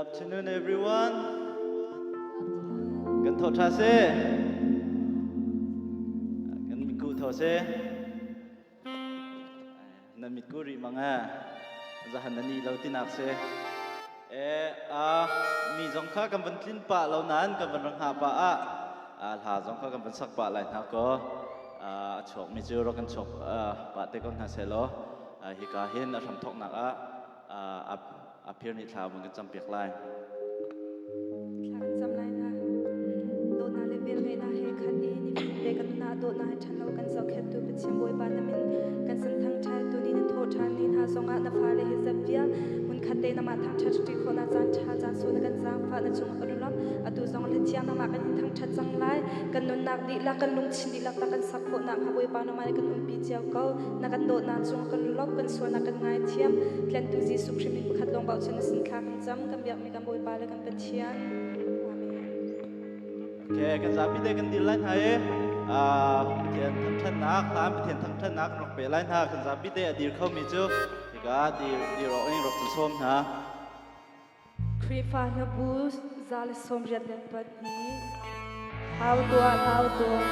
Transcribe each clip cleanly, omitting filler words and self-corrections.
afternoon, everyone. Kan tho tha se. Kan mitku tho se. Na mitku ri manga. Zahan na ni lo tinak se. E a mi zong kha kan van tlin pa lo nan kan van rang ha pa a a hla zong kha kan van sak pa lai hna ko. A chuak mi cu ro kan chuak pa te ko hna se lo. Hika hin a hram thoknak ah a phir nih thla vun kan campiak lai. Thla kan cam lai hna. Dawtnak le velngeihnak he khat i nifatin te kan nunah dawtnak he ṭhan lo kan zohkhenhtu Pathian Bawipa na min kan sin thangṭhat tuni na thawh ṭhan ni hna zongah na fale he zep vial hmunkhat te namah thangṭhat ṭi khawhnak caan ṭha caan su na kan zaangfah na cungah kan i lawm. Atu zong le thiang namah kan in thangṭhat cang lai. Kan nunnak dihlak kan lungthin dihlak ta kan sak khawhnak hnga Bawipa namah nih kan umpi cio ko. Na kan dawtnak cungah kan lawmh, kan sualnak kan ngaithiam. Tlantu Jesuh Khrih min pakhat lawng bochan na sin thla kan cam, kan biakmi kan Bawipa le kan Pathian. Amen. Okay, kan zapi te kan dir lai hna i Pathian thangṭhatnak hlan Pathian thangṭhatnak rak pe lai hna kan zapi te a dir khomi cu hika dir dir awk in rak cu sawm hna. Khrihfa hlabu 182 Hau tuah, hau tuah.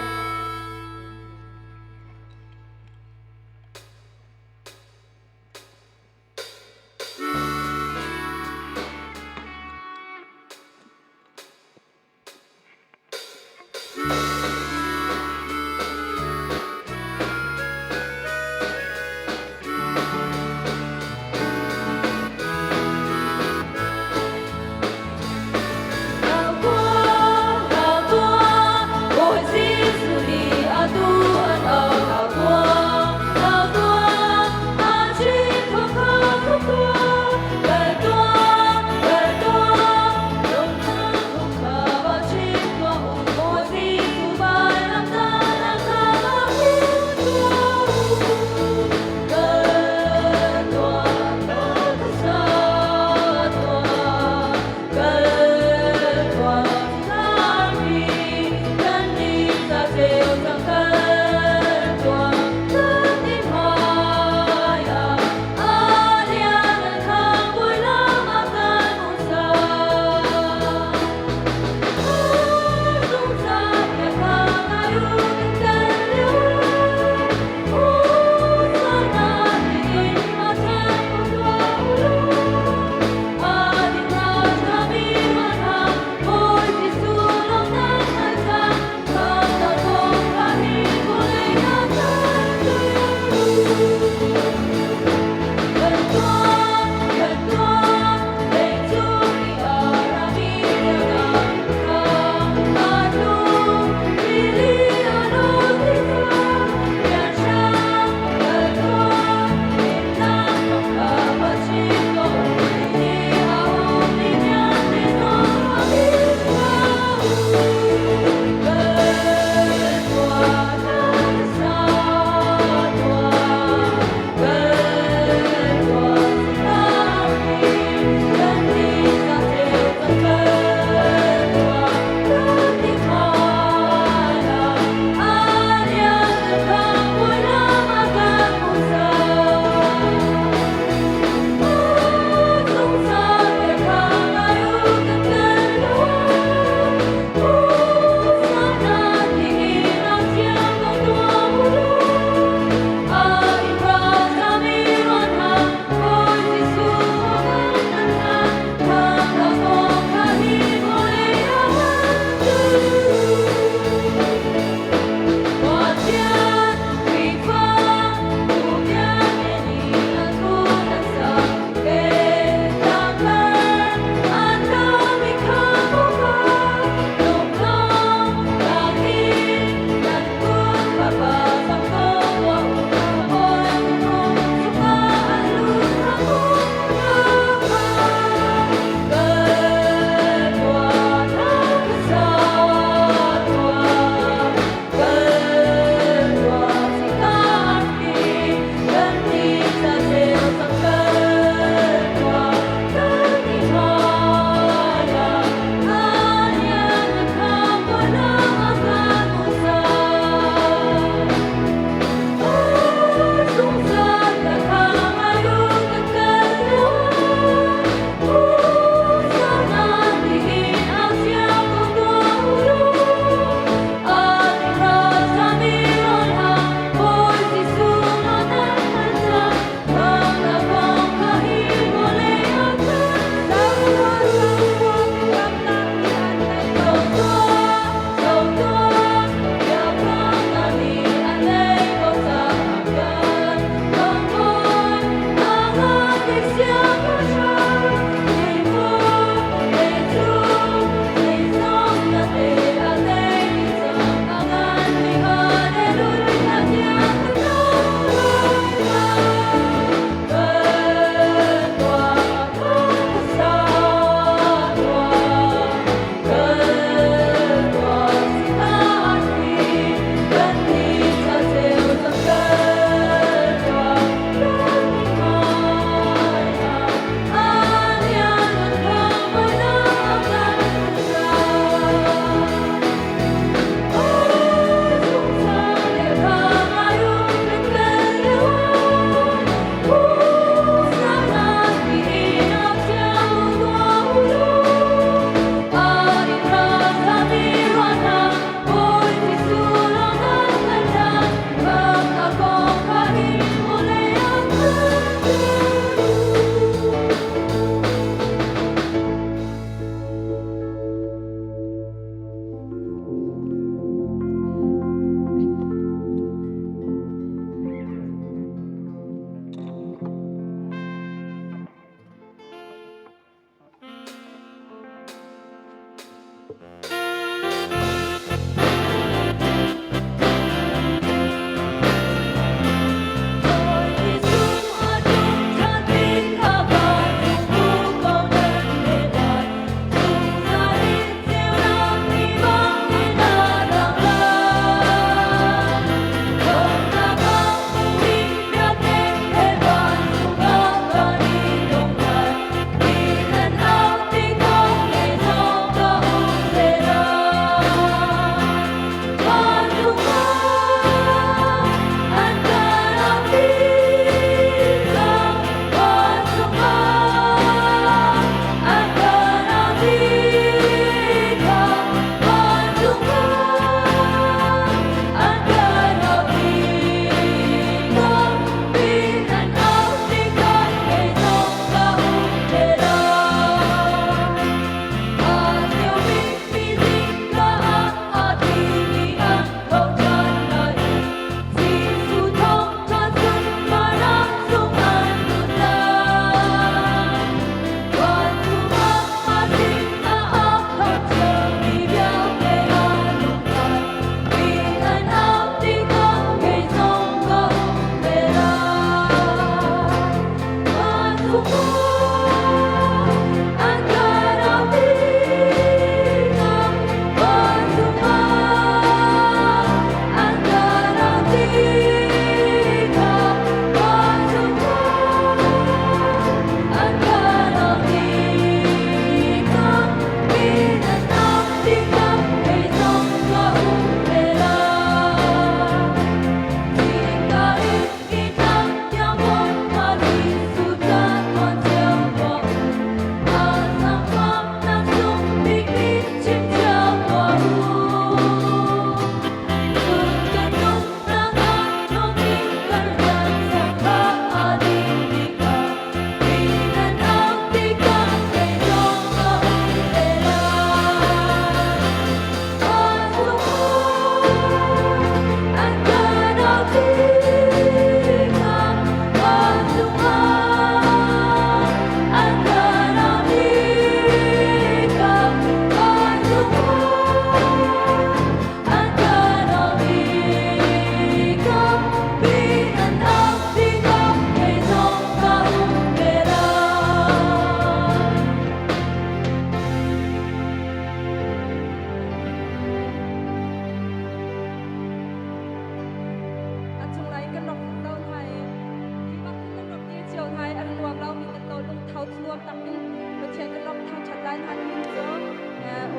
Lungtho tluang tak in Pathian kan lawmh thangṭhat lai hna tiin cu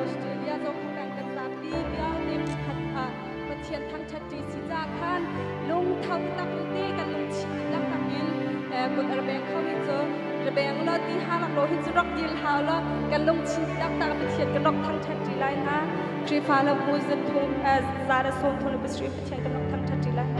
Australia Zokhua peng kan zapi vialte khat ah Pathian thangṭhat ṭi si ca khan lungtho tak in te kan lungchim dihlak tak in kut a beng kho hi cu rebeng lo ti ha lak lo hi cu rak dil hau lo kan lungchim dihlak tak Pathian kan rak thangṭhat ṭi lai hna. Khrihfa le bu zathum 137 Pathian kan rak thangṭhat ṭi lai.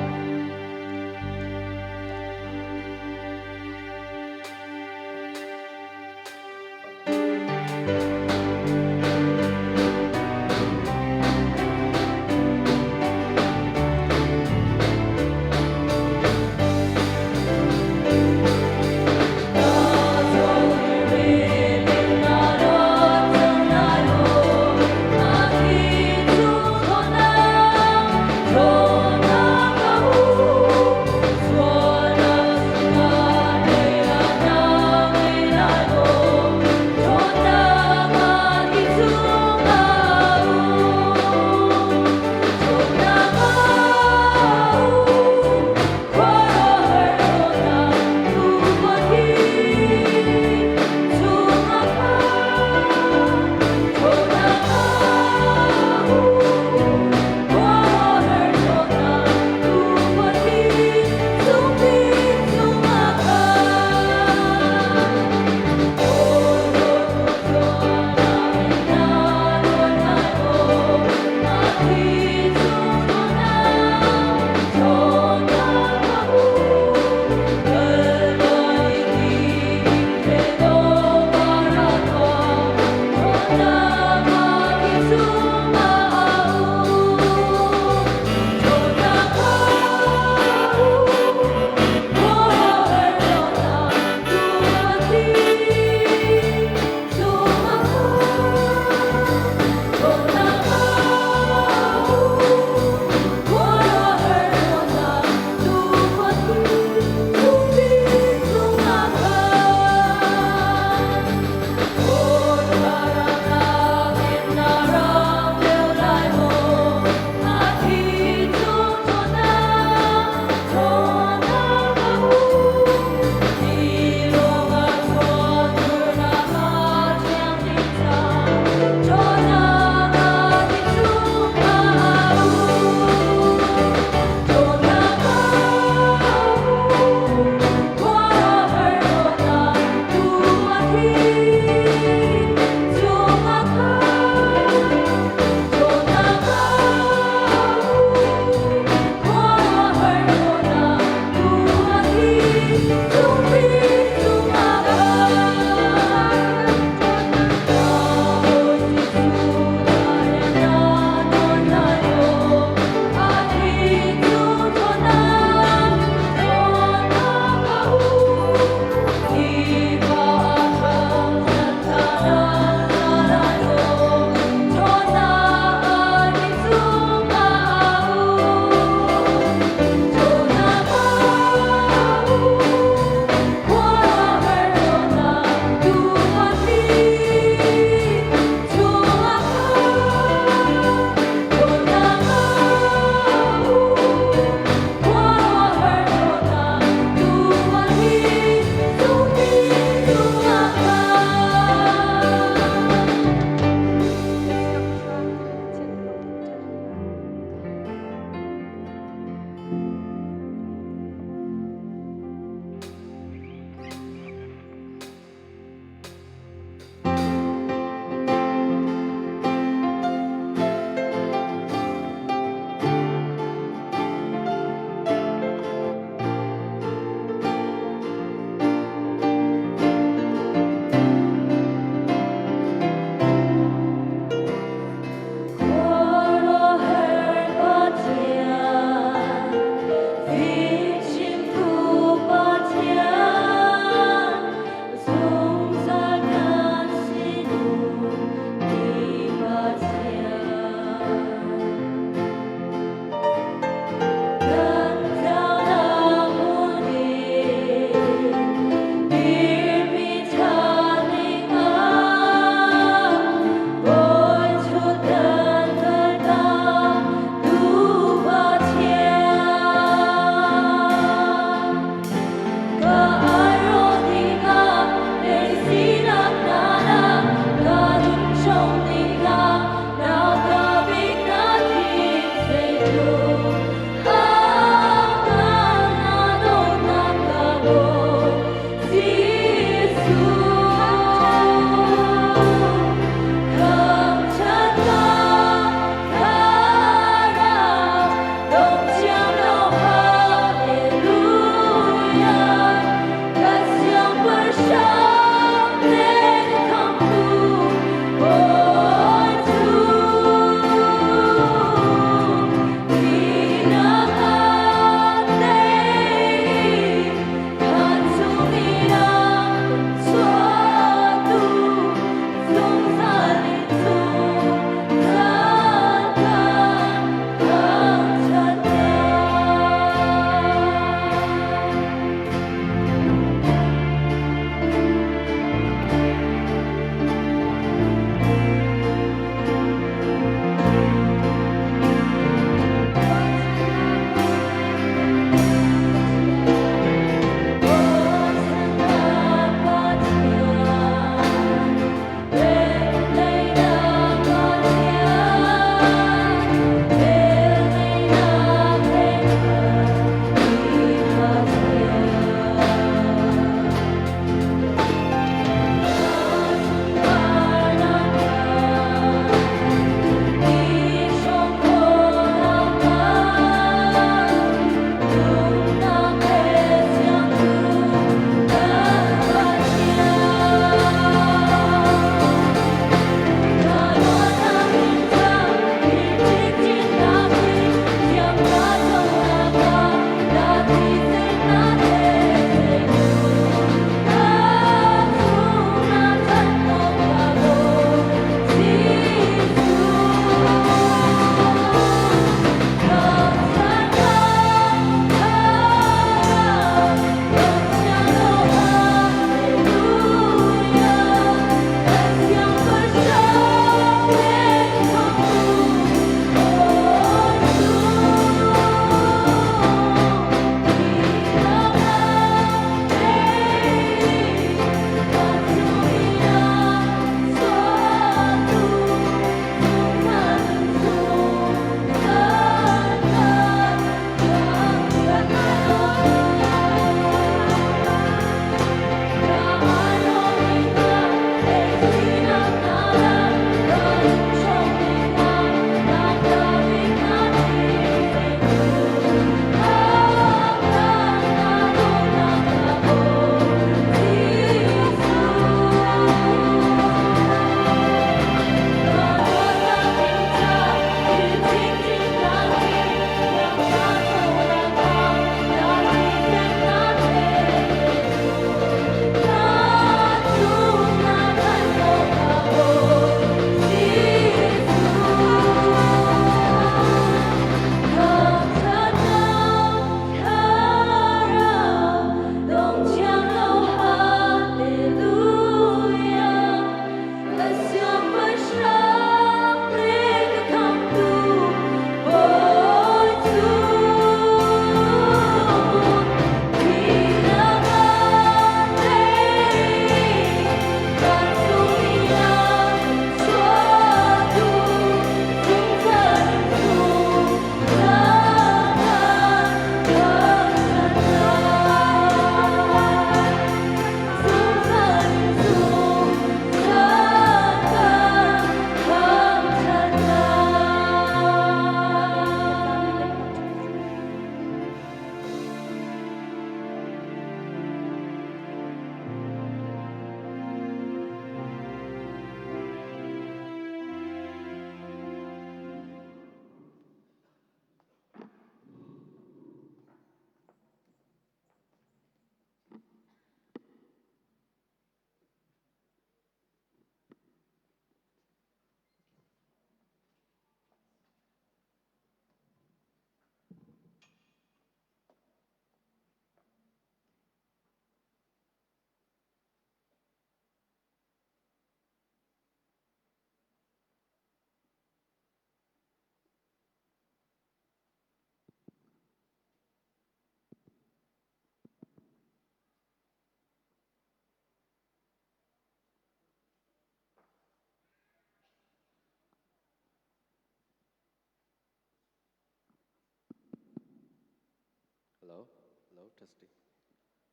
Hello? Hello? Testing.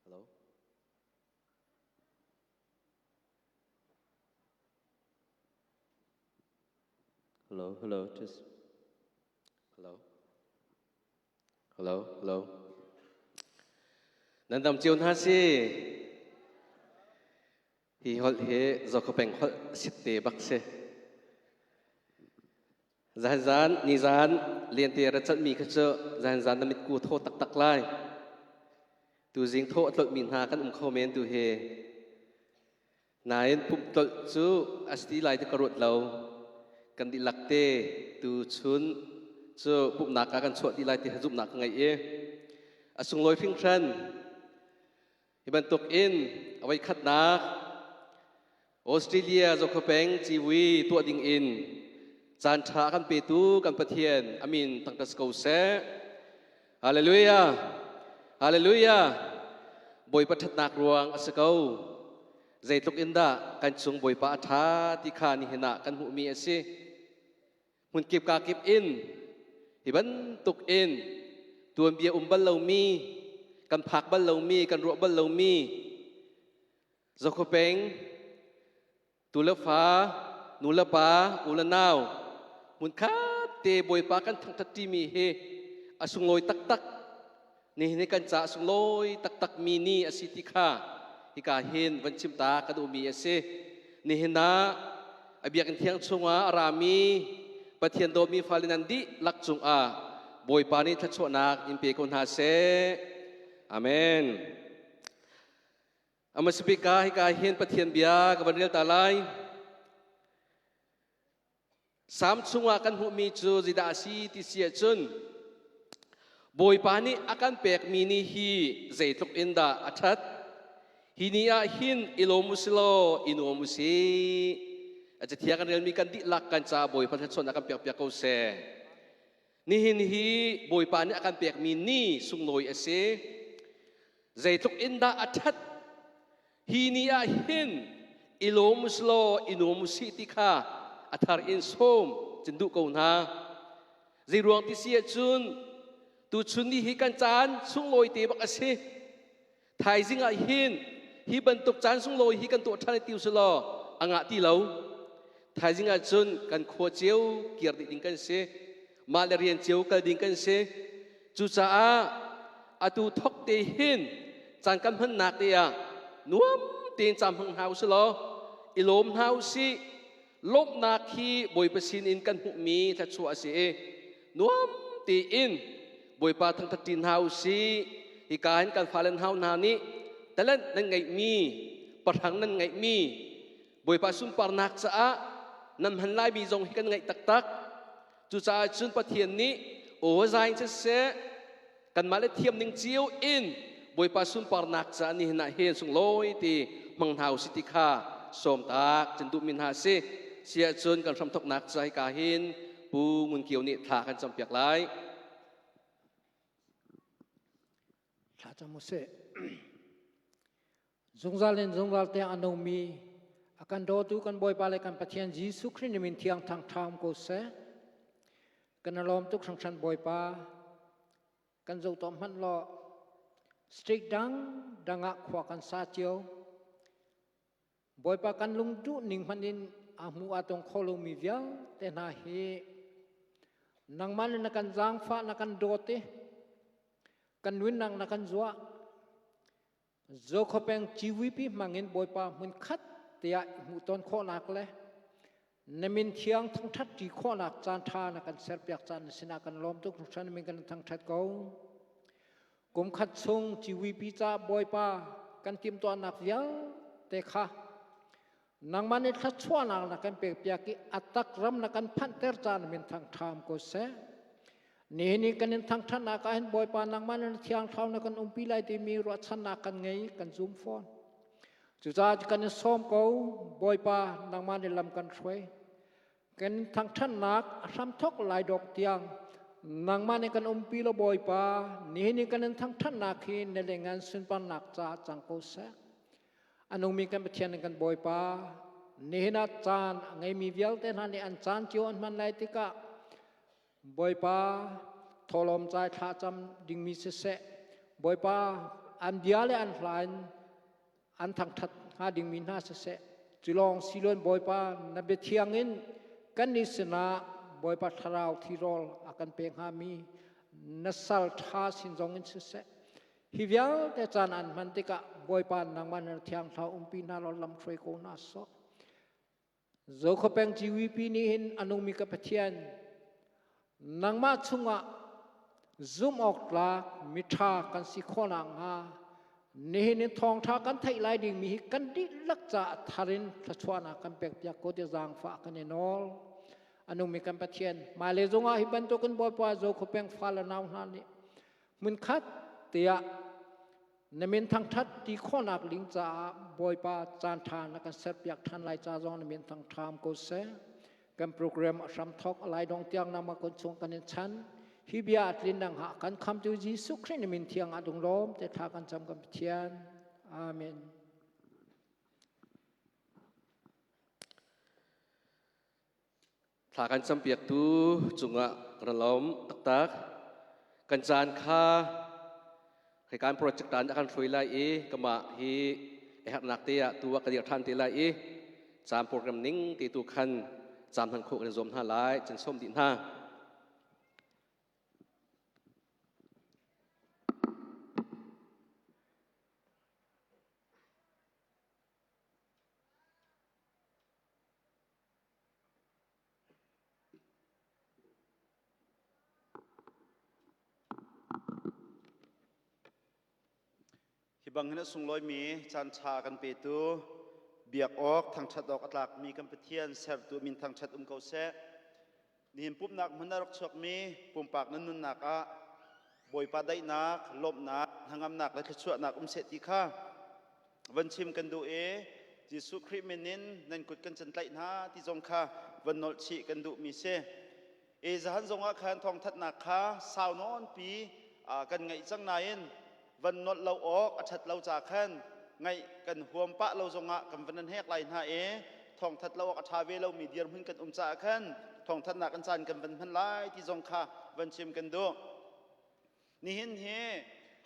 Hello? Hello, hello, test. Hello. Hello, hello. Nan dam cio hna si. Hi holh hi Zokhawpeng holh sitte bak si. Zan zan ni zan lente ra chat mi kha cu zan zan na mitku thaw taktak lai. Tu zing thaw a tlolh mi hna kan um kho men tu hi. Nain pumh tlolh cu a si ti lai ti ka ruat lo. Kan dihlak te tu chun cu pumhnak ah kan chuah ti lai ti zumhnak ka ngei i a sunglawi hringhran. Hi bantuk in a voikhatnak Australia Zokhawpeng civui tuah ding in caan ṭha a kan petu kan Pathian amin thangṭhat ko seh. Hallelujah! Hallelujah! Bawipa ṭhatnak ruang a si ko. Zeitluk in dah kan cung Bawipa a ṭha ti kha nihin ah kan hmuhmi a si. Hmunkip kakip in hi bantuk in tuanbia um bal lomi, kan phak bal lomi, kan ruah bal lomi Zokhawpeng tu le fa, nu le pa, u le nau hmunkhat te Bawipa kan thangṭhat ṭimi hi a sunglawi taktak. Nihin hi kan caah sunglawi taktak mi ni a si ti kha hika hin van chim ta ka duhmi a si. Nihin ah a biakinn thiang chungah a rami Pathian dawtmi fale nan dihlak cungah Bawipa nih thluachuahnak in pe ko hna seh. Amen. Amasipika hika hin Pathian bia ka van rel ta lai. Salm chungah kan hmuhmi cu zeidah a si ti si ahcun Bawipa nih a kan pekmi ni hi zeitluk in dah a ṭhat. Hi ni ah hin i lawm u si law i nuam u sih. A cathiang kan relmi kan dihlak kan caah Bawipa thluachuahnak kan pekpiak ko seh. Nihin hi Bawipa nih a kan pekmi ni sunglawi a si. Zeitluk in dah a ṭhat. Hi ni ah hin i lawm u law i nuam u sih ti kha a thar in sawm cin duh ko hna. Zeiruang ti si ahcun tuchun ni hi kan caan sunglawi te bak a si. Thaizing ah hin hi bantuk caan sunglawi hi kan tuah ṭhan ti usih law a ngah ti lo. Thaizing ah cun kan khua cio kir dih ding kan si. Mah le rian cio kal ding kan si. Cucaah atu thok te hin caan kan hmannak te ah nuam tein caan hmang hna usih law i lawm hna usih. Lawmhnak hi Bawipa sinin kan hmuhmi thluachuah a si i nuam tein Bawipa thangṭhat ṭi hna usih. Hika hin kan fale hau hna nih talent nan ngeihmi, pahrang nan ngeihmi Bawipa sunparnak caah nan hman laimi zong hi kan ngeih taktak. Cucaah cun Pathian nih aw zai in siseh kanmah le thiam ning cio in Bawipa sunparnak caah nihin ah hin sunglawi ti hmang hna usih ti kha sawm tak cun duhmi hna a si. Si ahcun kan hramthawknak ca hika hin Pu Ngun Kio nih thla kan campiak lai. Thla cam usih. Zungzal in zungzal tiang a nungmi a kan dawtu kan Bawipa le kan Pathian Jesuh Khrih min thiang thang ṭham ko seh. Kan lawm tuk hringhran Bawipa. Kan zoh tuah hmanh law state dang dang ah khua kan sa cio. Bawipa kan lung duh ning hmanh in a hmu a tong kho lomi vialte hna hi nangmah le na kan zaangfah na kan dawt i kan nunnak na kan zuah Zokhawpeng GVP hmangin Bawipa hmun khat tiah hmuhton khawhnak le na min thiang thangṭhat ṭi khawhnak caan ṭha na kan serpiak caan na sinah kan lawm tuk hringhran min kan thangṭhat ko. Kum khat chung GVP ca Bawipa kan timhtuahnak vialte kha nangmah nih thluachuahnak na kan pekpiak i a tak ram na kan phanhter caan min thangṭham ko seh. Nihin i kan in thangṭhatnak ah hin Bawipa nangmah na thiang thlarau na kan umpi lai timi ruahchannak kan ngei kan zum fawn. Cucaah kan in sawm ko Bawipa nangmah nih lam kan hruai. Kan thangṭhatnak a hramthok lai dok tiang nangmah nih kan umpi lo Bawipa nihin i kan in thangṭhatnak hi na le ngan sunparnak caah cang ko seh. A nungmi kan Pathian kan Bawipa nihin ah caan a ngeimi vialte hna nih an caan cio an hman lai tikah Bawipa thawhlawm cai thlacam dingmi siseh, Bawipa an bia le an hla in an thangṭhat hnga dingmi hna siseh, culawng siloin Bawipa na biathiang in kannih sinah Bawipa thlarau thirawl a kan pe hngami na sal ṭha sin zong in siseh, hi vialte caan an hman tikah Bawipa nangmah na thiang thlarau umpi hna law lam hruai ko hna sawh. Zokhawpeng GVP nih hin a nungmi ka Pathian nangmah chungah zumh awk tlak miṭha kan si khawh nakhnga nihin in thawngṭha kan theih lai dingmi hi kan dihlak caah thar in thluachuahnak kan pekpiak ko ti zaangfah kan i nawl. A nungmi kan Pathian hmailei zongah hi bantukin Bawipa Zokhawpeng fa le nau hna nih hmunkhat tiah Na min thangṭhat ti khawhnak ding caah Bawipa caanṭha na kan serpiak ṭhan lai ca zong na min thangṭham ko seh. Kan program a hram thawk a lai dong tiang nangmah kun chung kan in chan. Hi bia a tlin nang ha kan khamtu Jesuh Khrih na min thiang ah lunglawm te thla kan cam kan Pathian. Amen. Thla kan campiaktu cungah kan lawm taktak. Kan caan kha kan project tan a kan hruai lai i kamah hi a herhnak te ah tu ah ka dir ṭhan te lai i caan program ning te tu khan caan hman khawh kan zuam hna lai cun sawm dih hna. Hi bang hin a sunglawimi caan ṭha kan petu biak awk thangṭhat awk a tlakmi kan Pathian sertu min thangṭhat um ko seh. Nihin pumhnak hmun a rak chuakmi pumpak nan nunnak ah Bawipa daihnak, lawmhnak, hnangamnak le thluachuahnak um seh ti kha van chim kan duh i Jesuh Khrih min in nan kut kan can tlaih hna ti zong kha van nolh chih kan duhmi si. E zahan zong ah khan thawngthatnak kha sau nawnpi kan ngaih cang nain van nolh lo awk a ṭhat lo ca khan ngaih kan huam pah lo zongah kan van hek lai hna i thawngthat lo awk a ṭha ve lomi dirhmun kan um caah khan thawngthatnak kan caan kan van hman lai ti zong kha van chim kan duh. Nihin hi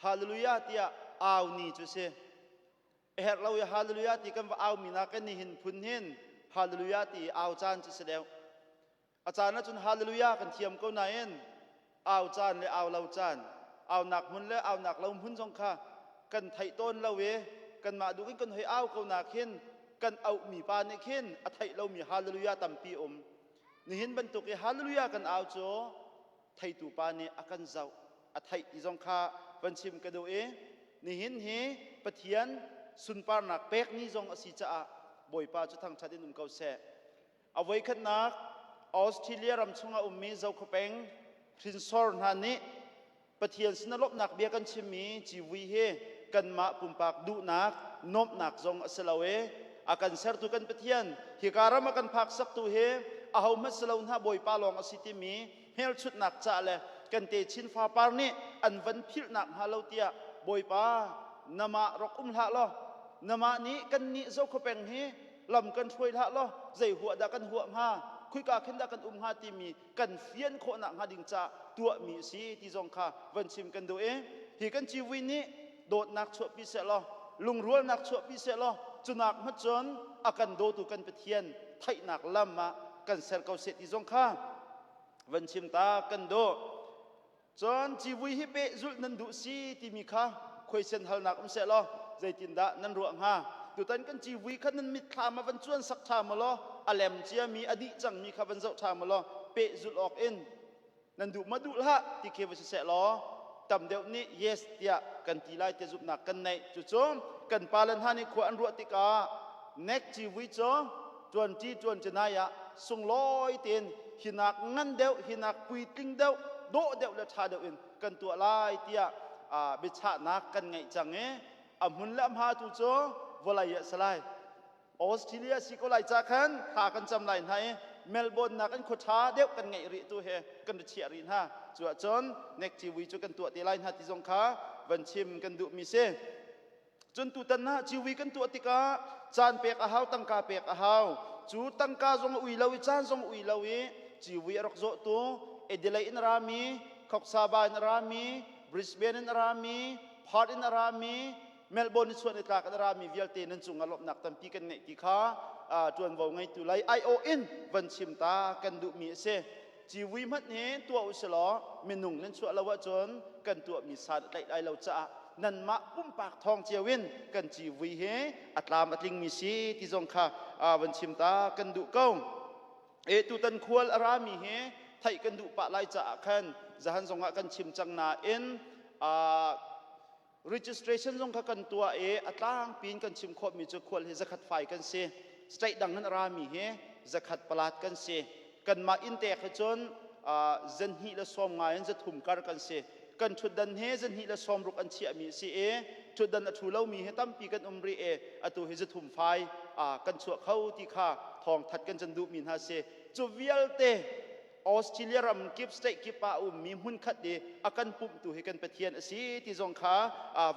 Hallelujah tiah au ni cu si. A herh lo i Hallelujah ti kan va au mi nakin nihin phun hin Hallelujah ti au caan cu si deuh. A caan ahcun Hallelujah kan thiam ko nain au caan le au lo caan, aunak hmun le aunak lo hmun zong kha kan theih tawn lo i kanmah duh in kan hoi au ko nak hin kan auhmi pa nih khin a theih lomi Hallelujah tampi um. Nihin bantuk i Hallelujah kan au cu theitu pa nih a kan zoh a theih ti zong kha van chim ka duh i nihin hi Pathian sunparnak pek ni zong a si caah Bawipa cu thangṭhat in um ko seh. A voikhatnak Australia ram chungah ummi Zokhawpeng hrinsor hna nih Pathian sin a lawmhnak bia kan chimmi civui hi kanmah pumpak duhnak nuamhnak zong a si lo i a kan sertu kan Pathian hika ram a kan phaksaktu hi ahohmanh si lo hna Bawipa lawng a si timi hmelchunhnak ca le kan techin fapar nih an van philhnak hnga lo tiah Bawipa namah rak um hlah law namah nih kannih Zokhawpeng hi lam kan hruai hlah law zei huah dah kan huah hnga khuika khin dah kan um hnga timi kan fian khawhnak hnga ding ca tuahmi a si ti zong kha van chim kan duh i hi kan civui nih dawtnak chuahpi seh law lungrualnak chuahpi seh law cunak hmat cun a kan dawtu kan Pathian theihnak lam ah kan ser ko seh ti zong kha van chim ta kan duh. Cun civui hi pehzulh nan duh si timi kha khuaisen halnak um seh law zeitindah nan ruah hnga? Tutan kan civui kha nan mitthlam ah van cuan sak ṭha maw law a lem ciami a dih cangmi kha van zoh ṭha maw law pehzulh awk in nan duh ma duh hlah ti khi va si seh law tam deuh nih yes tiah kan ti lai ti zumhnak kan neih. Cucu kan pale hna nih khua an ruah tikah nek civui cu ṭuanṭi ṭuanṭinai ah sunglawi tein hinak ngan deuh hinak puitling deuh dawh deuh le ṭha deuh in kan tuah lai tiah biachahnak kan ngeih cang i a hmun le a hma tu cu vawlei ah si lai. Australia si ko lai ca khan thla kan cam lai hna i Melbourne nak in khua ṭha deuh kan ngeih rih tu he kan ri chiah rih hna. Cu ahcun nek civui cu kan tuah te lai hna ti zong kha van chim kan duhmi si. Cun tutan ah civui kan tuah tikah caan pek a hau, tangka pek a hau. Cu tangka zong a ui lo i caan zong a ui lo i civui a rak zawhtu Adelaide in a rami, Coxsaba in a rami, Brisbane in a rami, Perth in a rami, Melbourne in chuah nitlak in a rami vialte nan cungah lawmhnak tampi kan ngeih ti kha ṭuanvo ngeitu lei aiawh in van chim ta kan duhmi a si. Civui hmanh hi tuah u silaw minung nan chuah lo ahcun kan tuahmi san a tlaih lai lo caah nanmah pumpak thawng cio in kan civui hi a tlam a tlingmi si ti zong kha van chim ta kan duh ko. E tutan khual a rami hi theih kan duh pah lai caah khan zahan zongah kan chim cang nain registration zong kha kan tuah i a tlangpi in kan chim khawhmi cu khual hi zakhat fai kan si. State dang in a rami hi zakhat palat kan si. Kanmah inn tek hi cun zanhnih le sawm ngai in zathum kar kan si. Kan ṭhutdan hi zanhnih le sawmruk an chiahmi a si i ṭhutdan a ṭhu lomi hi tampi kan um rih i atu hi zathum fai kan chuah kho ti kha thawngthat kan can duhmi hna si. Cu vialte Australia ram kip state kip ah a ummi hmunkhat i a kan pumhtu hi kan Pathian a si ti zong kha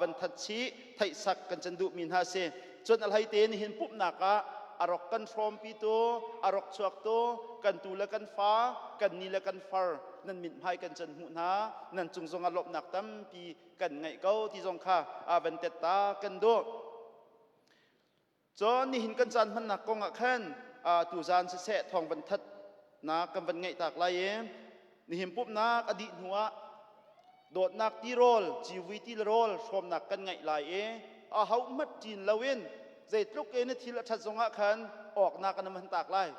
van that chih theihsak kan can duhmi hna si. Cun a hlei te nihin pumhnak ah a rok kan hrawmpitu, a rok chuaktu, kan tu le kan fa, kan ni le kan far nan mithmai kan can hmuh hna, nan cung zongah lawmhnak tampi kan ngeih ko ti zong kha van tet ta kan duh. Cun nihin kan caan hmannak kong ah khan tuzaan siseh thawng van thatnak kan van ngeih tak lai i nihin pumhnak a dih hnu ah dawtnak tirawl civui tirawl hrawmnak kan ngeih lai i a ho hmat ṭin loin zeitluk in thil a ṭhat zongah khan awknak an hman tak lai.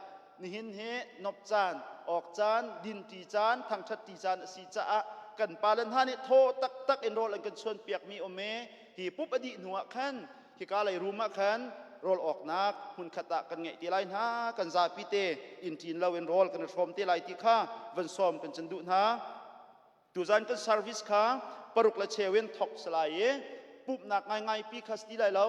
Nihin hi nop caan, awk caan, dinṭi caan, thangṭhatṭi caan a si caah kan pale hna nih thaw taktak in rawl an kan chuanpiakmi um i hi pup a dih hnu ah khan hika lei room ah khan rawl awknak hmunkhat ah kan ngeih te lai hna. Kan zapi te inn ṭin loin rawl kan i hrawm te lai ti kha van sawm kan cun duh hna. Tuzan kan service kha 6:15 in thok si lai i pumhnak ngaingai pi kha si ti lai lo.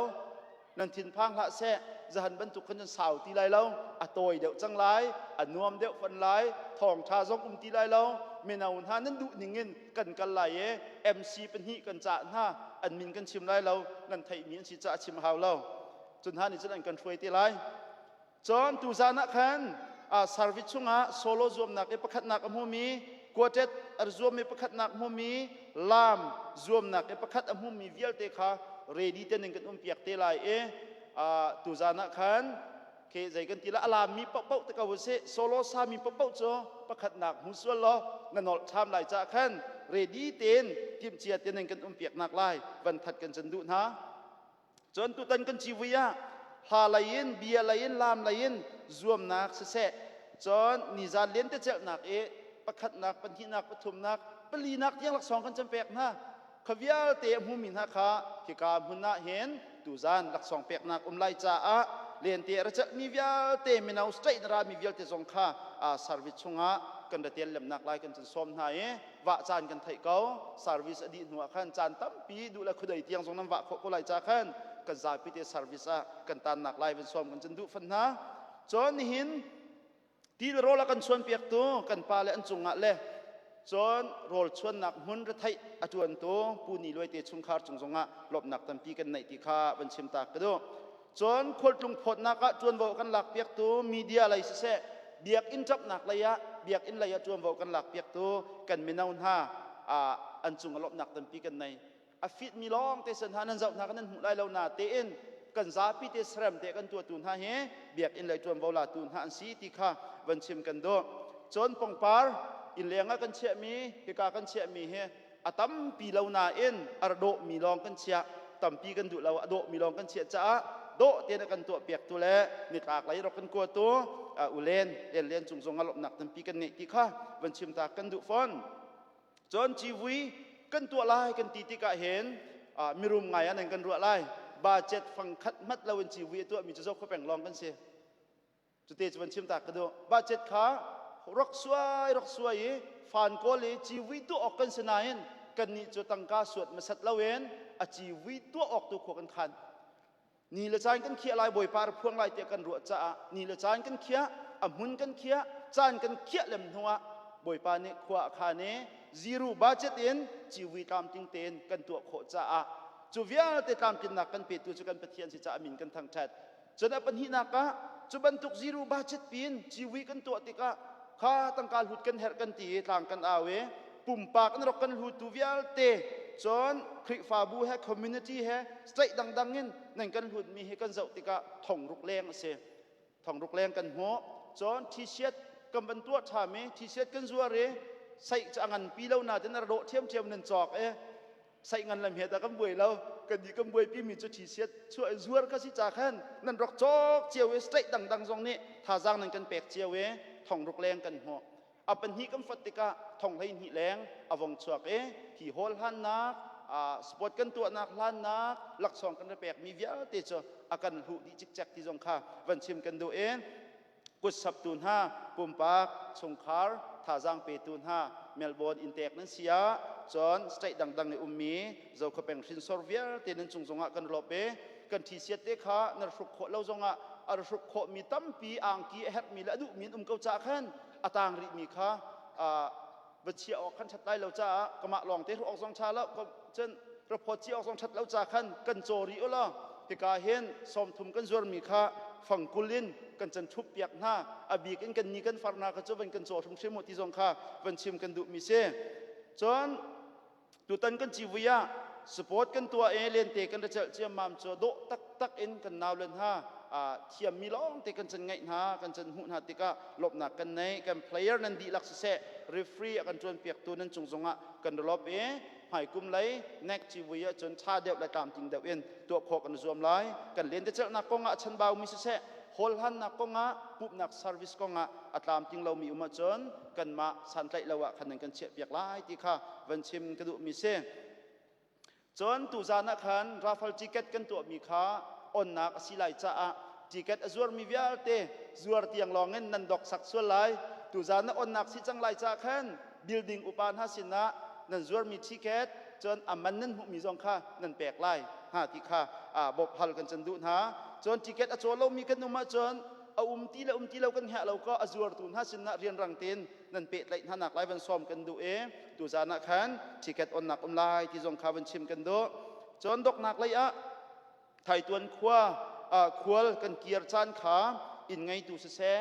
Nan thinphang hlah seh, zahan bantuk khan cun sau ti lai lo, a tawi deuh cang lai, a nuam deuh fan lai, thawngṭha zong um ti lai lo. Mino hna nan duh ning in kan kal lai i MC pahnih kan cah hna, an min kan chim lai lo, nan theihmi an si caah chim a hau lo. Cun hna nih cun an kan hruai te lai. Cun tuzan ah khan service chungah solo zuamnak i pakhatnak a hmumi, quartet a zuammi pakhatnak hmumi, lam zuamnak i pakhat a hmumi vialte kha ready te ning kan um piak te lai i tuzan ah khan ke zei kan ti la, a lammi paohpaoh te ko sih, solo sami paohpaoh cu pakhatnak hmu sual law na nolh ṭham lai caah khan ready tein timhcia te ning kan um piak nak lai van that kan can duh hna. Cun tutan kan civui ah hla lei in, bia lei in, lam lei in zuamnak siseh, cun nizan lentecelhnak i pakhatnak, pahnihnak, pathumnak, palinak tiang laksawng kan can pek hna. Kha vialte a hmumi hna kha hika hmun ah hin tuzan laksawng peknak um lai caah lente a ra celhmi vialte, mino state na rami vialte zong kha service chungah kan ra tel lemnak lai kan cun sawm hna i vah caan kan theih ko. Service a dih hnu ah khan caan tampi duh le khudei tiang zong nan vah khawh ko lai ca khan kan zapi te service ah kan tannak lai van sawm kan cun duh fan hna. Cun nihin ti le rawl a kan chuan piaktu kan pa le an cungah le cun rawl chuannak hmun retheih a ṭuantu Pu Ni Luai te chungkhar cung zongah lawmhnak tampi kan neih ti kha van chim ta ka duh. Cun khualtlung phawtnak ah ṭuanvo kan lak piaktu media lei siseh, biakinn ṭapnak lei ah, biakinn lei ah ṭuanvo kan lak piaktu kan mino hna an cung ah lawmhnak tampi kan nei. A fit mi lawng te san hna nan zoh hna kan nan hmuh lai lo na tein kan zapi te serem te kan tuahtu hna hi biakinn lei ṭuanvo latu hna an si ti kha van chim kan duh. Cun pangpar inn leng ah kan chiahmi, hika kan chiahmi hi a tampi lo nain a dawh mi lawng kan chiah, tampi kan duh lo, a dawh mi lawng kan chiah caah dawh tein a kan tuah piaktu le nitlak lei rak kan kuatu ulen len len cung zong ah lawmhnak tampi kan ngeih ti kha van chim ta kan duh fawn. Cun civui kan tuah lai kan ti tikah hin mirum ngai ah nan kan ruah lai. Budget fang khat hmat lo in civui a tuahmi cu Zokhua peng lawng kan si. Cute cu van chim ta ka duh. Budget kha rak suai rak suai i fan kawl i civui tuah awk kan si nain kannih cu tangka suat masat loin a civui tuah awk tu khua kan khan. Ni le caan kan khiah lai, Bawipa ra phuang lai tiah kan ruah caah ni le caan kan khiah, a hmun kan khiah, caan kan khiah lem hnuah Bawipa nih khua a khan i zero budget in civui tlamtling tein kan tuah khawh caah cu vialte tlamtlinnak kan petu cu kan Pathian si caah min kan thangṭhat. Cun a pahnihnak ah cu bantuk zero budget pin civui kan tuah tikah kha tangka hlut kan herh kan ti i tlang kan au i pumpak an rak kan hlutu vialte. Cun Khrihfabu he community he state dangdang in nan kan hlutmi hi kan zoh tikah thongruk leng a si. Thongruk leng kan hmuh. Cun t-shirt kan van tuah ṭham i t-shirt kan zuar i saih cu a nganpi lo nain a rawh ṭhiamṭhiam nan cawk i saih ngan lam he dah kan buai lo. Kan nih kan buaipi mi cu t-shirt chuah in zuar kha si ca khan nan rak cawk cio i state dangdang zong nih thazaang nan kan pek cio i thongruk leng kan hmuh. A pahnih kan fat tikah thong 12 leng a vong chuak i hi hall hlannak, sport kan tuahnak hlannak laksawng kan ra pekmi vialte cu a kan hluh dih cikcek ti zong kha van chim kan duh i kutsaptu hna, pumpak, chungkhar, thazaang petu hna Melbourne inntek nan si ah cun state dangdang i ummi Zokhua peng hrinsor vialte nan cung zongah kan lawp i kan ṭhisiat te kha na hruk khawh lo zongah a hruk khawhmi tampi angki a herhmi le a duhmi an um ko caah khan a tang rihmi kha va chiah awk khan ṭhat lai lo caah kamah lawng te hruh awk zong ṭha lo, cun raphawt ci awk zong ṭhat lo ca khan kan caw rih u law hika hin 30 kan zuarmi kha fangkul in kan can ṭhup piak hna. A bik in kan ni kan far hna kha cu van kan caw hrimhrim u ti zong kha van chim kan duhmi si. Cun tutan kan civui ah sport kan tuah i lente kan ra celh ciammam cu dawh taktak in kan nau le hna thiammi lawng te kan can ngaih hna, kan can hmuh hna tikah lawmhnak kan nei. Kan player nan dihlak siseh, referee a kan ṭuan piaktu nan cung zongah kan ra lawp i hmaikum lei nek civui ah cun ṭha deuh le tlamtling deuh in tuah khawh kan zuam lai. Kan lentecelhnak kongah a chanbaumi siseh, hall hlannak kongah, pumhnak service kongah a tlamtling lomi um ahcun kanmah santlaih lo ah khan nan kan chiahpiak lai ti kha van chim ka duhmi si. Cun tuzan ah khan raffle ticket kan tuahmi kha onnak a si lai caah ticket a zuarmi vialte zuar tiang lawngin nan dok sak sual lai. Tuzan ah onnak si cang lai caah khan building upa hna sinah nan zuarmi ticket, cun a man nan hmuhmi zong kha nan pek lai ha ti kha bawmh hal kan can duh hna. Cun ticket a caw lomi kan um ahcun a um ti le um ti lo kan hngah lo ko, a zuartu hna sinah rianrang tein nan pehtlaih hna nak lai van sawm kan duh i tuzan ah khan ticket onnak um lai ti zong kha van chim kan duh. Cun doknak lei ah thaituan khua khual kan kir caan kha inn ngeitu siseh,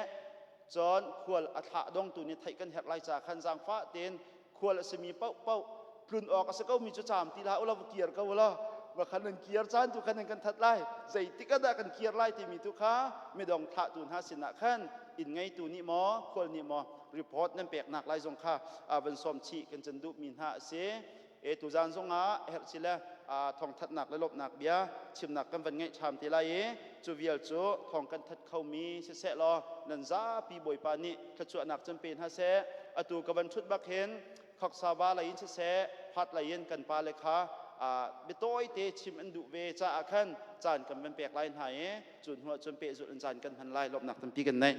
cun khual a thlah dongtu nih theih kan herh lai ca khan zaangfah tein khual a simi paohpaoh tlun awk a si komi cu caam ti hlah u law kir ko u law va khan nan kir caan tu khan nan kan that lai. Zeitik ah dah kan kir lai timi tu kha midong thlahtu hna sinah khan inn ngeitu nih maw, khual nih maw report nan peknak lai zong kha van sawm chih kan can duhmi hna a si. E tuzan zongah herh si le thawngthatnak le lawmhnak bia chimnak kan van ngeih ṭham te lai i cu vial cu thawng kan that khomi siseh law nan zapi Bawipa nih thluachuahnak can pe hna seh. Atu ka van ṭhut bak hin Khoksa lei in siseh, phat lei in kan pale kha biatawi te chim an duh ve caah khan caan kan van pek lai hna i cu hnuah cun pehzulh in caan kan hman lai. Lawmhnak tampi kan nei.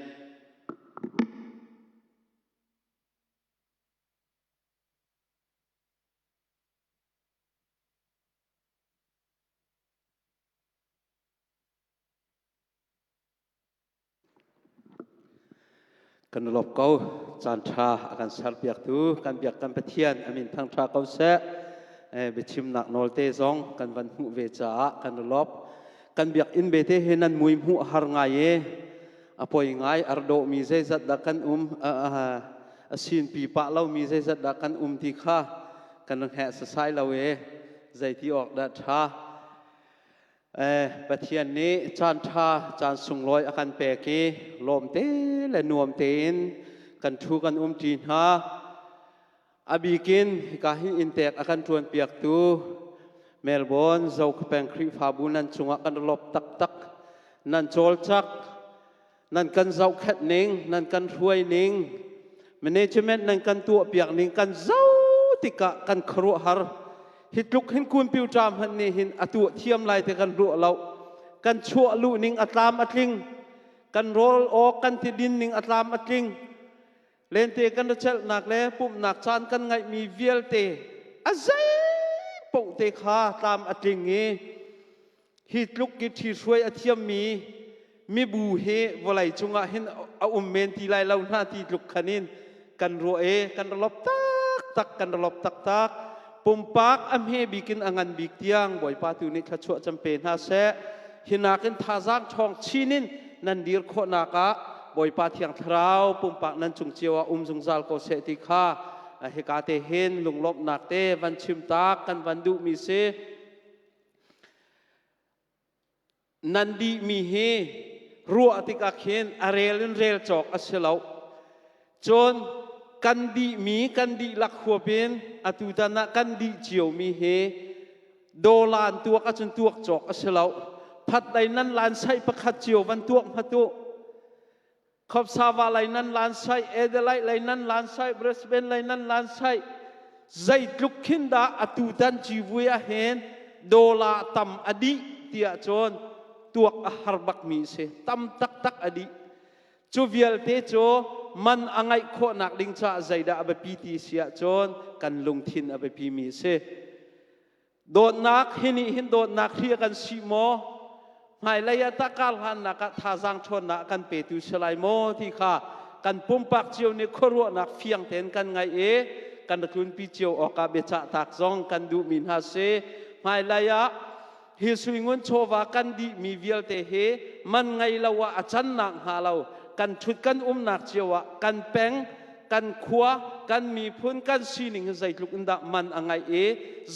Kan lawp ko. Caan ṭha a kan serpiaktu kan biak kan Pathian a min thangṭha ko seh. Biachimnak nawl te zong kan van hmuh ve caah kan lawp. Kan biakinn bete hi nan mui hmuh a har ngai i a poi ngai ar dawhmi zeizat dah kan um, a sinpi pah lomi zeizat dah kan um ti kha kan hngeh sasai lo i zeiti awk dah ṭha. Pathian nih caan ṭha, caan sunglawi a kan pek i lawm te le nuam tein kan ṭhu kan um ṭi hna. A bikin hika hin inntek a kan ṭuan piaktu Melbourne Zokhupeng Khrihfabu nan cungah kan lawp taktak. Nan cawlcak, nan kan zohkhenh ning, nan kan hruai ning, management nan kan tuahpiak ning kan zoh tikah kan khuaruahhar. Hi tluk hin computer hmanh nih hin a tuah thiam lai te kan ruah lo. Kan chuah luh ning a tlam a tling. Kan rawl awk kan ti din ning a tlam a tling. Lente kan ra celhnak le pumhnak caan kan ngaihmi vialte a zei paoh te kha tlam a tling i hi tluk i ṭhihruai a thiammi mibu hi vawlei cungah hin a um men ti lai lo hna ti tluk khan in kan ruah i kan ra lop taktak, kan ra lop taktak. Pumpak a hme bik in a ngan bik tiang Bawipa tu nih thluachuah cam pe hna seh. Hi nakin thazaang ṭhawng chin in nan dir khawhnak ah Bawipa Thiang Thlarau pumpak nan cung cio ah um zungzal ko seh ti kha. Hika te hin lunglawmhnak te van chim tak kan van duhmi si. Nan dihmi hi ruah tikah khin a rel in rel cawk a si lo. Cun kan dihmi kan dihlak huap in atutan ah kan dih ciomi hi dawlan tuak ahcun tuak cawk a si lo. Phat lei nan lan saih pakhat cio van tuak hmat u. Khopsava lei nan lan saih, Adelaide lei nan lan saih, Brisbane lei nan lan saih. Zeitluk khin dah atutan civui ah hin dawla tam a dih tiah cun tuak a har bakmi si. Tam taktak a dih. Cu vialte cu man a ngaih khawhnak ding caah zeidah a biapi ti si ahcun kan lungthin a biapi mi a si. Dawtnak hi nih hin dawtnak hri a kan sih maw? Hmailei ah tah kar hlannak ah thazaang ṭhawnnak a kan petu si lai maw ti kha kan pumpak cio nih khuaruahnak fiang tein kan ngaih i kan ra tlunpi cio awkah biacah tak zong kan duhmi hna si. Hmailei ah hi suingun chawva kan dihmi vialte hi man ngei lo ah a cannak hnga lo kan ṭhut kan umnak cio ah kan peng kan khua kan miphun kan sining hi zeitluk in dah man a ngeih i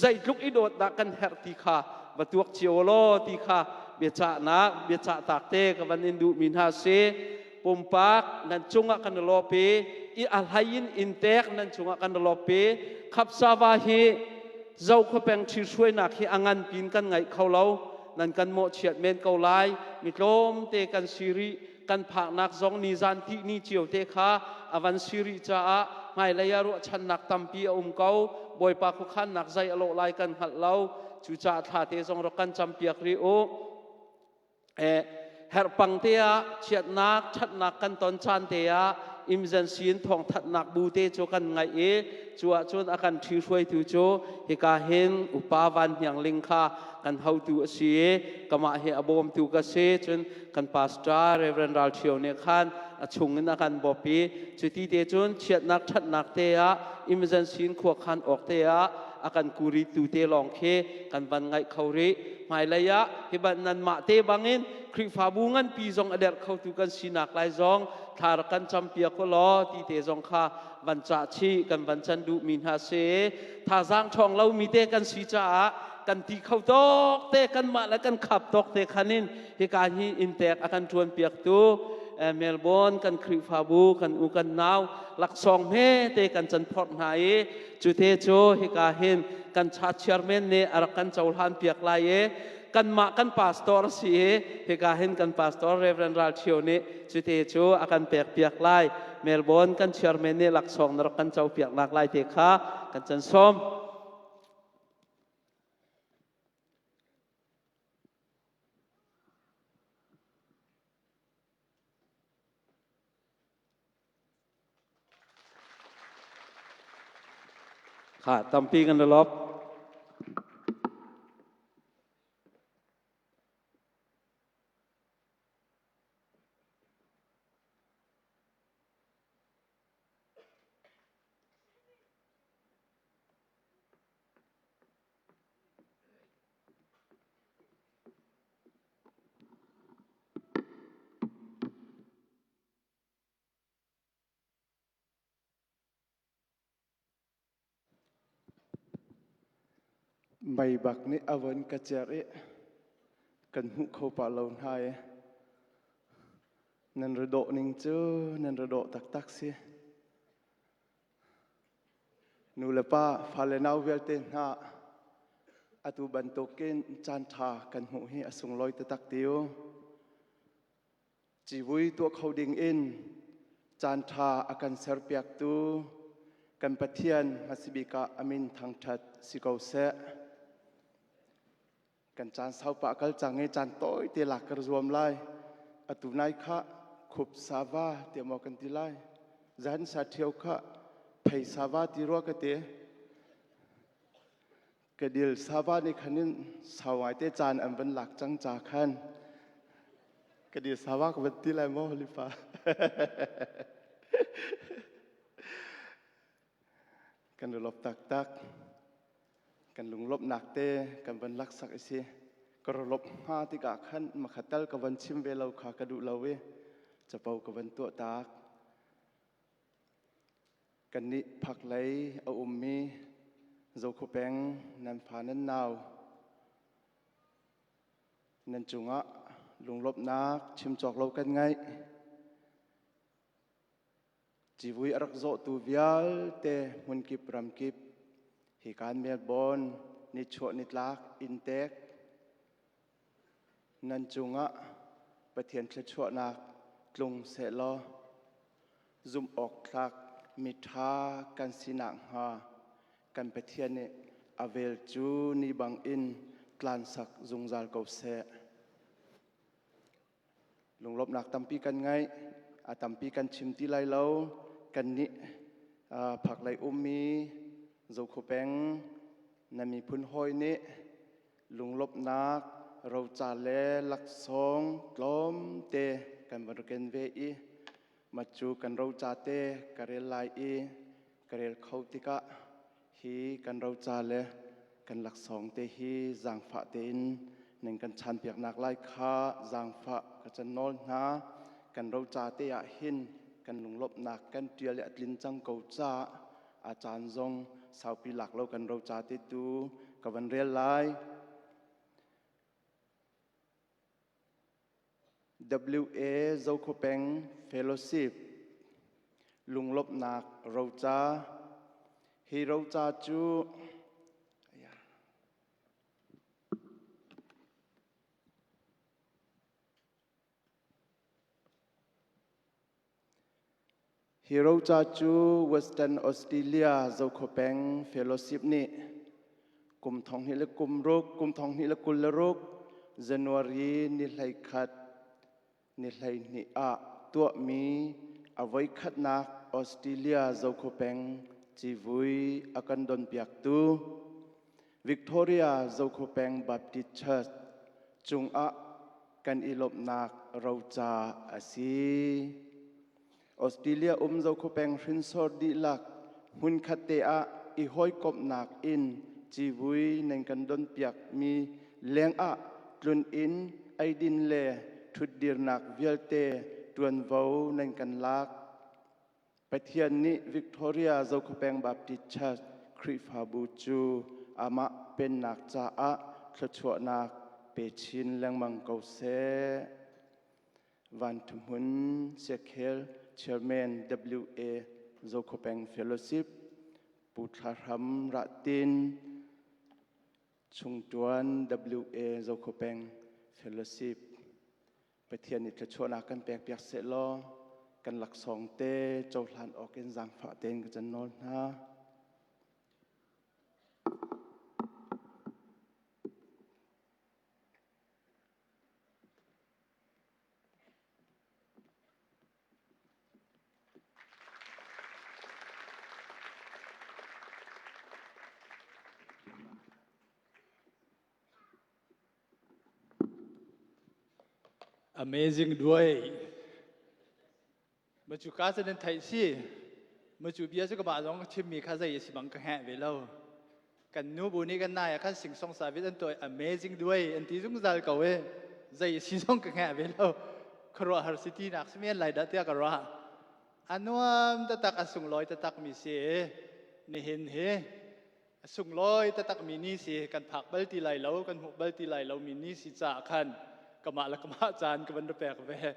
zeitluk i dawt dah kan herh ti kha va tuak cio law ti kha biacahnak biacah tak te ka van in duhmi hna si. Pumpak nan cungah kan i lawp i i a hlei in inntek nan cungah kan i lawp i khapsava hi Zokhua peng ṭhihruainak hi a ngan pin kan ngaih kho lo. Nan kan mawhchiat men ko lai. Mi tlawmte kan si rih. Kan phaknak zong nizan tihni cio te kha a van si rih caah hmailei ah ruahchannak tampi a um ko. Bawipa khuakhannak zei a lawh lai kan hngalh lo. Cucaah thla te zong rak kan campiak rih u. Herhpang te ah chiatnak ṭhatnak kan ton caan te ah emergency in thawngthanhnak bu te cu kan ngaih i cu ahcun a kan ṭhihruaitu cu hika hin upa Van Hniang Ling kha kan hotu a si i kamah hi a bawmtu ka si. Cun kan pastor Reverend Ral Ṭhio nih khan a chung in a kan bawp i cuti te cun chiatnak ṭhatnak te ah emergency in khuakhan awk te ah a kan kuritu te lawng khi kan van ngaih kho rih. Hmailei ah hi ban nanmah te bangin Khrihfabu nganpi zong a derh khotu kan sinak lai zong thla rak kan campiak u law ti te zong kha van cah chih kan van can duhmi hna si. Thazaang ṭhawng lomi te kan si caah kan ti kho tawk te kanmah le kan khap tawk te khan in hika hi inntek a kan ṭuan piaktu Melbourne kan Khrihfabu kan u kan nau laksawng hme te kan can phorh hna i cu te cu hika hin kan cha chairman nih a rak kan cohlan piak lai i kanmah kan pastor si i hika hin kan pastor Reverend Ral Ṭhio nih cute cu a kan pek piak lai. Melbourne kan chairman nih laksawng na rak kan co piak nak lai te kha kan can sawm. Kha tampi kan lop. Mei bak nih a von ka cer i kan hmuh kho pah lo hna i nan ra dawh ning cu nan ra dawh taktak si. Nu le pa, fale nau vialte hna atu bantukin caan ṭha kan hmuh hi a sunglawi taktak ti u. Civui tuah kho ding in caanṭha a kan serpiaktu kan Pathian hmasabik ah a min thangṭhat si ko seh. Kan caan saupa kal cang i caan tawi te lak ka zuam lai. Atu nai kha khup sava tiah maw kan ti lai. Zan sa ṭhio kha phei sava ti rua ka ti. Ka dil sava nih khan in sau ngai te caan an van lak cang ca khan ka dil sava ka van ti lai maw lipa. Kan lop taktak. Kan lunglawmhnak te kan van laksak i si. Ka lop hnga tikah khan makhatal ka van chim ve lo kha ka duh lo i capo ka van tuah tak. Kannih phaklei a ummi Zokhua peng nan fa nan nau nan cungah lunglawmhnak chim cawk lo kan ngaih. Civui a rak zawhtu vialte hmunkip ramkip hikan Melbourne nichuah nitlak inntek nan cungah Pathian thluachuahnak tlung sehlaw zumh awk tlak miṭha kan si nakhnga kan Pathian nih a vel cu ni bangin tlansak zungzal ko seh. Lunglawmhnak tampi kan ngeih, a tampi kan chim ti lai lo. Kannih phaklei ummi Zokhua peng na miphun hawi nih lunglawmhnak roca le laksawng tlawmte kan van ken ve i mah cu kan roca te ka rel lai i ka rel kho tikah hi kan roca le kan laksawng te hi zaangfah tein nan kan chanpiaknak lai kha zaangfah ka can nawl hna. Kan roca te ah hin kan lunglawmhnak kan ṭial i a tlin cang ko caah a caan zong saupi lak lo kan roca te tu ka van rel lai. WA Zokhua Peng Fellowship lunglawmhnak roca. Hi roca cu Hi roca cu Western Australia Zokhua Peng Fellowship nih kum thong hnih le kum ruk, kum thong hnih le 26 January ni 11 ni 12 ah tuahmi a voikhatnak Australia Zokhua Peng civui a kan donpiaktu Victoria Zokhua Peng Baptist Church cungah kan i lawmhnak roca a si. Australia um Zokhua peng hrinsor dihlak hmunkhat te ah i hawikomhnak in civui nan kan donpiakmi lengah tlun-inn, eidin le ṭhutdirnak vialte ṭuanvo nan kan lak. Pathian nih Victoria Zokhua Baptist Church Khrihfabu cu amah pennak caah thluachuahnak pe chin lengmang ko seh. Van Thuhmun Siakhel Chairman WA Zokhua Fellowship Pu Thla Hram Rahtin Chungtuan WA Zokhua Fellowship Pathian nih thluachuahnak kan pekpiak sehlaw kan laksawng te cohlan awk in zaangfah tein ka can nawl hna. Amazing duai. Macu ka cu nan theih si. Macu bia cu ka mah zong chimmi kha zei a si bang ka hngeh ve lo. Kan nu bu nih kan nai ah khan singsong savit an tuah amazing duai an ti zungzal ko e. Zei a si zong ka hngeh ve lo. Khuaruahhar si ti nak si men lai dah tiah ka ruah. A nuam taktak a sunglawi taktak mi si. Nihin hi A sunglawi taktakmi ni si kan phak bal ti lai lo, kan hmuh bal ti lai lomi ni si caah khan kamah le kamah caan ka van ra pek ve.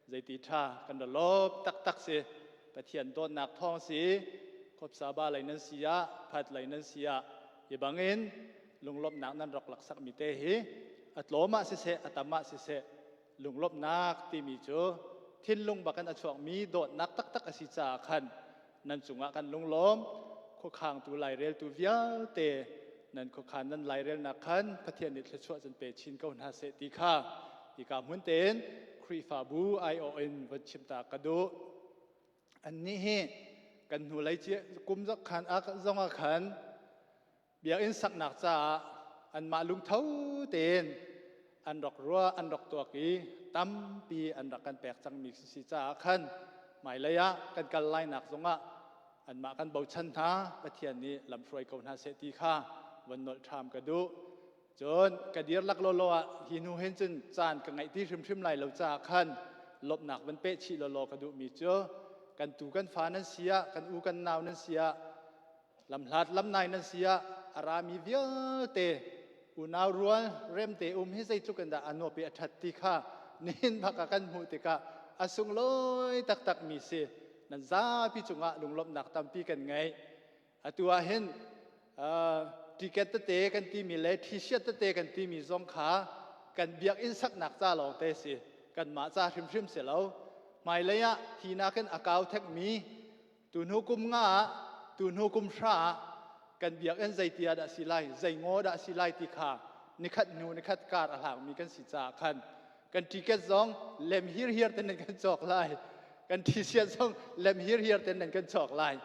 Zeiti ṭha kan ra lawp taktak si. Pathian dawtnak thawng si, khopsaba lei nan si ah, phat lei nan si ah, hi bangin lunglawmhnak nan rak laksakmi te hi a tlawm ah siseh, a tam ah siseh, lunglawmhnak timi cu thinlung bak in a chuakmi dawtnak taktak a si caah khan nan cungah kan lunglawm khuakhangtu laireltu vialte nan khuakhan nan lairelnak khan Pathian nih thluachuah cun pe chin ko hna seh ti kha hika hmun tein Khrihfabu aiawh in von chim ta ka duh. Annih hi kan hnulei kum khan zong ah khan biakinn saknak caah anmah lungtho tein an rak ruah an rak tuak i tampi an rak kan pek cangmi si caah khan hmailei ah kan kal lainak zongah anmah kan bochan hna Pathian nih lamhruai ko hna seh ti kha von nolh ṭham ka duh. Cun ka dir lak lawlaw ah hi hnu hin cun caan ka ngeih ti hrimhrim lai lo caah khan lawmhnak van peh chih lawlaw ka duhmi cu. Kan tu kan fa nan si ah, kan u kan nau nan si ah, lamhlat lamnai nan si ah a rami vialte unau rual remte um hi zeitluk in dah a nuap i a ṭhat ti kha nihin bak ah kan hmuh tikah a sunglawi taktak mi si. Nan zapi cungah lunglawmhnak tampi kan ngei. Atu ah hin ticket tete kan timi le t-shirt tete kan timi zong kha kan biakinn saknak ca lawng te si. Kanmah ca hrimhrim si lo. Hmailei ah hi nakin a kau thekmi tuhnu kum nga ah tuhnu kum hra ah kan biakinn zeiti ah dah si lai, zei ngaw dah si lai ti kha nikhat hnu nikhat kar a hlangmi kan si caah khan kan ticket zong lem hirhiar ten nan kan cawk lai, kan t-shirt zong lem hirhiar ten nan kan cawk lai.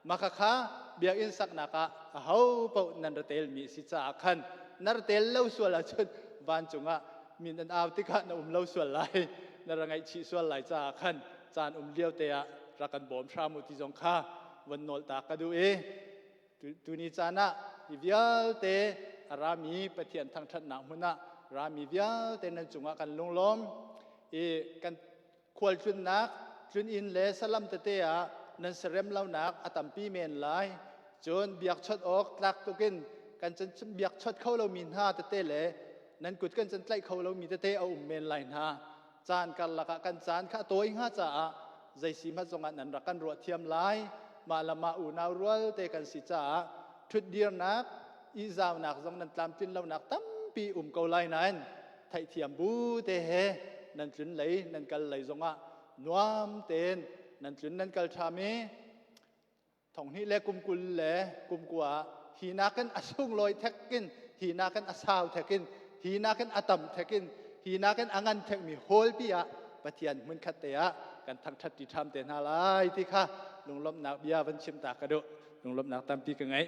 Maka kha biakinn saknak ah aho paoh nan ra telmi si caah khan na ra tel lo sual ahcun vancung ah min an au tikah na um lo sual lai, na ra ngaihchih sual lai caah khan caan um lio te ah rak kan bawm hram u ti zong kha von nawl ta ka duh i tuni caan ah hi vialte a rami Pathian thangṭhatnak hmun ah rami vialte nan cungah kan lunglawm i kan Khualtlunnak, tluninn le salam tete ah nan serem lonak a tampi men lai. Cun biakchawt awk tlak tukin kan biakchawt kho lomi hna tete le nan kut kan can tlaih kho lomi tete a um men lai hna. Caan karlak ah kan caan kha a tawi hnga caah zei si hmanh zongah nan rak kan ruah thiam lai. Mah le mah unau rual te kan si caah ṭhutdirnak, ihzaunak zong nan tlamtlin lonak tampi um ko lai nain theihthiam bu te he nan tlun lei nan kal lei zongah nuam tein nan tlun nan kal ṭham i thonghnih le kum 20 le kum kua hi nakin a sunglawi thekin, hi nakin a sau thekin, hi nakin a tam thekin, hi nakin a ngan thekmi hawlpi ah Pathian hmunkhat te ah kan thangṭhat ṭi ṭham te hna lai ti kha lunglawmhnak bia van chim ta ka duh. Lunglawmhnak tampi ka ngei.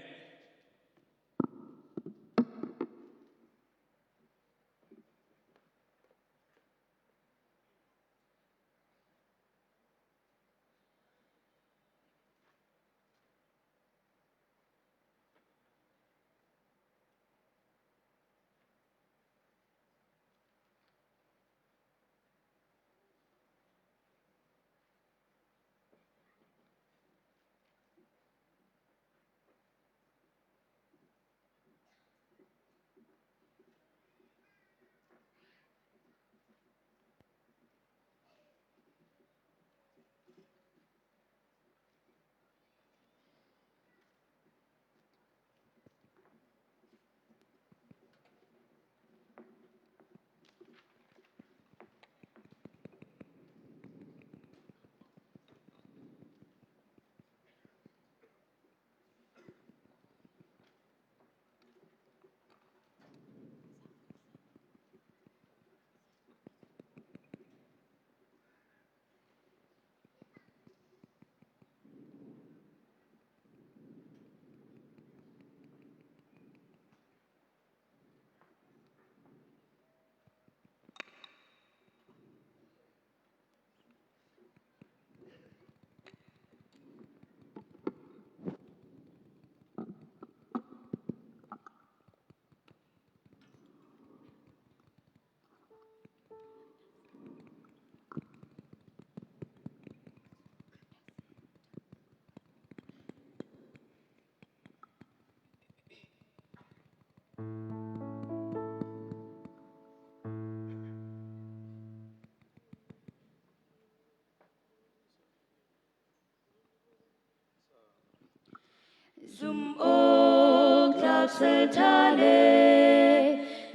Zum awk tlak salṭha le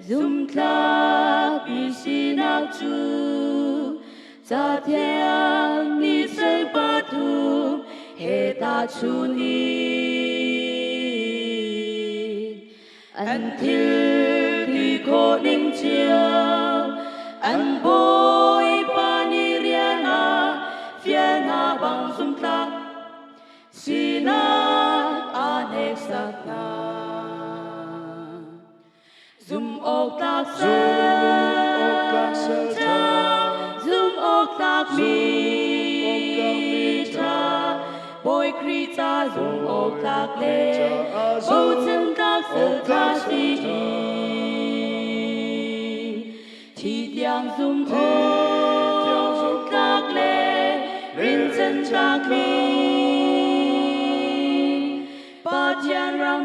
zumtlak mi sinak cu Cathiang nih sal pathum he tahchunh in an thil ti khawh ning cio an bawipa nih rian a fial hna bang zumtlak sinak aa hneksak hna. Zum awk tlak sal ṭha, zum awk tlak mi ṭha, Bawi Khrih ca zum awk tlak le bochan tlak sal ṭha si. Thi tiang zum awk tlak le rincan. Rinchan tlakmi Pathian ram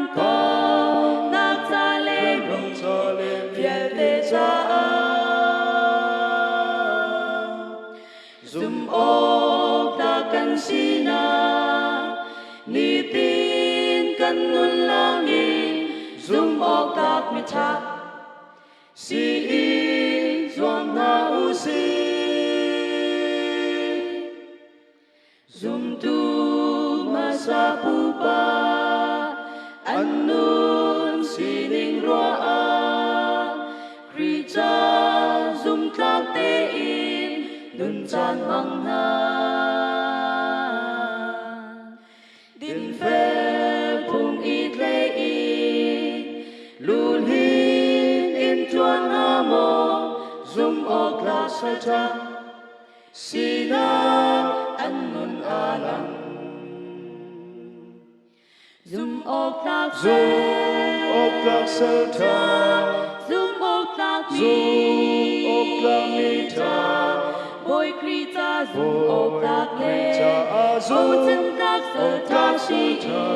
nak ca le vialte caah zum awk tlak kan sinak nitin kan nun langin zum awk tlak miṭha Si i zuam hna u sih. Zumtu hmasa pupa an nun sining ruah ah Khrih ca zumtlak tein nun caan hmang hna. Dinfel phung i tlei in luhlin in ṭuan hnga maw zum awk tlak salṭha sinak an nun a lang. Zum awk tlak Zum awk tlak salṭha zum awk tlak mi zum awk tlak mi ṭha Bawi Khrih ca zum awk tlak le caah zum bochan tlak sal ṭha si ṭha.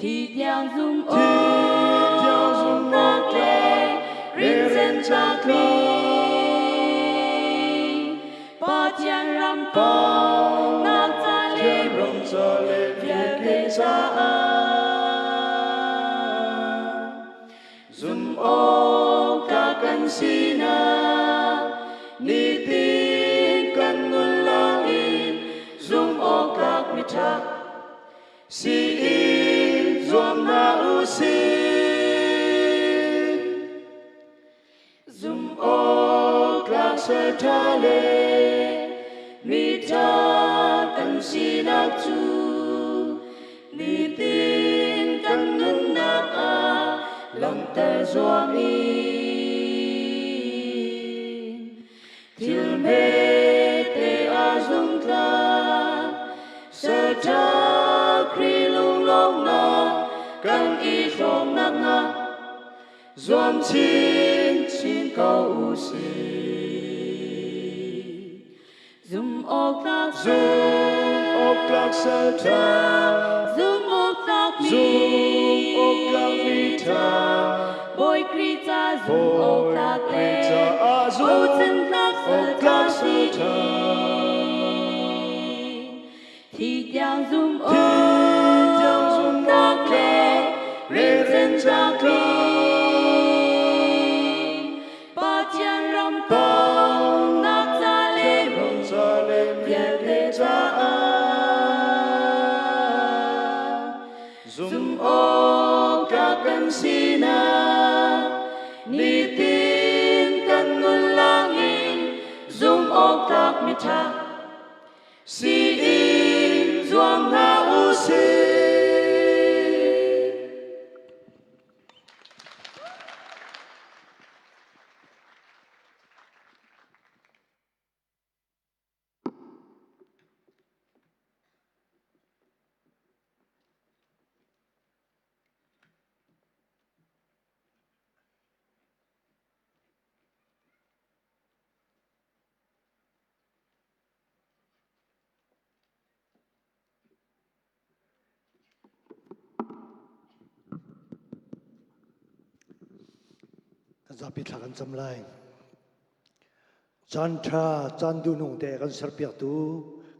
Thi tiang zum Thi tiang zum awk tlak le rinsan tlak mi Pathian ram nak ca le ram ca le vialte caah zum awk tlak kan sinak nitin kan nun langin zum awk tlak miṭha si in zuam hna u sih. Zum awk tlak sal ṭha le miṭha kan sinak cu nitin kan nunnak ah langhter zuam in thil hmete ah zumtlak sal ṭha Khrih lunglawmhnak kan i hrawmnak hnga Zuam chinchin ko u sih. Zum awk tlak Zum awk tlak sal ṭha, zum awk tlak mi zum awk tlak mi ṭha, Bawi Khrih ca zum awk tlak le Khrih caah zum bochan tlak sal awk ṭha tlak sal si. ṭha. Thi tiang zum Thi tiang zum tlak awk le tlak, rinsan tlak mi Pathian ram nak ca le ram ca le vialte caah zum awk tlak kan sinak nitin kan nun langin zum awk tlak miṭha si in zuam hna u sih. Kan zapi thla kan cam lai. Caan ṭha, caan duhnung te kan serpiaktu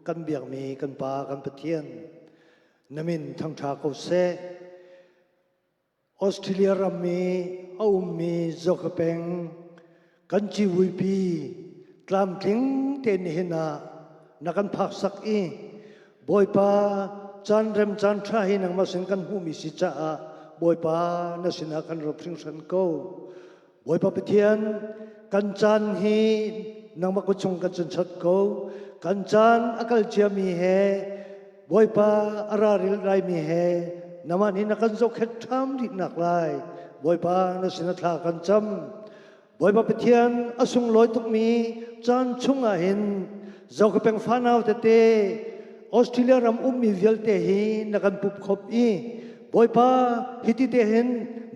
kan biakmi kan Pa kan Pathian na min thangṭha ko seh. Australia ram i a ummi Zoka peng kan civuipi tlamtling tein nihin ah na kan phaksak i Bawipa caan rem caan ṭha hi nangmah sin kan hmuhmi si caah Bawipa na sinah kan rop hringhran ko. Bawipa Pathian kan caan hi nangmah kut chung kan cunchat ko. Kan caan a kal ciami he Bawipa a ra ril laimi he namah nih na kan zohkhenh ṭham rih nak lai Bawipa na sin a thla kan cam. Bawipa Pathian a sunglawi tukmi caan chungah hin zohkhe peng fanau tete Australia ram ummi vialte hi na kan pup khop i Bawipa hiti te hin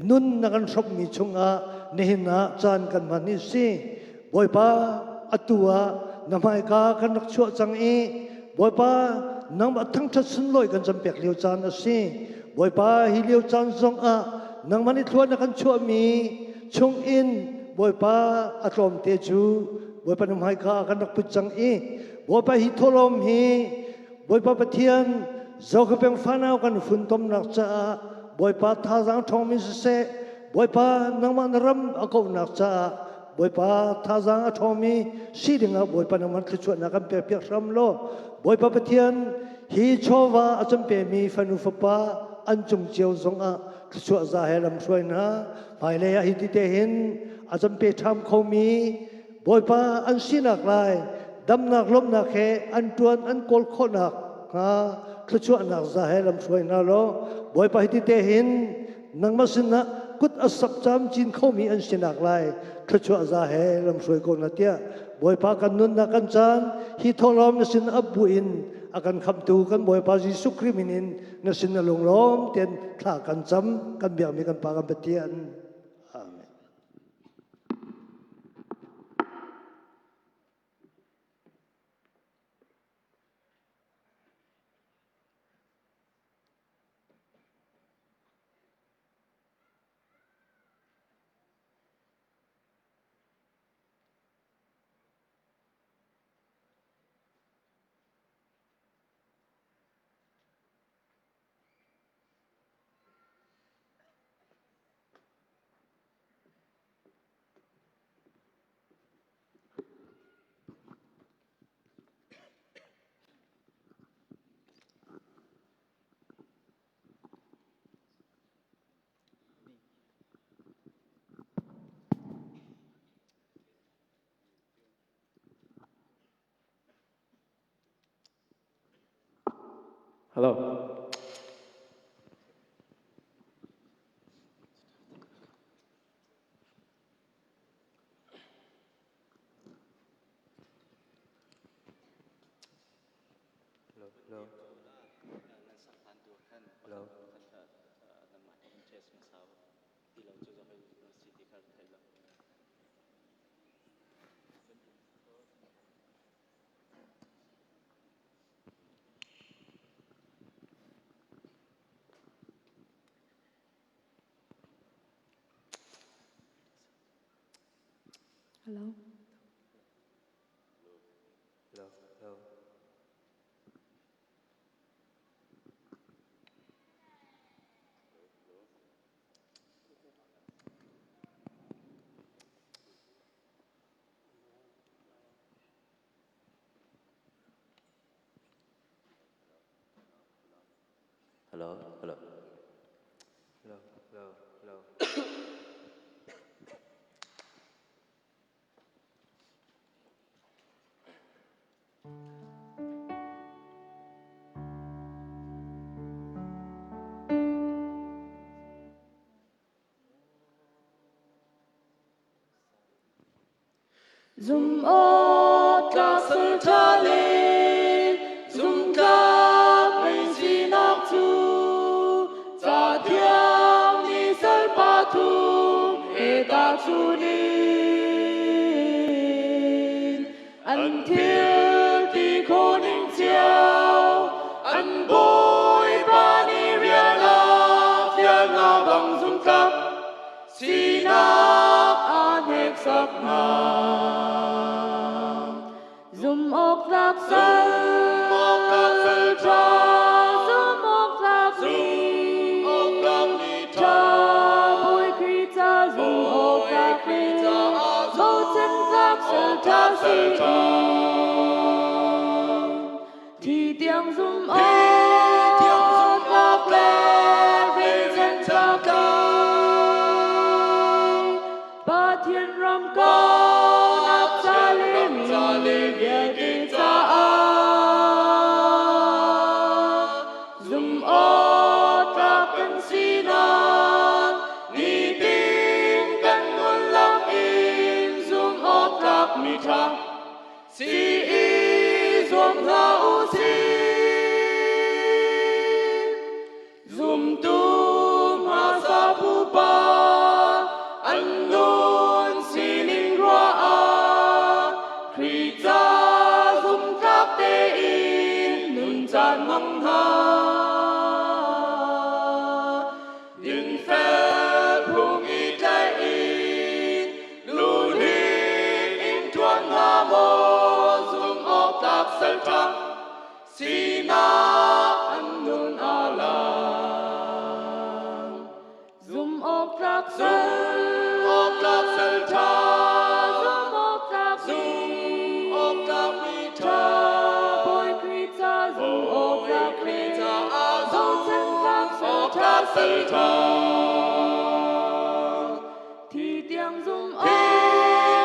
nun na kan hrawmmi chungah nihin ah caan kan hman hi si. Bawipa atu ah na hmaika kan rak chuah cang i Bawipa nangmah thangṭhat sunlawi kan campek lio caan a si. Bawipa hi lio caan zong ah nangmah nih thlua na kan chuahmi chungin Bawipa a tlawmte cu Bawipa na hmaika ah kan rak put cang i Bawipa hi thawhlawm hi Bawipa Pathian Zoka peng fanau kan funtomnak caah Bawipa thazaang ṭhawngmi siseh Bawipa nangmah na ram a kauhnak caah Bawipa thazaang a ṭhawngmi si dingah Bawipa nangmah thluachuahnak kan pekpiak hram law Bawipa Pathian hi chawva a can pemi fanu fapa an cung cio zongah thluachuah za he lam hruai hna hmailei ah hi ti te hin a can pe ṭham khomi Bawipa an sinak lai damnak lawmhnak he an ṭuan an kawl khawhnak hnga thluachuahnak za he lam hruai hna law Bawipa hi ti te hin nangmah sinah kut a sap camcin khomi an sinak lai thluachuah za he lamhruai ko na tiah Bawipa kan nunnak kan caan hi thawhlawm na sin ap buin a kan khamtu kan Bawipa Jesuh Khrih min in na sin na lunglawm ten thla kan cam kan biakmi kan Pa kan Pathian. Amen. Hello. Hello. Hello. Hello. Hello. Hello. Hello. Hello. Hello. Hello. Hello. Hello. Zum awk tlak sal ṭha le zumtlak mei sinak cu ca thiang nih sal pathum he tahchunh in an thil ti khawh ning cio an bawipa nih rian a fial hna bang zumtlak sinak aa hneksak hna. Zum awk tlak sal ṭha, zum awk tlak mi ṭha Bawi Khrih ca zum awk tlak le bochan tlak sal ṭha si Thi tiang zum awk tlak le rinsan tlak Pathian ram kaunak ca le mi vialte caah zum awk tlak kan sinak Nitin kan nun lam in zum awk tlak mi ṭha si i zuam hna u sih. Zumtu hmasa pupa an nun sining ruah ah Khrih ca. ṭha sinak an nun a lang. Zum awk tlak sal Zum awk tlak sal ṭha Zum awk tlak Zum awk tlak mi ṭha Bawi Khrih ca zum awk tlak Bawi Khrih caah Bochan tlak zum sal awk ṭha tlak si sal ṭha. Thi tiang zum Thi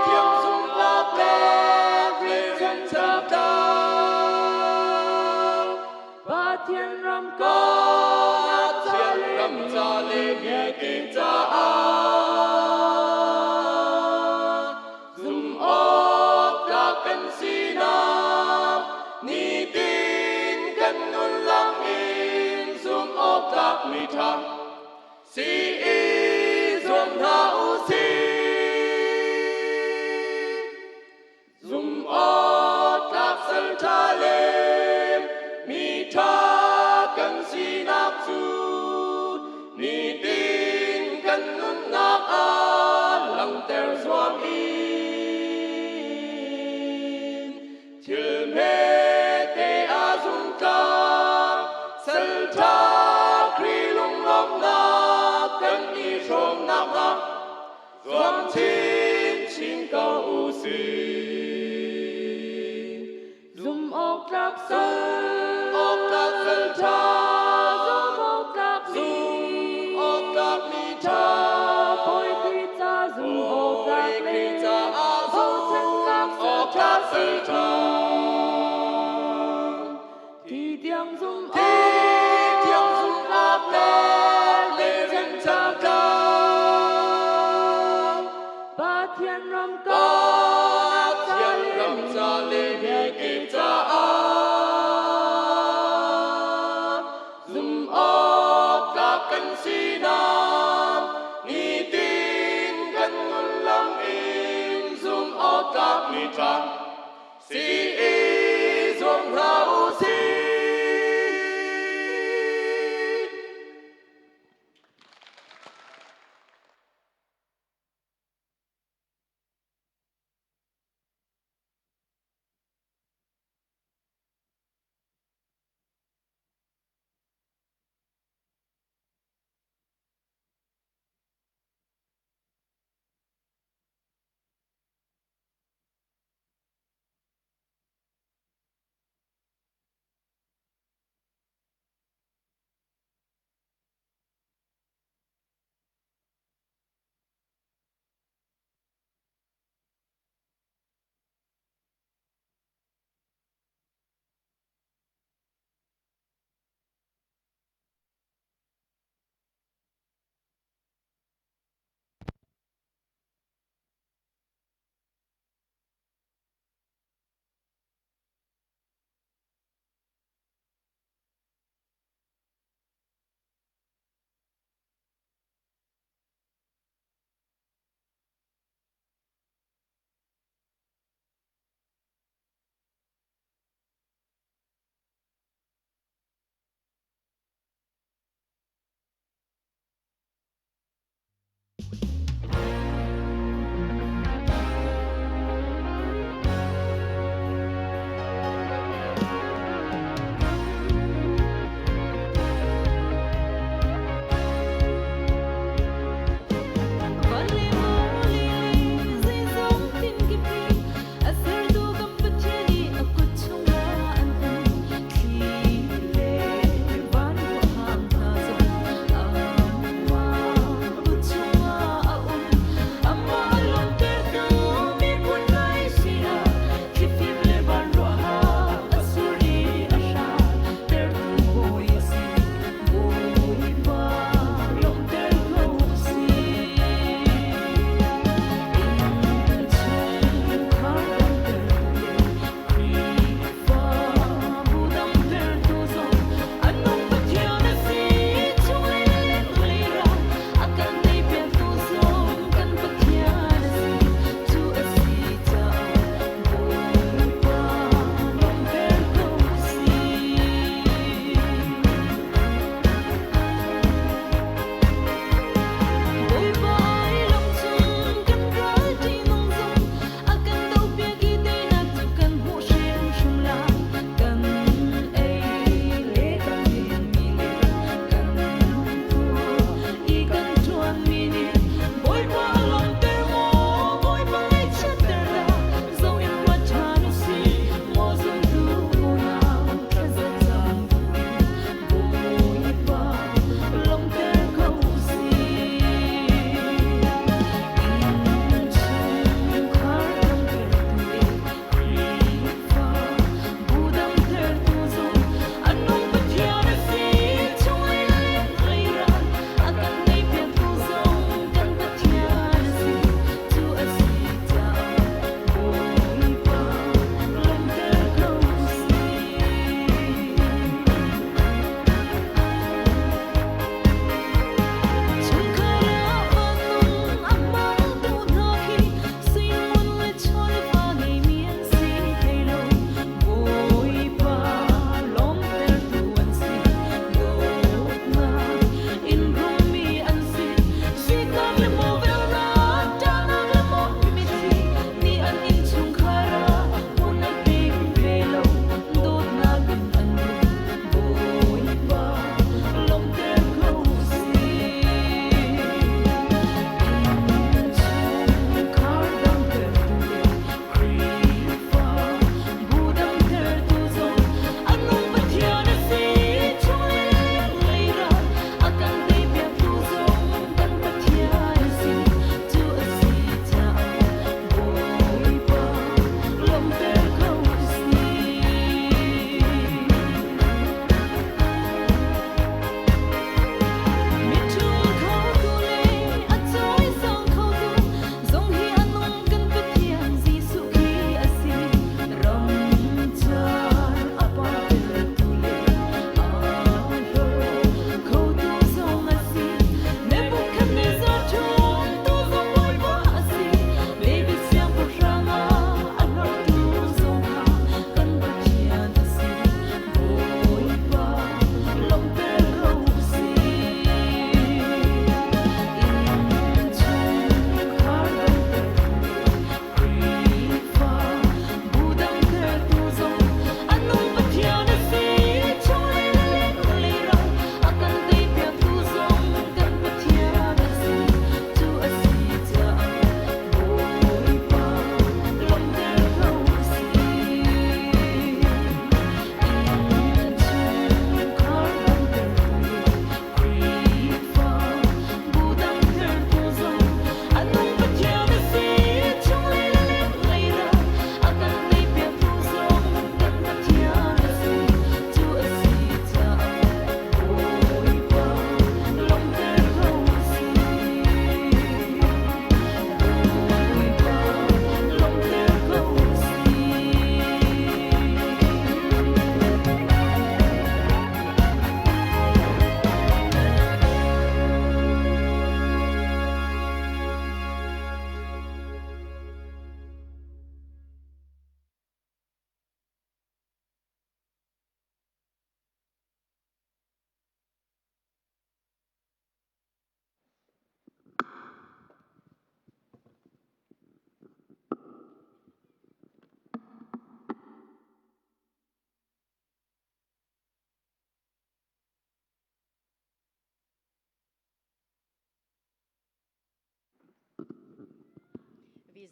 tiang zum awk tlak rinchanh rinchanh tlak. Pathian ram kongah ca Pathian le ram mi ca le mi kip caah zum awk tlak kan sinak nitin kan nun lang in zum awk tlak mi ṭha si i zuam hna u sih. Zum awk tlak sal ṭha le mi ṭha kan sinak cu nitin kan nunnak ah langhter zuam in thil hmete ah zumtlak sal ṭha Khrih lunglawmhnak kan i hrawmnak hnga zuam chinchin ko u sih. Zum awk tlak sal Awk tlak sal ṭha Zum awk tlak mi zum awk tlak mi ṭha Bawi Khrih ca zum awk tlak Bawi le Khrih caah bochan zum tlak sal awk ṭha tlak si sal ṭha. Thi tiang zum Thi tiang zum awk tlak le rinchanh tlak. Pathian ram kongah ca Pathian le ram mi ca le mi kip caah zum awk tlak kan sinak nitin kan nun lam in zum awk tlak mi ṭha si i zuam hna u sih.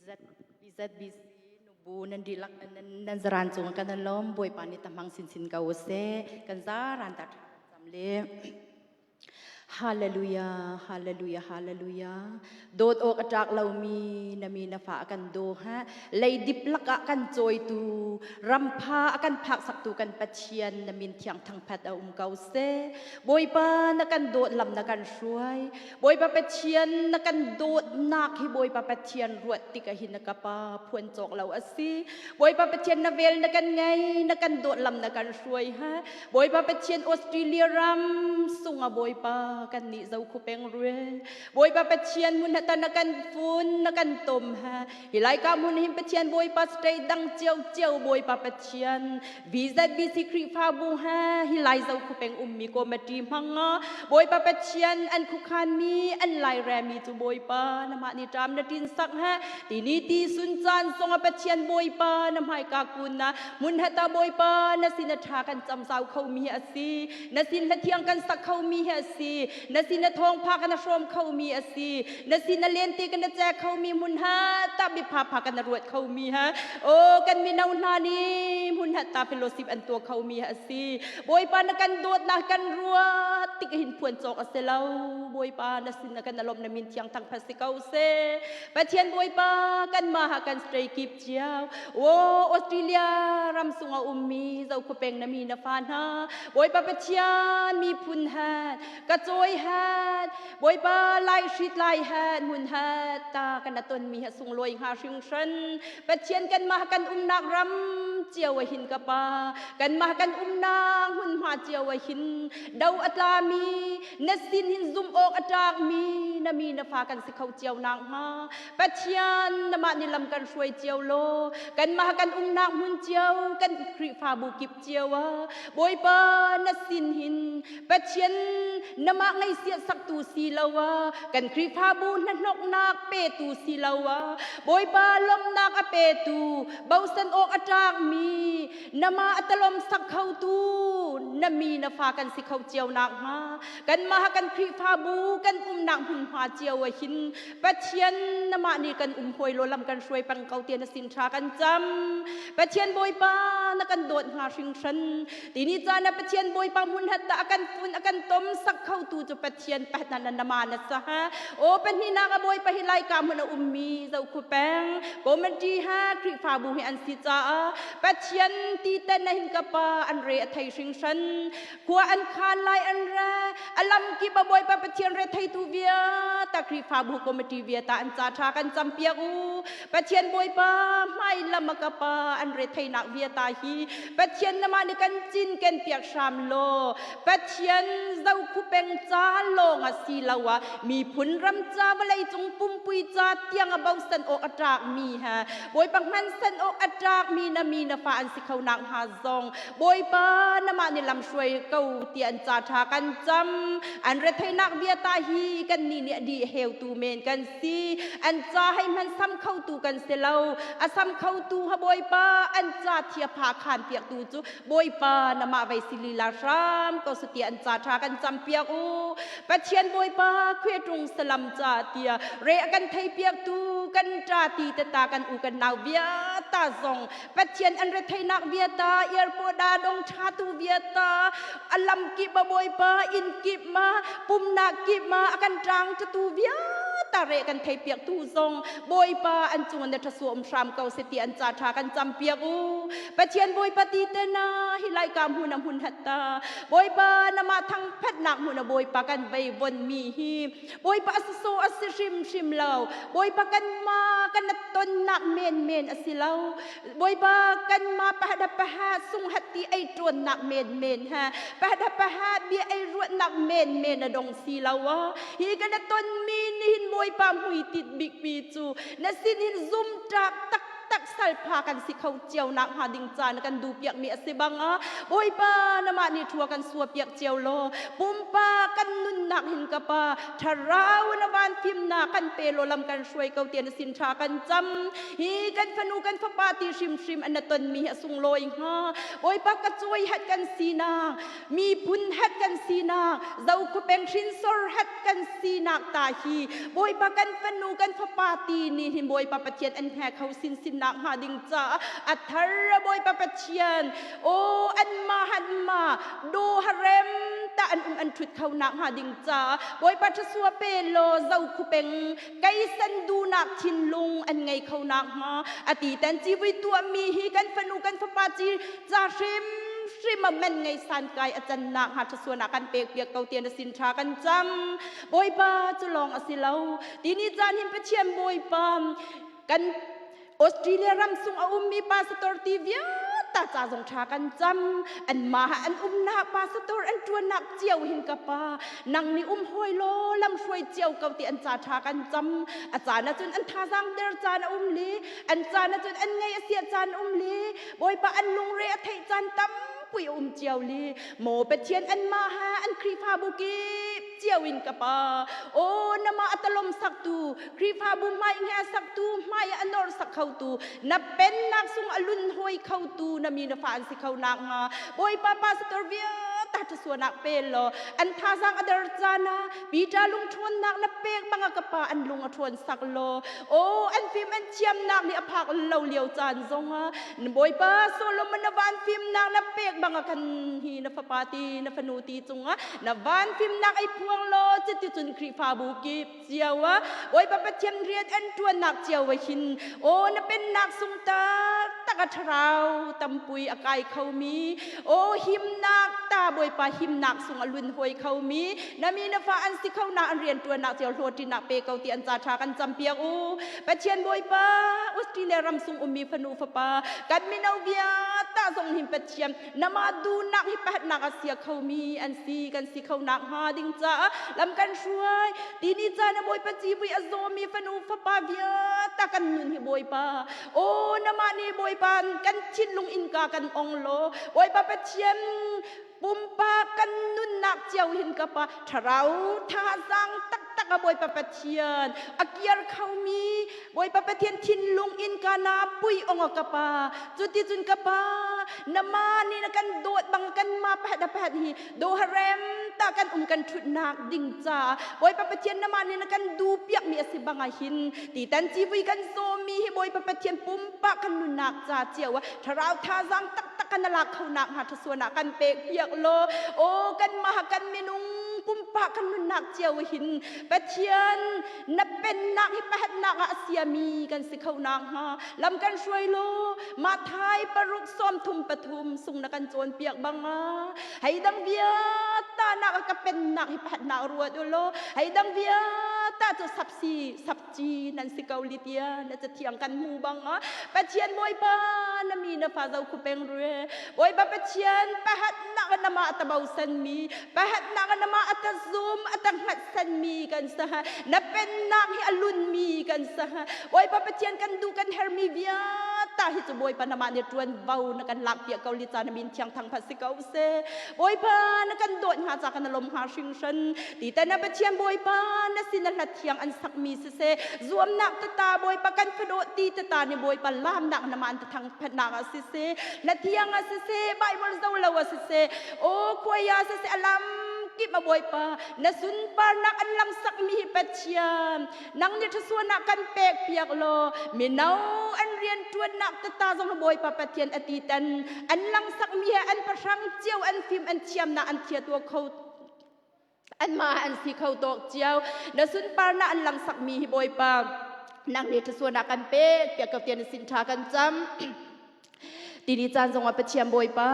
ZBC nubu nan dihlak nan zaran cung kan lawm. Bawipa nih tamang sinsin ko seh. Kan zaran ta cam le. Hallelujah, hallelujah, hallelujah. Dawt awk a ṭak lomi na mi na fa a kan daw ha. Leidip lakah kan cawitu, rampha a kan phak saktu kan Pathian na min thiang thangphat a um ko seh. Bawipa na kan dawt lam na kan hruai. Bawipa Pathian na kan dawtnak hi Bawipa Pathian ruat tik ah hin na ka pa phuan cawk lo a si. Bawipa Pathian na vel na kan ngei, na kan dawt lam na kan hruai ha. Bawipa Pathian Australia ram sunga Bawipa kan nih zo khu peng rue. Bawipa Pathian mun hata na kan fun na kan tom ha. Hi lai ka mun hin Pathian Bawipa state dang cio cio Bawipa Pathian VZBC Khrihfabu ha hi lai zo khu peng ummi committee hmanga Bawipa Pathian an khukhan mi an lai re mi cu Bawipa na mah ni ṭam na ṭin sak ha tini ti sun caan songa Pathian Bawipa na hmaika kun na mun hata Bawipa na sin a ṭha kan cam zau kho mi a si na sin hla thiang kan sak kho mi hi a si na sin a thawngpha kan hrawm kho mi a si na sin a lente kan che kho mi mun ha ta bi pha pha kan ruat kho mi ha o kan mino hna ni mun ha ta fellowship an tua kho mi a si Bawipa na kan dawt na kan ruat tik hin phuan cawk a si lo Bawipa na sin na kan alom na min thiang thang phat si ko se Pathian Bawipa kan ma ha kan stray kip cio o Australia ram sung a ummi zokhupeng na mi na fa hna Bawipa Pathian miphun hat ka cawi hat Bawipa lai hrit lai hat mun hat ta kan ton mi ha sunglawi hnga hringhran Pathian kan mah kan umnak ram cio a hin ka pa kan mah kan umnak hmunhma cio a hin do a tlami na sin hin zum awk a ṭakmi na mi na fa kan si kho cio nak hnga Pathian namah ni lam kan hruai cio law kanmah kan umnak hmun cio kan Khrihfabu kip cio ah Bawipa na sin hin Pathian namah ngaihsiah saktu si lo ah kan Khrihfabu hnahnoknak petu si lo ah Bawipa lawmhnak a petu bosan awk a ṭakmi namah a talom sak khotu na mi na fa kan si kho cio nak hnga kanmah kan Khrihfabu kan umnak hmunhma cio ah hin Pathian namah nih kan um hawi lo lam kan hruai peng ko tiah na sin tha kan cam. Pathian Bawipa na kan dawt hnga hringhran. Tini caan ah Pathian Bawipa hmun hat a kan fun a kan tom sak kho tu cu Pathian pahna na nama na sa ha. O pahnihnak a Bawipa hi lai ka hmun a ummi zo khu peng committee ha Khrihfabu hi an si caah Pathian ti ten na hin ka pa an re a thei hringhran. Khua an khan lai an ra alam kip a Bawipa Pathian re theitu via ta Khrihfabu committee via ta an ca tha kan cam piak u Pathian Bawipa hmai lam a ka pa an re theinak via ta hi Pathian nama ni kan cin ken piak hram law Pathian zo khu peng ca lawng a si lo ah miphun ram ca vawlei cung pumpui ca tiang a bosan awk a ṭak mi ha Bawipa hman san awk a ṭak mi na mi na fa an si kho nak hnga zong Bawipa namah nih lam hruai ko ti an ca ṭha kan cam. An retheinak viata hi kan nih nih a dih heutu men kan si. An ca hei hman sam khotu kan si lo. A sam khotu ha Bawipa an ca thia pha khan piaktu cu Bawipa namah vei si lila hram ko su ti an ca ṭha kan cam piak u. Pathian Bawipa khueṭung salam ca tia re a kan thei piaktu kan ṭa ti tata kan u kan nau viata zong Pathian an retheinak viata airport ah dong ṭha tu viata alam kip a bawipa inn kip ma pumnak kip ma a kan ṭang tu viata re kan thei piak tu zong bawipa an cung na ṭhasuam hram ko se ti an ca ṭha kan cam piak u Pathian bawipa ti te na hi lai ka hmun a hmun hatta bawipa nama thang phatnak hmun a bawipa kan vei von mi hi Bawipa a si so a si hrimhrim lo. Bawipa kanmah kan tonnak menmen a si lo. Bawipa kanmah pahada paha sunghat ti ei ṭuannak menmen ha. Pahada paha bia ei ruatnak menmen a dong si lo. Hi kan tonmi nihin Bawipa hmuitit bikmi cu na sin hin zumṭak taktak. salpha kan si kho cio nak hnga ding ca na kan du piak mi a si bang a Bawipa namah ni thua kan sua piak cio law pumpa kan nunnak hin ka pa tharau na van fimnak kan pe law lam kan hruai ko tian sin tha kan cam hi kan fanu kan fapa ti hrimhrim an na ton mi hi a sunglawi hnga Bawipa ka cuai hat kan sinak miphun hat kan sinak zokhupeng hrinsor hat kan sinak ta hi Bawipa kan fanu kan fapa ti ni hin Bawipa Pathian an hne kho sin sin nak hnga ding caah a thar Bawipa Pathian o an ma han ma do harem ta an um an thut kho nak hnga ding caah Bawipa thasua pe lo zokhupeng keisan duhnak thinlung an ngei kho nak hnga ati tan civui tuahmi hi kan fanu kan fapa ci ca hrim hrim a men ngei san kai a can nak hnga thasuan ah kan pek piak ko tian sin tha kan cam bawipa cu lawng a si lo tini caan hin pathian bawipa kan Australia ram sung a ummi pastor ti vialte ca zong tha kan cam an mah an umnak pastor an tuannak cio hin ka pa nang nih um hoi law lam hruai cio ko ti an ca tha kan cam a caan ahcun an thazaang der caan a um li an caan ahcun an ngei a sia caan um li bawipa an lungre a theih caan tampi a um cio li maw pathian an mah ha an khrihfabu kip cio in ka pa o nama atalom saktu khrihfabu hmai nge saktu hmai a nor sak khotu na pennak sung a lun hoi khotu na mi na fa an si kho nak nga bawipa pastor vialte thasuanak pe law an thazang a der cana Peter lung ṭhawnnak na pek bang ka pa an lung a ṭhawn sak law o an fim an thiamnak nih a phak lo lio caan zongah na bawipa Solomon na van fimnak na pek bang kan hi na fapa ti na fanu ti cungah na van fimnak ai phuang law cuticun Khrihfabu kip cio ah Bawipa Pathian rian an ṭuannak cio ah hin aw na pennak sung taktak a thlarau tampui a kai khomi aw himnak ta Bawipa himnak sung a lun hoi khomi na mi na fa an si kho nak an rian ṭuannak cio hlawhṭinak pe ko ti an ca ṭha kan campiak u Pathian Bawipa Australia ram sung ummi fanu fapa kan mino vialte zong hin Pathian nama duhnak hi pahatnak a sia khomi an si kan si kho nak hnga ding caah lam kan hruai tini caan a bawipa civui a zawmi fanu fapa vialte kan nun hi bawipa o namah nih bawipa kan thinlung innka kan ong law bawipa pathian pumpak kan nunnak cio hin ka pa thlarau thazaang taktak a bawipa pathian a kiar khomi Bawipa Pathian thinlung in ka na pui ong ka pa cuticun ka pa na ma nih na kan dawt bang kan ma pahat a pahat hi do harem ta kan um kan thutnak ding ca Bawipa Pathian na ma nih na kan du piak mi asi bang ah hin ti tan civui kan zawmi hi Bawipa Pathian pumpak kan nunnak ca cio ah thlarau thazaang taktak kan lak kho nak hnga thasuan ah kan pek piak law o kan mah kan minung pumpak kan nunnak cio hin Pathian na pennak hi pahatnak ah a siami kan si kho nakhnga lam kan hruai law Mathai paruk 33 sung na kan cawnpiak bang ah hei dang viata nak ka pennak hi pahatnak ruat u law hei dang viata cu sapsi sapci nan si ko litia na cathiang kan hmu bang ah Pathian Bawipa na mi na fa zo khu peng rue Bawipa Pathian pahatnak nama tabausan mi pahatnak nama atazum atangngat sanmi kan sa na pennak hi a lunmi kan sa Bawipa Pathian kan duh kan hermi vialte hi cu Bawipa namah nih ṭuan vo na kan lak piak ko li ca na min thiang thang phat si ko se Bawipa na kan dawt hnga ca kan lom hnga hringhran ti ta na Pathian Bawipa na sin na hlat thiang an sakmi siseh zuamnak tata Bawipa kan fadawt ti tata ni Bawipa lamnak nama an thang phatnak ah siseh hla thiang ah siseh Bible zo lo ah siseh o khuaya siseh alam kip a Bawipa na sunparnak an lang sakmi hi Pathian nang nih ṭhasuanak kan pek piak law mino an rian ṭuannak tata zong Bawipa Pathian a ti tan an lang sakmi he an pahrang cio an fim an thiamnak an thia tua kho anmah an si kho tawk cio na sunparnak an lang sakmi hi Bawipa nang nih ṭhasuanak kan pek piak ko tian sin ṭha kan cam tini caan zongah Pathian Bawipa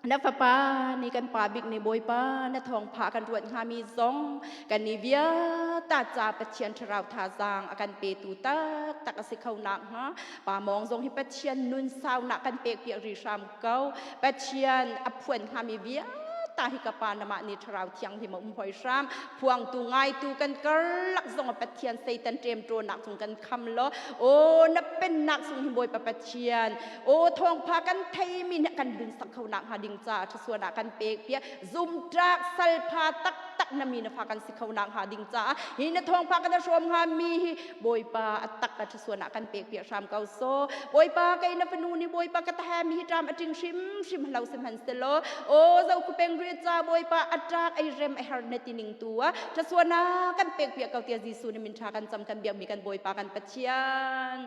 na fapa ni kan pa bik ni Bawipa na thawngpha kan ruat hngami zong kan ni vialte ca Pathian thlarau thazaang a kan petu taktak a si kho nak hnga pa mawng zong hi Pathian nun saunak kan pek piak ri hram ko Pathian a phuan hngami vialte. ta hi ka pa namah ni thlarau thianghlim a um hoi hram phuangtu ngaitu kan karlak zong a Pathian Satan ṭemṭawnak cung kan kham lo o na pennak sung hi Bawipa Pathian o thawngpha kan theimi nih kan lunsak kho nak hnga ding ca ṭhasuan ah kan pek pia zumṭak salpha taktak na mi na fa kan si kho nak hnga ding caah hi na thawngpha kan hrawm hnga mi hi Bawipa a tak a ṭhasuan ah kan pek pia hram ko so Bawipa kei na fanu ni Bawipa ka tahem hi ṭam a ṭing hrim hrim hlo sihmanhselaw o zo ku peng ri ca Bawipa a ṭak ei rem a her na ti ning tu a ṭhasuan ah kan pek pia ko tia Jesuh na min ṭha kan cam kan biak mi kan Bawipa kan Pathian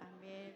Amen.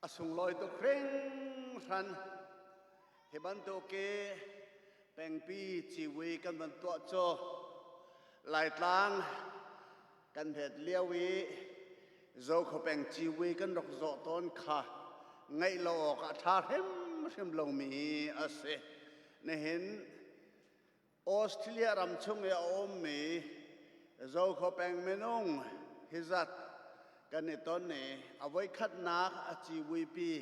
A sunglawi tuk hringhran. Hi bantuk i pengpi civui kan van tuah cu Laitlang kan het lio i Zokhua peng civui kan rak zawh tawn kha ngaih lo awk a ṭha hrimhrim lomi a si. Nihin Australia ram chung i a ummi Zokhua peng minung hi zat kan i ton i a voikhatnak a civuipi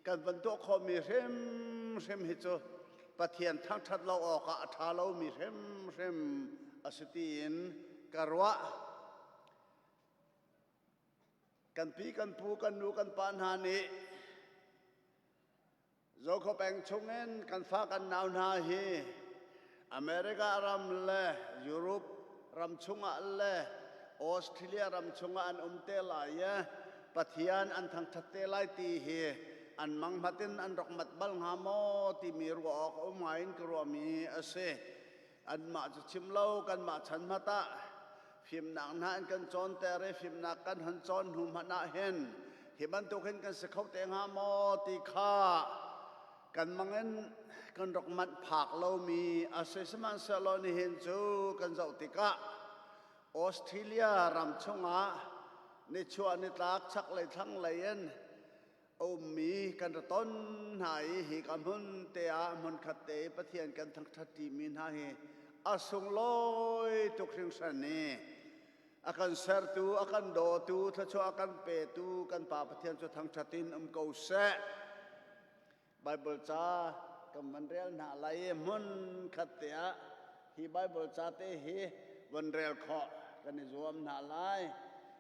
kan van tuah khawhmi hrimhrim hi cu Pathian thangṭhat lo awkah a ṭha lomi hrimhrim a si tiin ka ruah. Kan pi kan pu kan nu kan pa hna nih Zokhua peng chungin kan fa kan nau hna hi America ram le Europe ram chungah le Australia ram chungah an um te lai i Pathian an thangṭhat te lai ti hi an mang hmat in an rak mat bal hnga maw timi ruah awk a um ngai in ka ruahmi a si. Anmah cu chim lo kanmah chan hmat ah fimnak hna in kan cawnter i fimnak kan hon cawn hnu hmanh ah hin hi bantuk hin kan si kho te hnga maw ti kha kan mang in kan rak manh phak lomi a si. Sihmanhsehlaw nihin cu kan zoh tikah Australia ram chungah nichuah nitlak chaklei thlanglei in a ummi kan ra ton hna i hi ka hmun te ah hmunkhat te i Pathian kan thangṭhat ṭimi hna hi a sunglawi tuk hringhran i a kan sertu, a kan dawtu, thluachuah a kan petu kan Pa Pathian cu thangṭhat in um ko seh. Bible ca kan van rel hna lai i hmun khat te ah hi Bible ca te hi van rel khawh kan i zuam hna lai.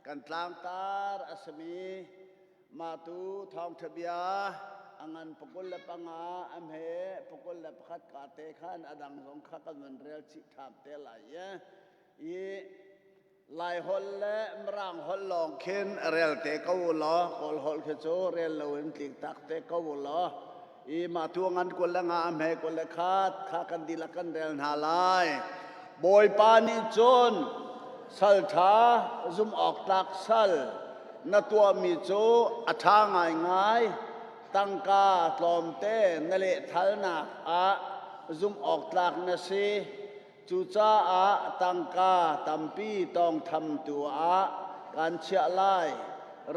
Kan tlangtar a simi Mah tu thawngṭha bia a ngan pakul le panga a hme pakul le pakhat ka te khan a dang zong kha kan van rel chih ṭham te lai i i Lai holh le Mirang holh lawng khin rel te ko u law Kawl holh khi cu rel loin tlik tak te ko u law i mah tu ngan 25 a hme 21 kha kan dihlak kan rel hna lai. Bawipa nih cun sal ṭha zumh awk tlak sal na tuahmi cu a ṭha ngaingai tangka tlawmte na lehthalnak ah zumh awk tlak na si cucaah tangka tampi tawngthamtu ah kan chiah lai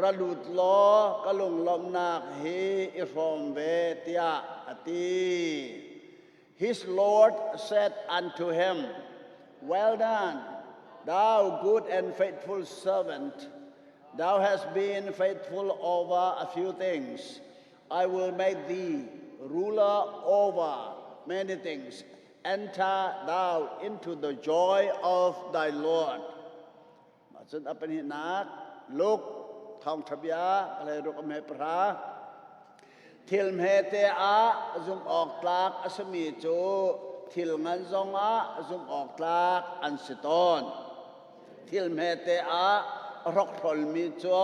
ra lut law ka lunglawmhnak hi i hrawm ve tiah a ti His Lord said unto him, Well done, thou good and faithful servant. Thou hast been faithful over a few things. I will make thee ruler over many things. Enter thou into the joy of thy Lord. Mah cun a pahnihnak Luke thawngṭha bia palei ruk a hme pahra. Thil hmete ah zumh awk tlak a simi cu thil ngan zongah zumh awk tlak an si tawn. Thil hmete ah a hrokhrolmi cu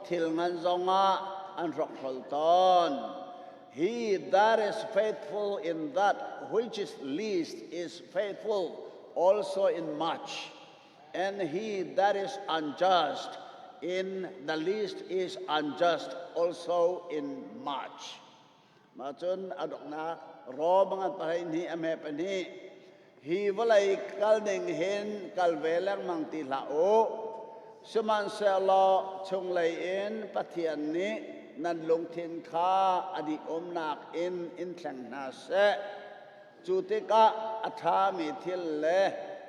thil ngan zongah an hrokhrol tawn. He that is faithful in that which is least is faithful also in much. And he that is unjust in the least is unjust also in much. Mah cun a donghnak Rom ngan pahnih hnih a hme pahnih hi vawlei kal ning hin kal ve lengmang ti hlah u. Sihmanhsehlaw chunglei in Pathian nih nan lungthin kha a dih umnak in in thleng hna seh. Cu tikah a ṭhami thil le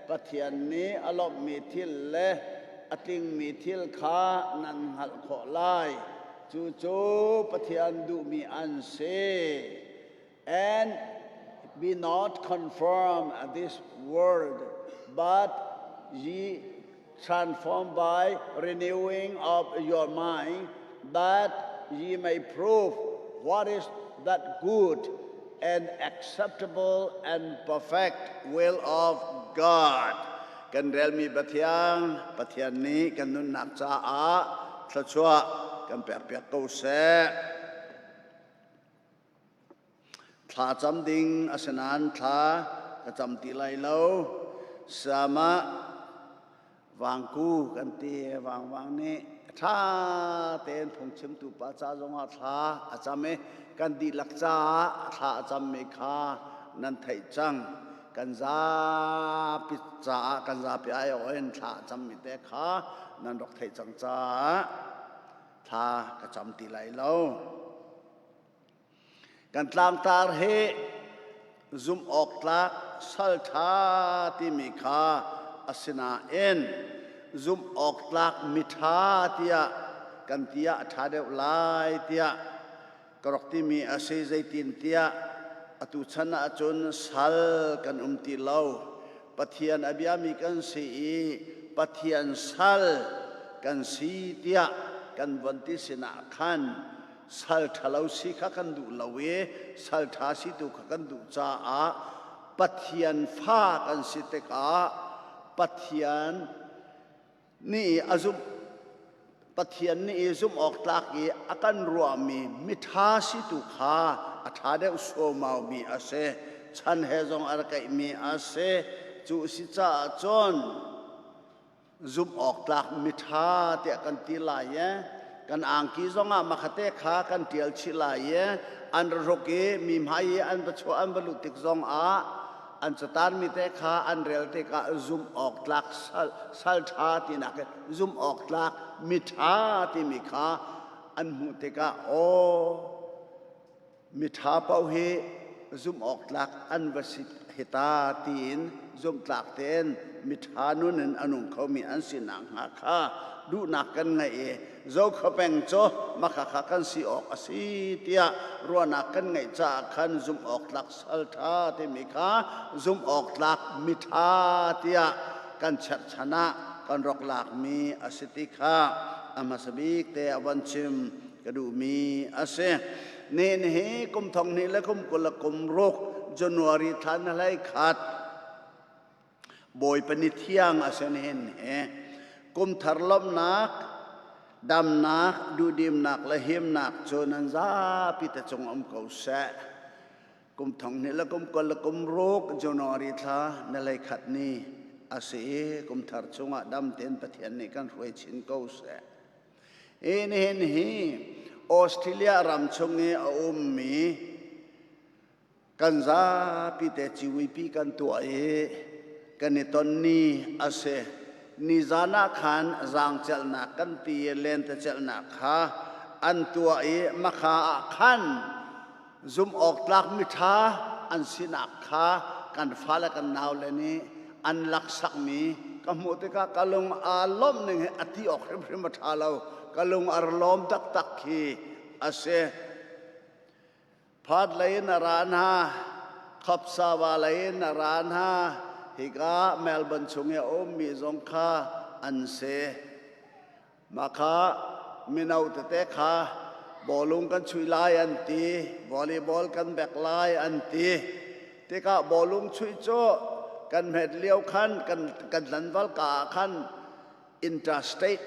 Pathian nih a lawmhmi thil le a tlingmi thil kha nan hngalh khawh lai. Cucu Pathian duhmi an si. And be not conformed this world, but ye transformed by renewing of your mind, that ye may prove what is that good and acceptable and perfect will of God. Kan relmi Pathian, Pathian nih kan nunnak caah thluachuah kan pekpiak ko seh. Thla cam ding a si nain thla ka cam ti lai lo. Sama. Vangku kan ti. Vangvang nih ṭha tein phungchimtu pa ca zongah thla a cam i kan dihlak caah thla a cammi kha nan theih cang. Kan zapi caah kan zapi aiawh in thla a cammi te kha nan rak theih cang caah thla ka cam ti lai lo. Kan tlangtar hi zumh awk tlak sal ṭha timi kha a si nain zumh awk tlak miṭha tiah kan ti ah a ṭha deuh lai tiah ka rak timi a si. Zeitintiah atu chan ahcun sal kan um ti lo. Pathian a biami kan si i Pathian sal kan si tiah kan von ti sinah khan sal ṭhalo si kha kan duh lo i sal ṭha si tu kha kan duh caah Pathian fa kan si tikah Pathian nih a zumh Pathian nih i zumh awk tlak i a kan ruahmi miṭha si tu kha a ṭha deuh suaumau mi a si. Chan he zong a rak keihmi a si. Cu si caah cun zumh awk tlak miṭha tiah kan ti lai i kan angki zongah makhate kha kan ṭial chih lai i an ra ruk i mi hmai i an va chuah an va luh tik zongah an catarmi te kha an rel tikah zumh awk tlak sal, sal ṭha tinak in zumh awk tlak miṭha timi kha an hmuh tikah aw miṭha paoh hi zumh awk tlak an va si hita tiin zumhtlak tein miṭha nun in a nung khomi an si nakhnga kha duhnak kan ngeih i Zokhawpeng cu makhakha kan si awk a si tiah ruahnak kan ngeih caah khan zumh awk tlak sal ṭha timi kha zumh awk tlak miṭha tiah kan cherhchan ah kan rak lakmi a si ti kha a hmasa bik te a von chim ka duhmi a si. Nihin hi kum thong hnih le kum 20 le kum ruk January thla na hlei khat Bawipa ni thiang a si nihin hi kum thar lawmhnak damnak duhdimnak le himnak cu nan zapi te cung um ko seh. Kum thong hnih le kum 20 le kum ruk January thla na lei khat ni a si i kum thar chungah dam tein Pathian nih kan hruai chin ko seh. Hi nihin hi Australia ram chung i a ummi kan zapi te ciwipi kan tuah i kan i ton ni a si. Nizan ah khan zaangcelhnak kan ti i lentecelhnak kha an tuah i makha ah khan zumh awk tlak miṭha an sinak kha kan fale kan naule nih an laksakmi ka hmuh tikah ka lung aa lawmh ning hi a ti awk hrimhrim a ṭha lo. Ka lung a lawm taktak khi a si. Phat lei in a ra hna, Khopsava lei in a ra hna, hika Melbourne chung i a ummi zong kha an si. Mah kha mino tete kha bawlung kan chuih lai an ti, volleyball kan bek lai an ti. Tikah bawlung chuih cu kan hmet lio khan kan kan tlanval ka ah khan interstate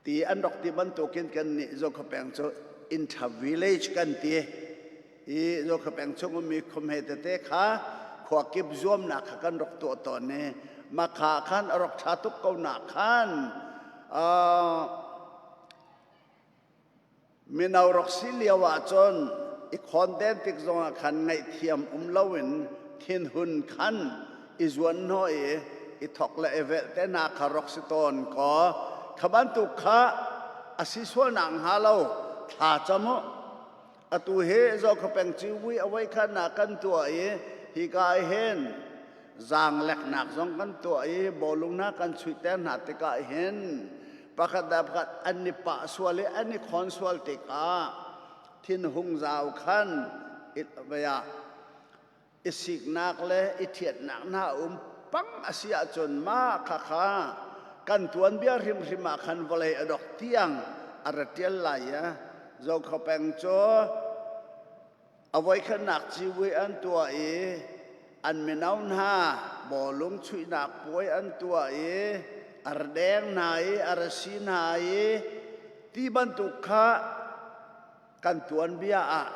ti an rak ti bantukin kan nih Zokhawpeng cu inter village kan ti i Zokhawpeng chung ummi khumhe tete kha khua kip zuamnak kha kan rak tuah tawn i makha khan a rak ṭha tuk ko nak khan Mino rak si lio ahcun i khawnden tik zongah khan ngaihthiam um loin thinhun khan i zuan hnawh i i thok le i velh te hna kha rak si tawn kaw kha bantuk kha a si sual nak hnga lo thla cam u. Atu hi Zokhawpeng civui a voikhat nak kan tuah i hika ah hin zaangleknak zong kan tuah i bawlung hna kan chuihter hna tikah hin pakhat le pakhat an i pah sual i an i khawn sual tikah thinhung zau khan ah i siknak le i ṭhiatnak hna um pang a si ahcun mah khakha kan tuanbia hrimhrim ah khan vawlei a dok tiang a ra ṭial lai i Zokhawpeng cu A voikhatnak civui an tuah i an mino hna bawlung chuihnak puai an tuah i a ra deng hna i a ra si hna i ti bantuk kha kan tuanbia ah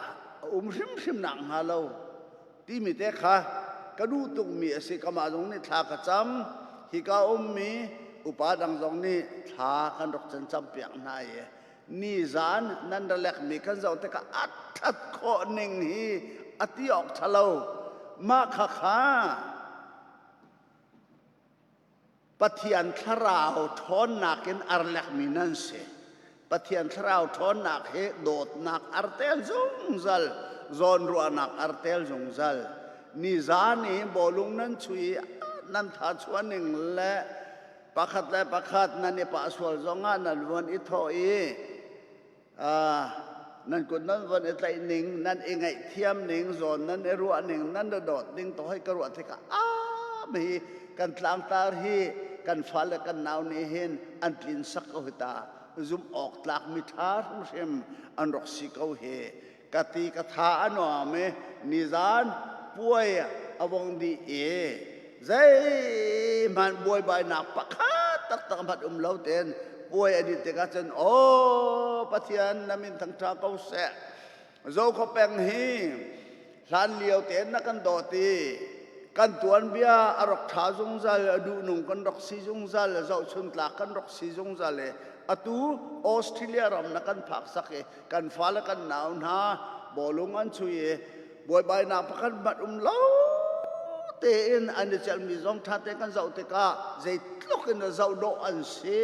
a um hrimhrim nak hnga lo timi te kha ka duh tukmi a si. Kamah zong nih thla ka cam. Hika ummi upa dang zong nih thla kan rak can campiak hna i nizan nan ra lekmi kan zoh tikah a ṭhat khawh ning hi a ti awk ṭha lo. Mah khakha Pathian thlarau ṭhawnnak in ar lekmi nan si. Pathian thlarau ṭhawnnak hi dawtnak ar tel zungzal, zawnruahnak ar tel zungzal. Nizan i bawlung nan chui i nan tha chuaning le pakhat le pakhat nan i pah sual zongah nan von i thawh i nan kut nan von i tlaih ning, nan i ngaihthiam ning, zawn nan i ruah ning, nan i dawt ning to hoi ka ruah tikah ah hi kan tlangtar hi kan fale kan nau nih hin an tlin sak ko hi ta zum awk tlak mi ṭha hrimhrim an rak si ko hi ka ti ka tha a nuam i nizan puai a vong dih i zeihmanh buaibainak pakhat taktak hmanh um lo tein puai a dih tikah cun aw Pathian na min thangṭha ko seh Zokhua peng hi hlan lio tein na kan dawt i kan tuanbia a rak ṭha zungzal a duhnung kan rak si zungzal zohchun tlak kan rak si zungzal i atu Australia ram na kan phak sak i kan fale kan nau hna bawlung an chui i buaibainak pakhat hmanh um lo tein an i celhmi zong ṭha tein kan zoh tikah zeitluk in zoh dawh an si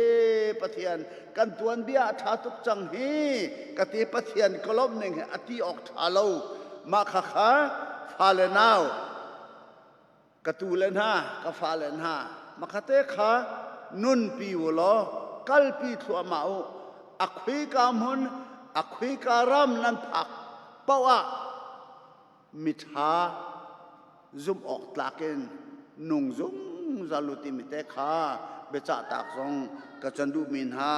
Pathian kan tuanbia a ṭha tuk cang hi ka ti Pathian ka lawmh ning hi a ti awk ṭha lo mah kha kha fale nau ka tu le hna ka fale hna makhate kha nunpi u law kalpi thluahmah u a khuika hmun a khuika ram nan phak paoh ah miṭha zumh awk tlak in nung zungzal u timi te kha biacah tak zong ka can duhmi hna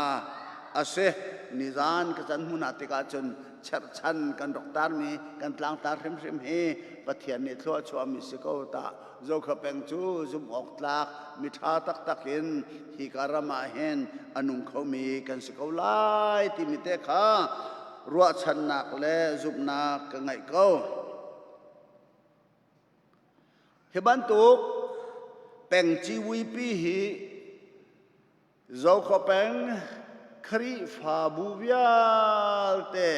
a si. Nizan ka can hmun ah tikah cun cherhchan kan rak tarmi kan tlangtar hrimhrim hi Pathian nih thlua chuahmi si ko tah Zokhua peng cu zumh awk tlak miṭha taktak in hi ka ram ah hin a nung khomi kan si ko lai timi te kha ruahchannak le zumhnak ka ngeih ko. Hi bantuk peng civuipi hi Zokhua peng Khrihfabu vialte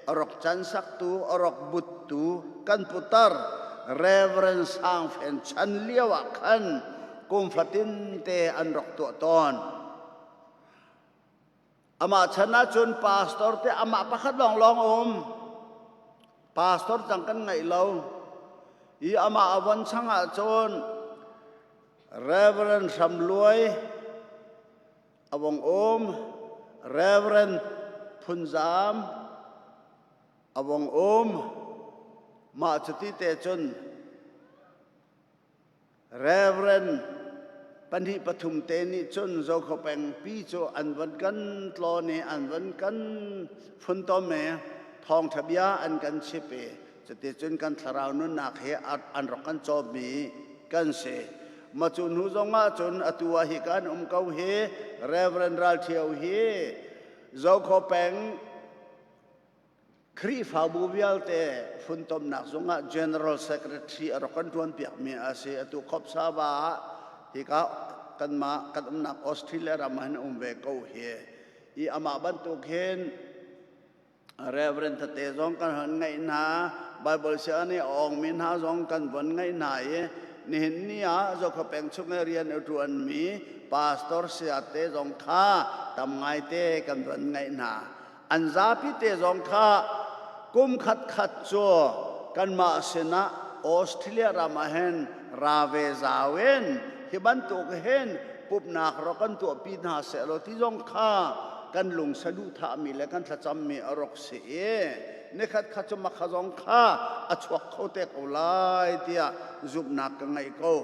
a rak cansaktu, a rak buttu kan putar Reverend Sang Fen chan lio ah khan kum fatin te an rak tuah tawn. Amah chan ahcun pastor te amah pakhat lawnglawng a um. Pastor cang kan ngeih lo. I amah a von chang ahcun Reverend Hram Luai a vong um. Reverend Phunzam a vong um. Mah cuti te cun Reverend pahnih pathum te nih cun Zokhua pengpi cu an van kan tlawn i an van kan funtom i thawngṭha bia an kan chip i cuticun kan thlarau nunnak hi an rak kan cawmmi kan si. Ma cu hnu zongah cun atu ah hi kan um ko hi Reverend Ral Ṭhio hi Zokhua peng Khrihfabu vialte funtomnak zungah General Secretary a rak kan ṭuanpiakmi a si. Atu Khopsava ah hika kanmah kan umnak Australia ram ah hin um ve ko hi. I amah bantuk hin Reverend tete zong kan hon ngeih hna, Bible sianginn i a awngmi hna zong kan von ngeih hna i nihin ni ah Zokhua peng chung i rian a ṭuanmi pastor sayate zong kha tam ngaite kan von ngeih hna. An zapi te zong kha kum khat khat cu kanmah sinah Australia ram ah hin ra ve zau in hi bantuk hin pumhnak rak kan tuahpi hna sehlaw ti zong kha kan lung saduhthahmi le kan thlacammi a rak si i nikhat khat cu makha zong kha a chuak kho te ko lai tiah zumhnak ka ngei ko.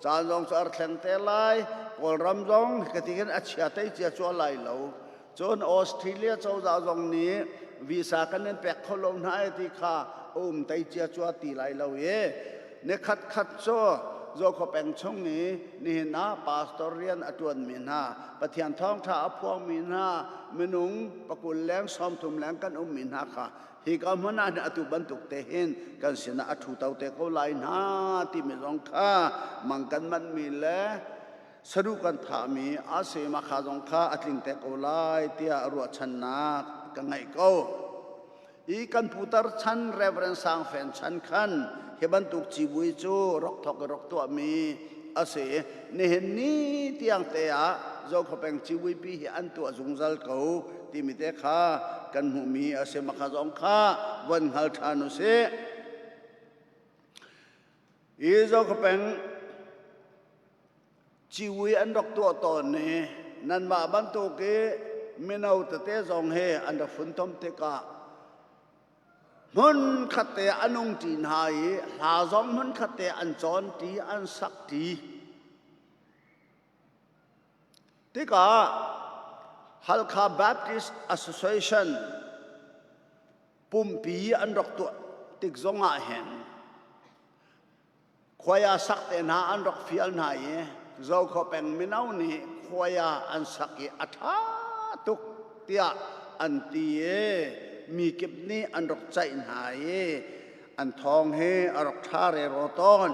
Caan zong cu ar thleng te lai, Kawlram zong ka ti khin a chia tei cia cua lai lo. Cun Australia cozah zong nih visa kan in pek kho lo hna e ti kha a um tei cia cua ti lai lo i nikhat khat cu Zokhua peng chung i nihin ah pastor rian a ṭuanmi hna Pathian thawngṭha a phuangmi hna minung pakul leng 30 leng kan ummi hna kha hi ka hmun ah atu bantuk te hin kan sinah a ṭhu to te ko lai hna timi zong kha mang kan manhmi le. Saduh kan thahmi a si ma kha zong kha a tling te ko lai tiah ruahchannak ka ngeih ko. I kan putar chan Reverend Sang Fen chan khan hi bantuk civui cu rok thok i rok tuahmi a si. Nihin ni tiang te ah Zokhawpeng civui pi hi an tuah zungzal ko timi te kha kan hmuhmi a si. Makha zong kha von hngal ṭhan u sih. Hi Zokhawpeng Civui an rak tuah tawn i nanmah bantuk i mino tete zong hi an rak funtom tikah hmunkhat te an ung ṭi hna i hla zong hmunkhat te an cawn ṭi an sak ṭi. Tikah Halkha Baptist Association pumpi an rak tuah tik zongah hin Khuai sak te hna an rak fial hna i Zokhua peng mino nih khuai an sak i a ṭha tuk tiah an ti i mi kip nih an rak ceih hna i an thawng hi a rak ṭha rero tawn.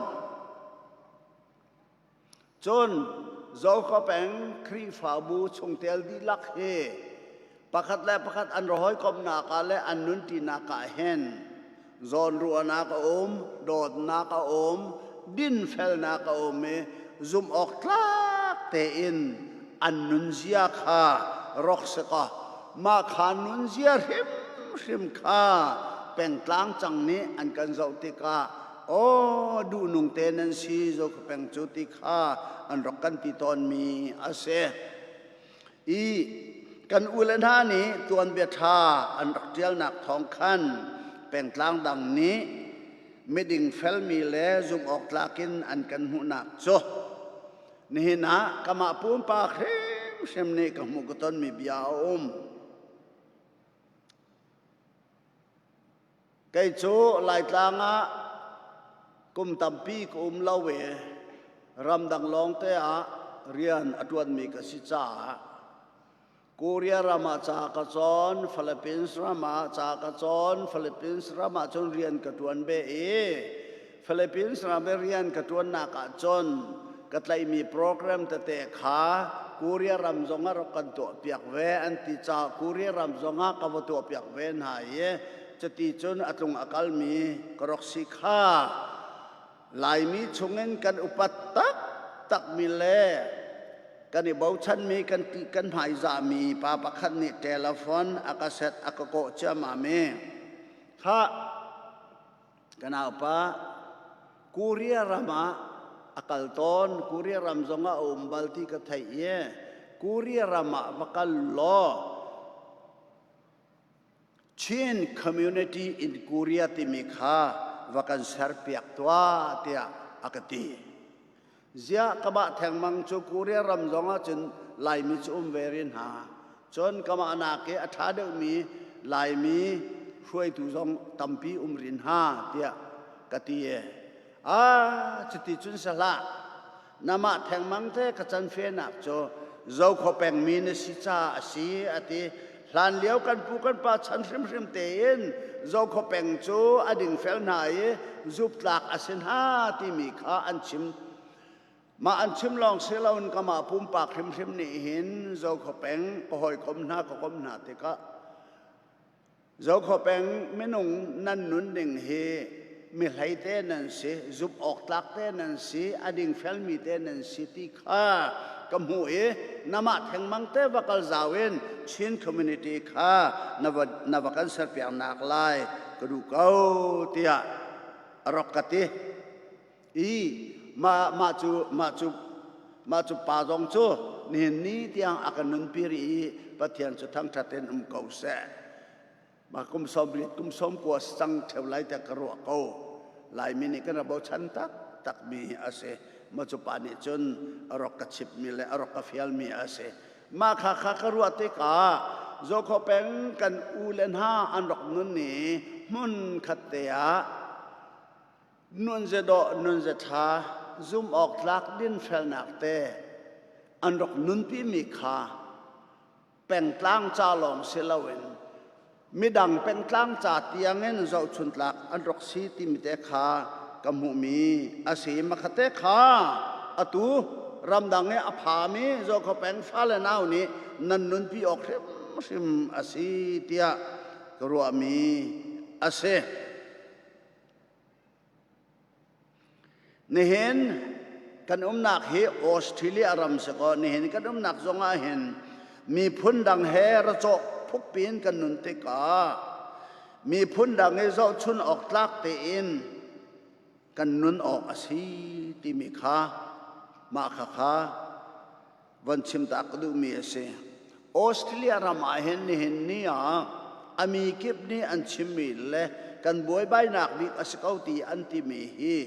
Cun Zokhua peng Khrihfabu chungtel dihlak hi pakhat le pakhat an ra hawikomhnak ah le an nunṭinak ah hin zawnruahnak a um, dawtnak a um, dinfelnak a um i zumh awk tlak tein an nunzia kha rawk si kaw mah kha nunzia hrimhrim kha pengtlang cang nih an kan zoh tikah aw duhnung te nan si zo peng cu ti kha an rak kan ti tawnmi a si. I kan u le hna nih tuanbia ṭha an rak ṭialnak thawng khan pengtlang dang nih miding felmi le zumhawktlak in an kan hmuhnak cu nihin ah kamah pumpak hrimhrim nih ka hmuh ka tonmi bia a um. Kei cu Laitlang ah kum tampi ka um lo i ramdang lawngte ah rian a ṭuanmi ka si caah Korea ram ah ca ka cawn, Philippines ram ah ca ka cawn, Philippines ram ah cun rian ka ṭuan ve i Philippines ram i rian ka ṭuannak ah cun ka tlaihmi program tete kha Korea ram zong ah rak kan tuahpiak ve an ti caah Korea ram zong ah ka va tuahpiak ve hna i cuti cun a tlung a kalmi ka rak si kha Laimi chungin kan upat taktakmi le kan i bochanmi kan ti kan hmaizahmi pa pakhat nih telephone a ka set a ka kawh ciammam i kha Ka naupa Korea ram ah a kal tawn. Korea ram zong ah a um bal ti ka theih i Korea ram ah va kal law Chin community in Korea timi kha va kan serpiak tuah tiah a ka ti. Ziah ka mah thengmang cu Korea ram zong ah cun Laimi cu um ve rih hna. Cun ka mah nak i a ṭha deuhmi Laimi hruaitu zong tampi um rih hna tiah ka ti i ah cuti cun si hlah. Namah thengmang te ka can fenak cu Zokhua pengmi na si caah a si a ti. Hlan lio kan pu kan pa chan hrimhrim tein Zokhua peng cu a dingfel hna i zuptlak a si hna timi kha an chim. Mah an chim lawng si loin kamah pumpak hrimhrim nih hin Zokhua peng ka hawikom hna ka kom hna tikah Zokhua peng minung nan nun ding hi mi hlei te nan si, zumh awk tlak te nan si, a dingfelmi te nan si ti kha ka hmuh i namah thengmang te va kal zau in Chin community kha na va, na va kan serpiak nak lai ka duh ko tiah a rak ka ti. I mah, mah cu mah cu mah cu pa zong cu nihin ni tiang a kan nunpi rih i Pathian cu thangṭhat in um ko seh. Mah kum 80 kum 90 cang ṭheu lai tiah ka ruah ko. Laimi nih kan rak bochan taktakmi a si. Mah cu pa nih cun a rak ka chimhmi le a rak ka fialmi a si. Mah kha kha ka ruah tikah Zokhua peng kan u le hna an rak nun i hmun khat te ah Nunzedawh nunzetha zumh awk tlak dinfelnak te an rak nunpimi kha pengtlang ca lawng si loin midang pengtlang ca tiangin zohchuntlak an rak si timi te kha ka hmuhmi a si. Makhate kha atu. Ramdang i a phami Zokhua peng fale nau nih nan nunpi awk hrimhrim a si tiah ka ruahmi a si. Nihin kan umnak hi Australia ram si kaw nihin kan umnak zong ah hin miphun dang he ra cawh phukpi in kan nun tikah miphun dang i zohchun awk tlak tein kan nun awk a si timi kha mah kha kha von chim ta ka duhmi a si. Australia ram ah hin nihin ni ah a mi kip nih an chimmi le kan buaibainak bik a si ko ti an timi hi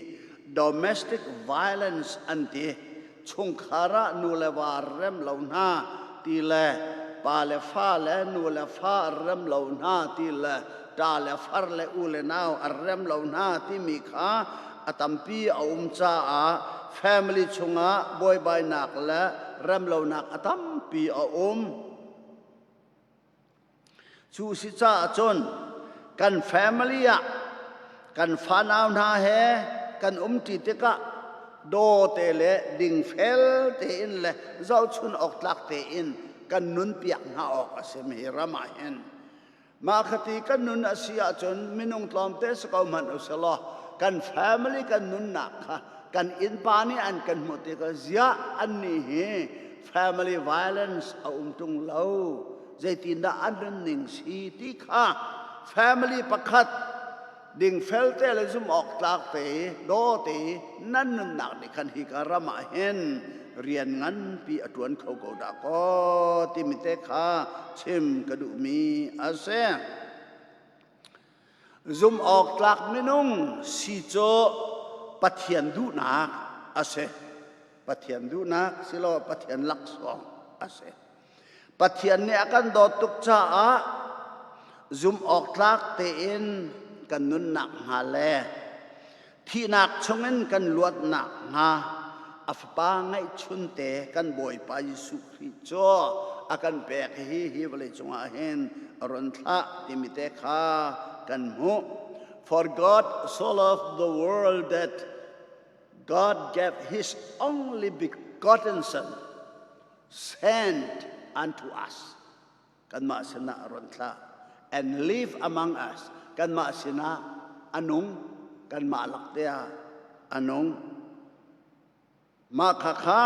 domestic violence an ti. Chungkhar ah nu le va rem lo hna ti le pa le fa le nu le fa rem lo hna ti le ṭa le far le u le nau a rem lo hna timi kha a tampi a um caah family chungah buaibainak le remlonak a tampi a um. Cu si caah cun kan family ah kan fanau hna he kan umṭi tikah daw te le dingfel tein le zohchun awk tlak tein kan nunpiak hna awk a si mi ram ah hin. Mah khati kan nun a si ahcun minung tlawmte si ko hmanh usih kan family kan nunnak kha kan innpa nih an kan hmuh tikah ziah annih hi family violence a um ṭung lo zeitindah an nunning si ti kha family pakhat dingfel te le zumh awk tlak te daw te nan nunnak nih khan hika ram ah hin rian nganpi a ṭuan kho ko dah kaw timi te kha chim ka duhmi a si. Zumh awk tlak minung si cu Pathian duhnak a si. Pathian duhnak silo Pathian laksawng a si. Pathian nih a kan dawt tuk caah zumh awk tlak tein kan nunnak hnga le thihnak chungin kan luatnak hnga a fapa ngeihchunte kan Bawipa Jesuh Khrih cu a kan pek hi hi vawlei cungah hin a run thlah timi te kha kan hmuh. For God so loved the world that God gave his only begotten son sent unto us kanmah sinah a run thlah and live among us kanmah sinah a nung kanmah lakte ah a nung mah kha kha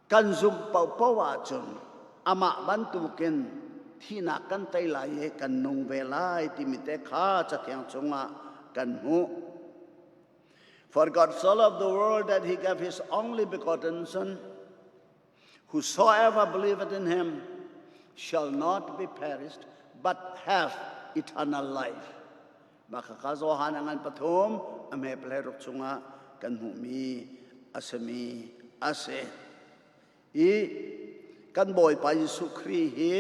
kan zumh paohpaoh ahcun amah bantukin thihnak kan tei lai i kan nung ve lai timi te kha cathiang chungah kan hmuh For God so loved the world that he gave his only begotten Son, whosoever believeth in him shall not be perished, but have eternal life. Mah kha Johan a ngan pathum a hme pale ruk chungah kan hmuhmi a simi a si. I kan Bawipa Jesuh Khrih hi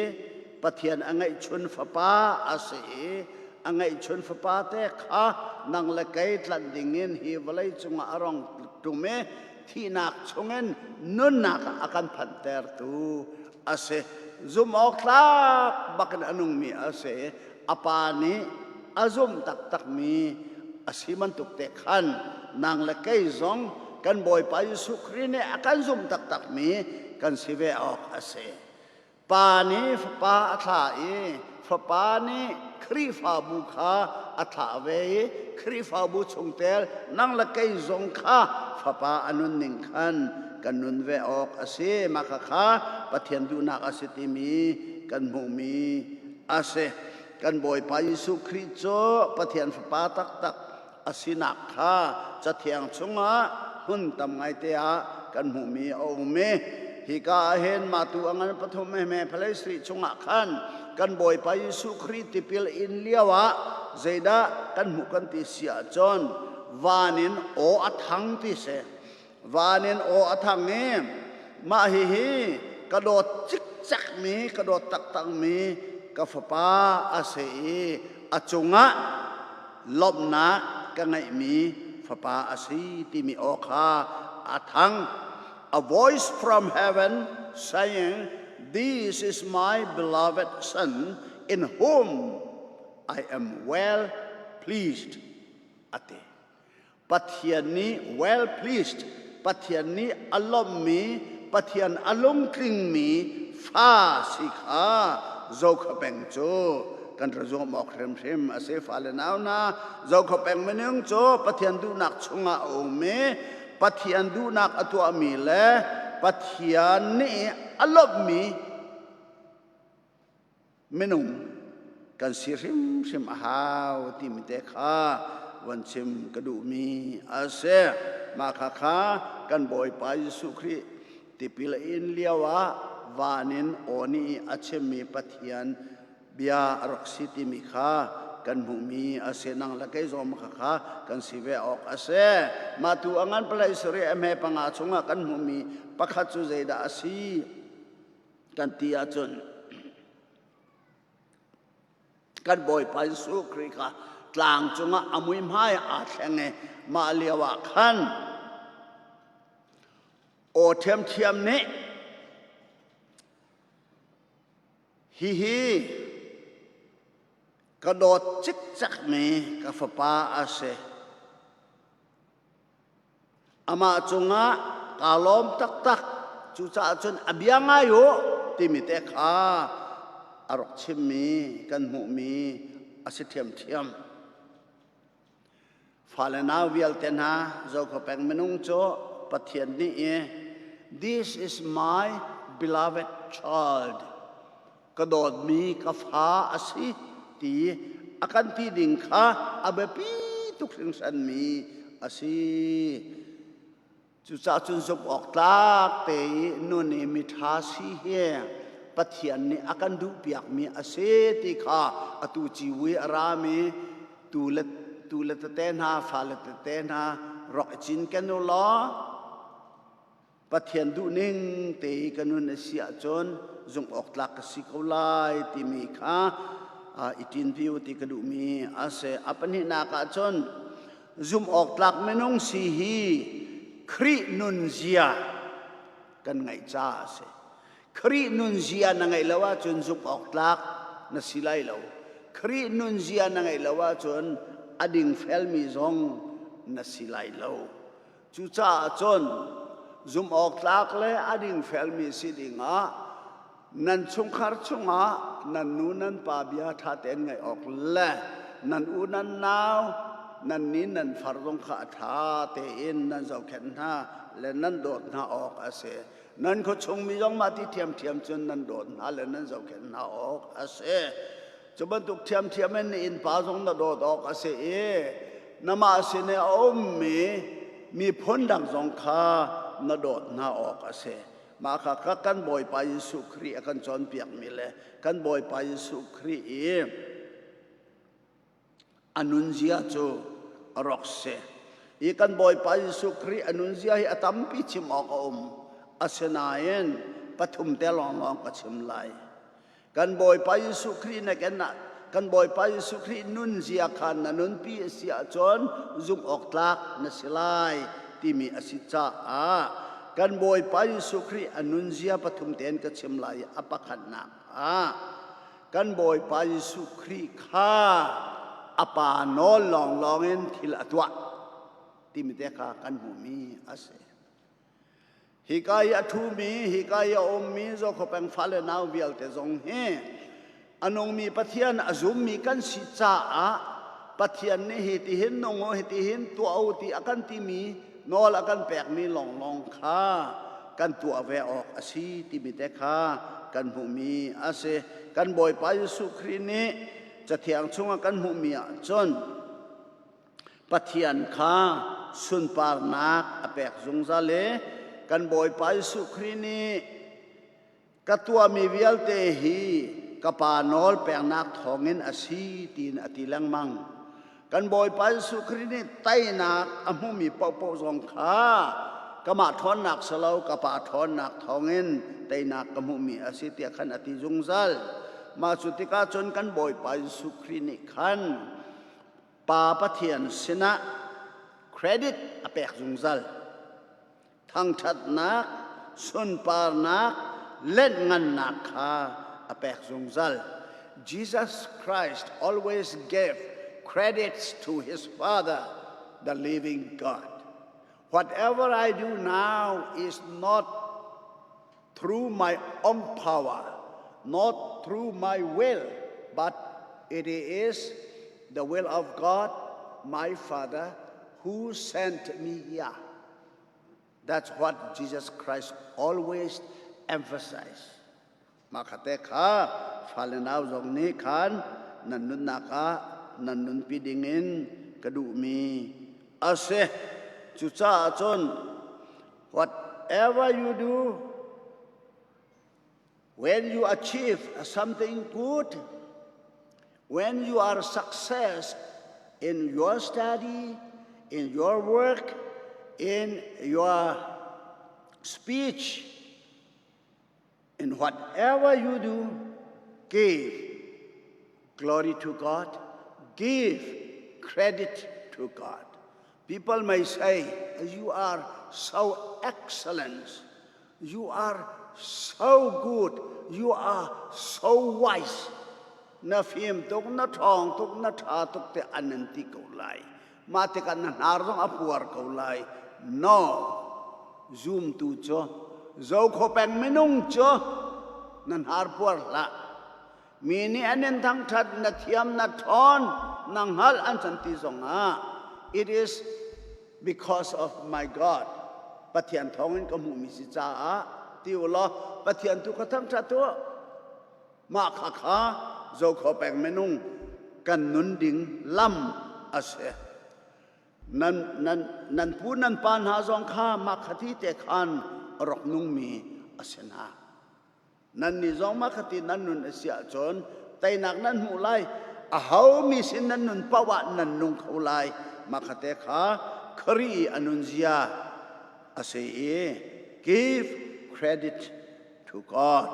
Pathian a ngeihchun fapa a si i a ngeihchun fapa te kha nang le kei tlanh dingin hi vawlei cungah a rong ṭum i thihnak chungin nunnak ah a kan phanhtertu a si. Zumh awk tlak bakin a nungmi a si. A pa nih a zumh taktakmi a si bantuk te khan nang le kei zong kan Bawipa Jesuh Khrih nih a kan zumh taktakmi kan si ve awk a si. Pa nih Fapa a thlah i Fapa nih Khrihfabu kha a thlah ve i Khrihfabu chungtel nang le kei zong kha Fapa a nunning khan kan nun ve awk a si. Mah kha Pathian duhnak a si timi kan hmuhmi a si. Kan Bawipa Jesuh Khrih cu Pathian Fapa taktak a sinak kha Cathiang chungah hmun tam ngaite ah kan hmuhmi a um i hika ah hin mah tu a ngan pathum he phalei sarih chungah khan kan Bawipa Jesuh Khrih tipil in lio ah zeidah kan hmuh kan ti si ahcun van in aw a thang ti si Van in aw a thang i mah hihi ka dawt cikcekmi, ka dawt taktakmi ka fapa a si i a cungah lawmhnak ka ngeihmi fapa a si timi aw kha a thang. A voice from heaven saying, This is my beloved son in whom I am well pleased. A ti. Pathian nih well pleased. Pathian nih a lawmhmi, Pathian a lungtlingmi fa si kha Zokhua peng cu kan ra zuam awk hrimhrim a si. Fale nau hna, Zokhua peng minung cu Pathian duhnak chungah a um i Pathian duhnak a tuahmi le Pathian nih a lawmhmi minung kan si hrimhrim a hau timi te kha von chim ka duhmi a si. Mah kha kha kan Bawipa Jesuh Khrih tipil a in lio ah van in aw nih a chimmi Pathian bia a rak si timi kha kan hmuhmi a si. Nang le kei zong kha kha kan si ve awk a si. Mah tu a ngan palai sari a hme panga chungah kan hmuhmi pakhat cu zeidah a si? Kan ti ahcun kan Bawipa Jesuh Khrih kha tlang cungah a muihmai aa thleng i mah lio ah khan aw ṭhiamṭhiam nih hihi ka dawt cikcekmi ka fapa a si. Amah cungah kaa lawm taktak. Cucaah cun a bia ngai u timi te kha a rak chimmi kan hmuhmi a si ṭhiamṭhiam. Fale nau vialte hna Zokhua peng minung cu Pathian nih i This is my beloved child. Ka dawtmi ka fa a si ti a kan ti ding kha a biapi tuk hringhranmi a si. Cucaah cun zumh awk tlak te i nun i miṭha si hi Pathian nih a kan duhpiakmi a si ti kha atu ciwi a rami tu le tu le tete hna fale tete hna rak i cinken u law Pathian duhning te i ka nun a si ahcun zumh awk tlak ka si ko lai timi kha i ṭinpi u ti ka duhmi a si. A pahnihnak ah cun zumh awk tlak minung si hi Khrih nunzia kan ngeih caah a si. Khrih nunzia na ngeih lo ahcun zumh awk tlak na si lai lo. Khrih nunzia na ngeih lo ahcun a dingfelmi zong na si lai lo. Cucaah cun zumhawktlak le a dingfelmi si dingah nan chungkhar chungah nan nu nan pa bia ṭha tein ngaih awk le nan u nan nau nan ni nan far zong kha a ṭha tein nan zohkhenh hna le nan dawt hna awk a si. Nan khuachung mi zong mah ti ṭhiamṭhiam cun nan dawt hna le nan zohkhenh hna awk a si. Cu bantuk ṭhiamṭhiam in na innpa zong na dawt awk a si i namah sin i a ummi miphun dang zong kha na dawt hna awk a si. Mah kha kha kan Bawipa Jesuh Khrih a kan cawnpiakmi le kan Bawipa Jesuh Khrih i a nunzia cu a rak si. I kan Bawipa Jesuh Khrih a nunzia hi a tampi chim awk a um. Asinain pathum te lawnglawng ka chim lai. Kan Bawipa Jesuh Khrih na ken ah kan Bawipa Jesuh Khrih nunzia kha na nunpi a si ahcun zumh awk tlak na si lai timi a si caah kan Bawipa Jesuh Khrih a nunzia pathum tein ka chim lai i a pakhatnak ah kan Bawipa Jesuh Khrih kha a pa nawl lawnglawng in thil a tuah timi te kha kan hmuhmi a si. Hika i a ṭhumi, hika i a ummi Zokhua peng fale nau vialte zong hi a nungmi Pathian a zummi kan si caah Pathian nih hi tihin nung u, hi tihin tuah u ti a kan timi nawl a kan pekmi lawnglawng kha kan tuah ve awk a si timi te kha kan hmuhmi a si. Kan Bawipa Jesuh Khrih nih Cathiang chungah kan hmuhmi ahcun Pathian kha sunparnak a pek zungzal i kan Bawipa Jesuh Khrih nih ka tuahmi vialte hi ka Pa nawl peknak thawngin a si tiin a ti lengmang. Kan Bawipa Jesuh Khrih nih teinak a hmumi paohpaoh zong kha kamah ṭhawnnak si lo ka Pa ṭhawnnak thawngin teinak ka hmuhmi a si tiah khan a ti zungzal. Mah cu tikah cun kan Bawipa Jesuh Khrih nih khan Pa Pathian sinah credit a pek zungzal. Thangṭhatnak, sunparnak, lenhngannak kha a pek zungzal. Jesus Christ always gave credits to his Father, the living God. Whatever I do now is not through my own power, not through my will, but it is the will of God, my Father, who sent me here. That's what Jesus Christ always emphasized. Mah khate kha fale nau zong nih khan nan nunnak ah nan nunpi dingin ka duhmi a si. Cucaah cun whatever you do, when you achieve something good, when you are success in your study, in your work, in your speech, In whatever you do, give glory to God, give credit to God. People may say, You are so excellent, you are so good, you are so wise. Na fim tuk, na ṭhawng tuk, na ṭha tuk te an nan ti ko lai. Mah tikah na hnar zong a puar ko lai. No, zumtu cu Zokhua peng minung cu na hnar puar hlah. Mi nih an in thangṭhat, na thiam, na ṭhawn, na hngalh an can ti zongah it is because of my God. Pathian thawngin ka hmuhmi si caah ti u law Pathian tu ka thangṭhat tuah. Mah khakha Zokhua peng minung kan nun ding lam a si. Nan, nan, nan pu nan pa hna zong kha mah khati te khan a rak nungmi a si hna. Nan nih zong mah khati nan nun a si ahcun teinak nan hmuh lai. Aho mi sin nan nun paoh ah nan nung kho lai. Mah khate kha Khrih i a nunzia a si i give credit to God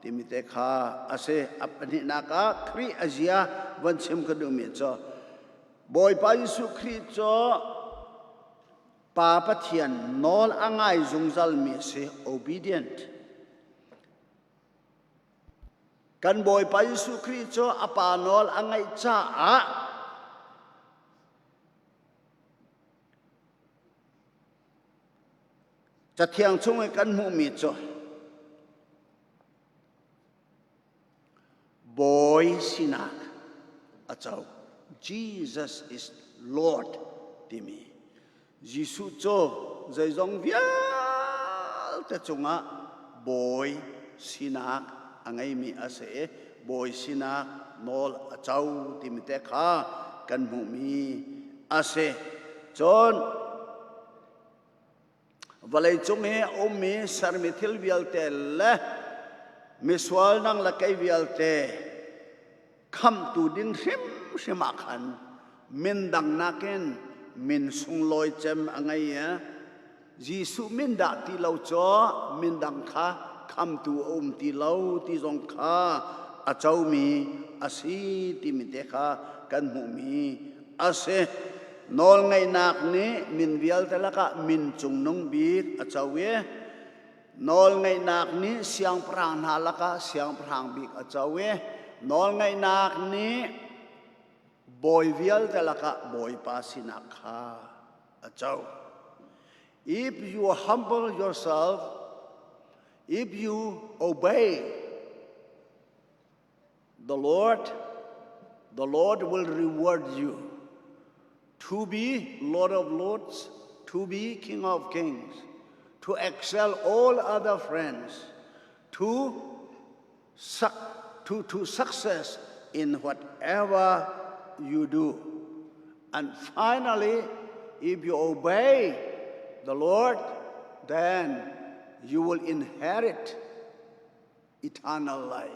timi te kha a si. A pahnihnak ah Khrih a zia von chim ka duhmi cu Bawipa Jesuh Khrih cu Pa Pathian nawl a ngai zungzalmi a si, obedient. Kan Bawipa Jesuh Khrih cu a Pa nawl a ngaih caah Cathiang chung i kan hmuhmi cu Bawi sinak a co. Jesus is Lord timi. Jesuh cu zeizong vialte cungah bawi sinak a ngeimi a si i bawi sinak nawl a co timi te kha kan hmuhmi a si. Cun Vawleicung i a ummi sermi thil vialte le misual nang le kei vialte khamhtu ding hrimhrim ah khan min dang nakin min sunglawi cem a ngei i Jesuh min dah ti lo cu min dang kha khamtu a um ti lo ti zong kha a comi a si timi te kha kan hmuhmi a si. Nawlngeihnak nih min vialte lakah min cungnung bik a co i nawlngeihnak nih siangpahrang hna lakah siangpahrang bik a co i nawlngeihnak nih bawi vialte lakah bawipa sinak kha a co. If you humble yourself, if you obey The Lord, the Lord will reward you to be Lord of Lords, to be King of Kings, to excel all other friends, to, to, to success in whatever you do. And finally, if you obey the Lord, then you will inherit eternal life.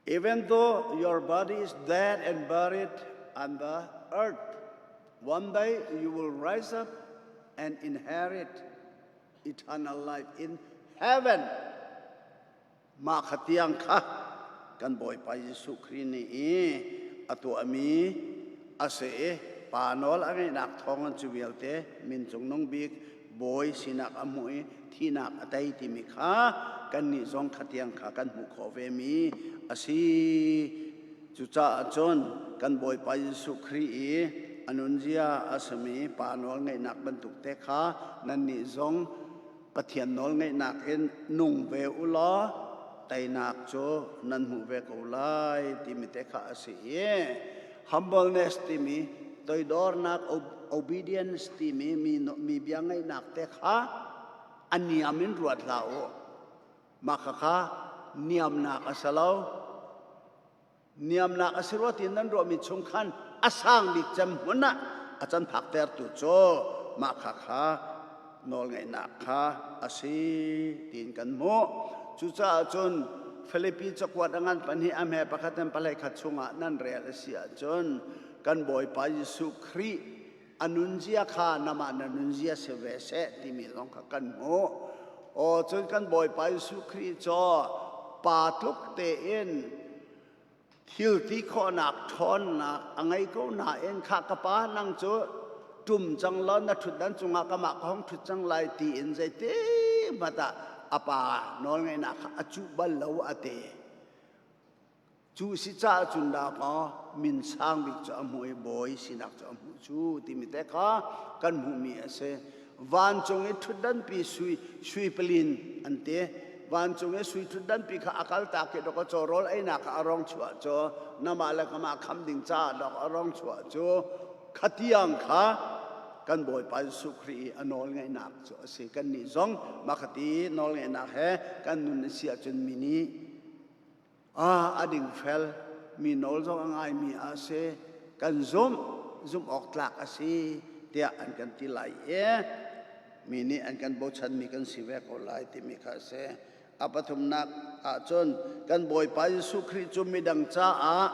Even though your body is dead and buried on the earth, one day you will rise up and inherit eternal life in heaven. Mah kha tiang kha kan Bawipa Jesuh Khrih nih i a tuahmi a si i pa nawl a ngeihnak thawngin cu vialte min cungnung bik bawi sinak a hmuh i thihnak a tei timi kha kannih zong kha tiang kha kan hmuh khawh vemi a si. Cucaah cun kan Bawipa Jesuh Khrih i A nunzia a simi pa nawl ngeihnak bantuk te kha nannih zong Pathian nawl ngeihnak in nung ve u law teinak cu nan hmuh ve ko lai timi te kha a si i humbleness timi toidornak obedience timi mi, mi bia ngaihnak te kha a niam in ruat hlah u. Mah khakha niamnak a si lo. Niamnak a si rua ti nan ruahmi chung khan a sang bik cem hmun ah a can phaktertu cu mah khakha nawlngeihnak kha a si tiin kan hmuh. Cucaah cun Filipi cakuat a ngan pahnih a hme pakhat in pahlei khat chungah nan rel a si ahcun kan Bawipa Jesuh Khrih a nunzia kha namah na nunzia si ve seh timi zong kha kan hmuh. Aw cun kan Bawipa Jesuh Khrih cu pa tluk tein thil ti khawhnak ṭhawnnak a ngei ko nain kha ka pa nang cu ṭum cang law na ṭhutdan cungah kamah ka hong ṭhut cang lai tiin zeiti hmanh ah a pa nawlngeihnak kha a cuh bal lo a ti. Cu si caah cun dakaw min sang bik cu a hmuh i bawi sinak cu a hmuh cu timi te kha kan hmuhmi a si. Vancung i ṭhutdanpi sui sui palin an ti. Vancung i sui ṭhutdanpi kha a kaltak i dawkaw caw rawl einak kha a rong chuah cu namah le kamah kham ding caah dawk a rong chuah cu khatiang kha kan Bawipa Jesuh Khrih i a nawl ngeihnak cu a si. Kannih zong mah khati nawl ngeihnak he kan nun a si ahcun mi nih a dingfel mi nawl zong a ngaimi a si kan zumh zumh awk tlak a si tiah an kan ti lai i mi nih an kan bochanmi kan si ve ko lai timi kha a si. A pathumnak ahcun kan Bawipa Jesuh Khrih cu midang caah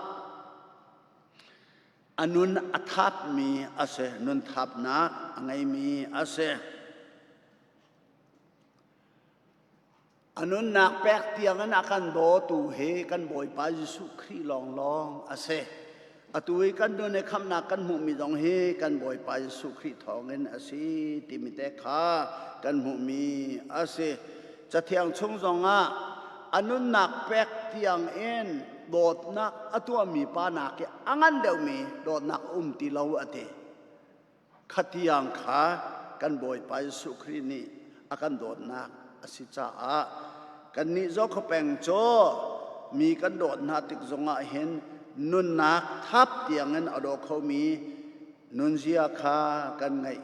a nun a thapmi a si, nun thapnak a ngeimi a si. A nunnak pek tiangin a kan dawtu hi kan Bawipa Jesuh Khrih lawnglawng a si. Atu i kan nun i khamhnak kan hmuhmi zong hi kan Bawipa Jesuh Khrih thawngin a si timi te kha kan hmuhmi a si. Cathiang chung zongah a nunnak pek tiangin dawtnak a tuahmi pa nak i a ngan deuhmi dawtnak a um ti lo a ti. Khatiang kha kan Bawipa Jesuh Khrih nih a kan dawtnak a si caah kannih Zokhua peng cu mi kan dawt hna tik zongah hin nunnak thap tiangin a daw khomi nunzia kha kan ngeih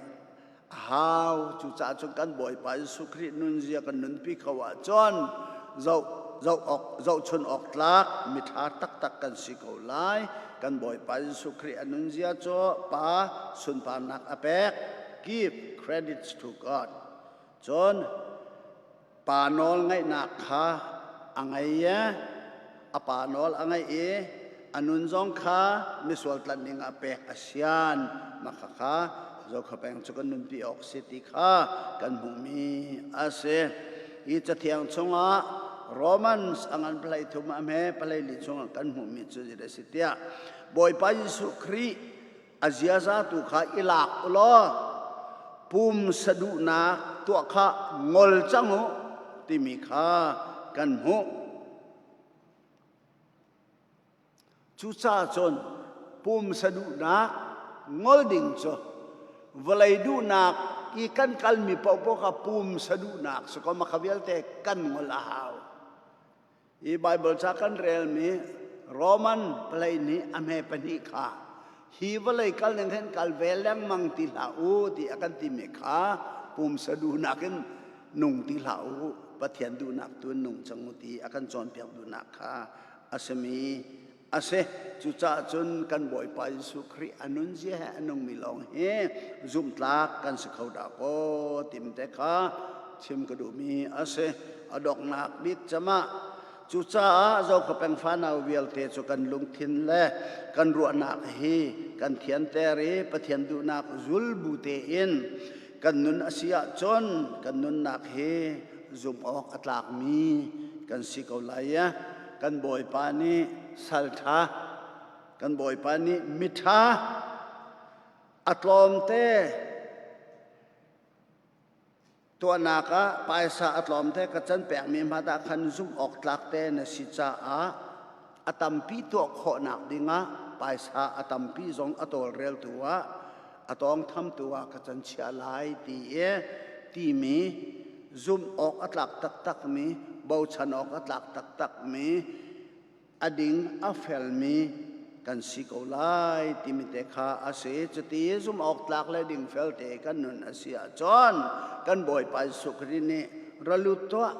a hau. Cucaah cun kan Bawipa Jesuh Khrih nunzia kan nunpi kho ahcun zoh zoh awk zohchun awk tlak miṭha taktak kan si ko lai. Kan Bawipa Jesuh Khrih a nunzia cu Pa sunparnak a pek. Give credits to God. Cun pa nawl ngaihnak kha a ngei i a pa nawl a ngaih i a nun zong kha misual tlanh ding ah pek a sian. Mah khakha Zokhua peng cu kan nunpi awk si ti kha kan hmuhmi a si. Hi cathiang chungah Romans a ngan palei thum a hme palei li chungah kan hmuhmi cu zeidah a si tiah Bawipa Jesuh Khrih a ziaza tu kha i lak u law pumsa duhnak tuah kha ngol cang u timi kha kan hmuh. Cucaah cun pumsa duhnak ngol ding cu vawlei duhnak i kan kalmi paohpaoh kha pumsa duhnak si ko makha vialte kan ngol a hau. Hi Baibal ca kan relmi Roman palei nih a hme pahnih kha hi vawlei kal ning hin kal ve lengmang ti hlah u ti a kan timi kha pumsa duhnak in nung ti hlah u Pathian duhnak tu in nung cang u ti a kan cawnpiak duhnak kha a simi a si. Cucaah cun kan Bawipa Jesuh Khrih a nunzia he a nungmi lawng hi zumhtlak kan si kho dah kaw tim te kha chim ka duhmi a si. A donghnak bik cam ah cucaah Zokhua peng fanau vialte cu kan lungthin le kan ruahnak hi kan thianter i Pathian duhnak zul bu tein kan nun a si ahcun kan nunnak hi zumh awk a tlakmi kan si ko lai i kan Bawipa nih sal ṭha kan Bawipa nih miṭha a tlawmte tuahnak ah paisa a tlawmte ka can pekmi hmanh ah khan zumh awk tlak te na si caah a tampi tuah khawhnak dingah paisa a tampi zong a tawlreltu ah. A tawngthamtu ah ka can chia lai ti i timi zumh awk a tlak taktakmi, bochan awk a tlak taktakmi, a ding a felmi kan si ko lai timi te kha a si. Cuti zumh awk tlak le dingfel te kan nun a si ahcun kan Bawipa Jesuh Khrih nih ra lut tuah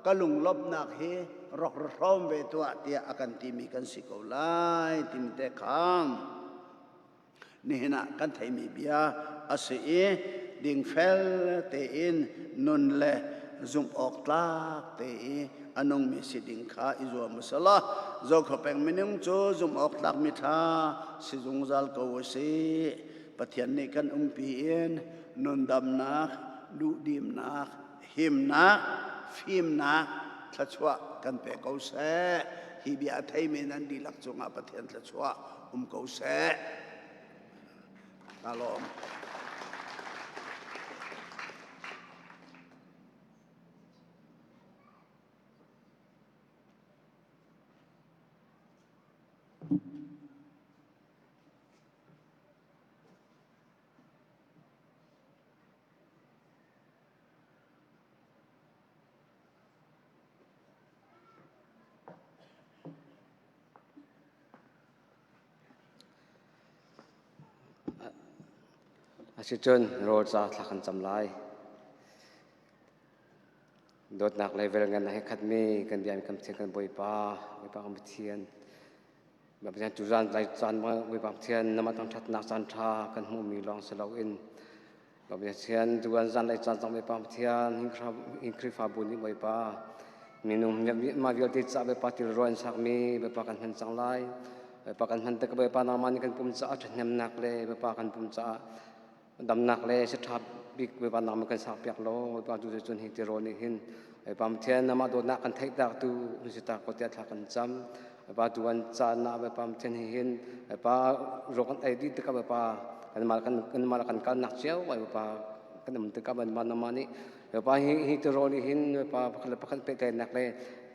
ka lunglawmhnak hi rak ra hrawm ve tuah tiah a kan timi kan si ko lai timi te kha nihin ah kan theimi bia a si i dingfel tein nun le zumh awk tlak te i a nungmi si ding kha i zuam u selaw Zokhua peng minung cu zumh awk tlak mi ṭha si zungzal ko u sih. Pathian nih kan umpi in nundamnak, duhdimnak, himnak, fimnak, thluachuah kan pe ko seh. Hi bia a theimi nan dihlak cungah Pathian thluachuah um ko seh. Ka lawm. Asicun rawl ca thla kan cam lai. Dawtnak le velngan he khatmi kan biami kan Pathian kan Bawipa, Bawipa kan Pathian. Pathian tuzan lai caan Bawipa Pathian namah thangṭhatnak caan ṭha kan hmuhmi lawng si loin Pathian tuan zanlei caan zong Bawipa Pathian hin Khrihfabu nih Bawipa minung mah vialte ca Bawipa tilrual an sakmi Bawipa kan hman cang lai. Bawipa kan hman tik Bawipa nangmah nih kan pum caah ṭhathnemnak le Bawipa kan pum caah damnak le siṭha bik Bawipa nangmah kan sakpiak law Bawipa tu cun hi tirawl nih hin Bawipa Pathian namah dawtnak kan theihtak tu hun si ta ko tiah thla kan cam. Bawipa tuan caan ah Bawipa Pathian hi hin Bawipa ruak kan ei dih tikah Bawipa kanmah kan kanmah kan kalnak cio Bawipa kan um tikah Bawipa nangmah nih Bawipa hi hi tirawl nih hin Bawipa pakhat le pakhat pehtlaihnak le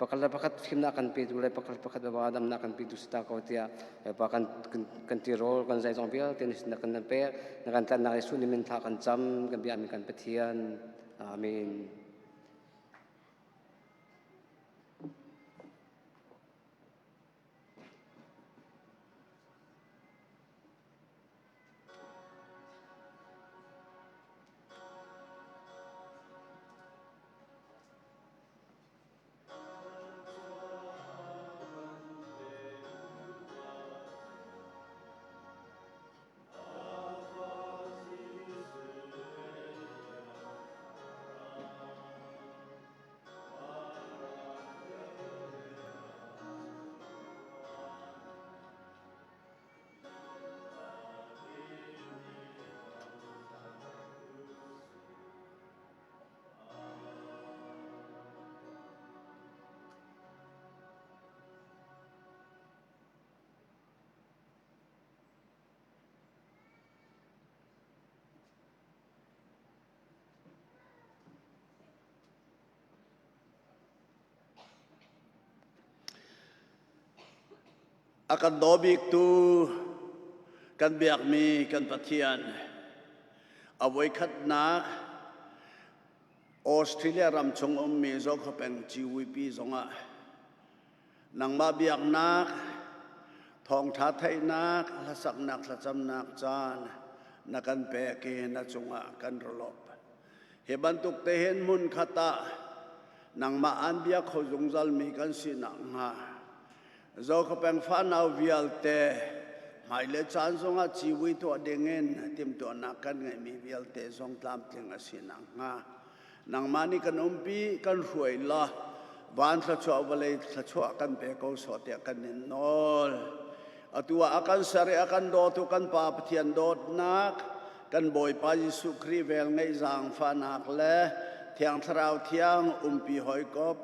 pakhat le pakhat fimnak kan petu le pakhat le pakhat Bawipa damnak kan petu si ta ko tiah Bawipa kan kan tirawl kan zeizong vialte na sinah kan pek na kan tlanhnak Jesuh nih min thla kan cam kan biakmi kan Pathian Amen. A kan daw biktu kan biakmi kan Pathian a voikhatnak Australia ram chung ummi Zokhawpeng GWP zongah nangmah biaknak thawngṭha theihnak hlasaknak thlacamnak caan na kan pek i na cungah kan ralawp Hi bantuk te hin hmun khat ah nangmah an bia kho zungzalmi kan si nakhnga Zokhawpeng fanau vialte hmailei caan zongah civui tuah dingin timhtuahnak kan ngeihmi vialte zong tlamtling a si nakhnga nangmah nih kan umpi kan hruai la van thluachuah vawlei thluachuah kan pe ko sawh tiah kan in nawl atu ah a kan ser i a kan dawtu kan Pa Pathian dawtnak Kan Bawipa Jesuh Khrih velngeih zaangfahnak le Thiang Thlarau thiang umpi hawikom,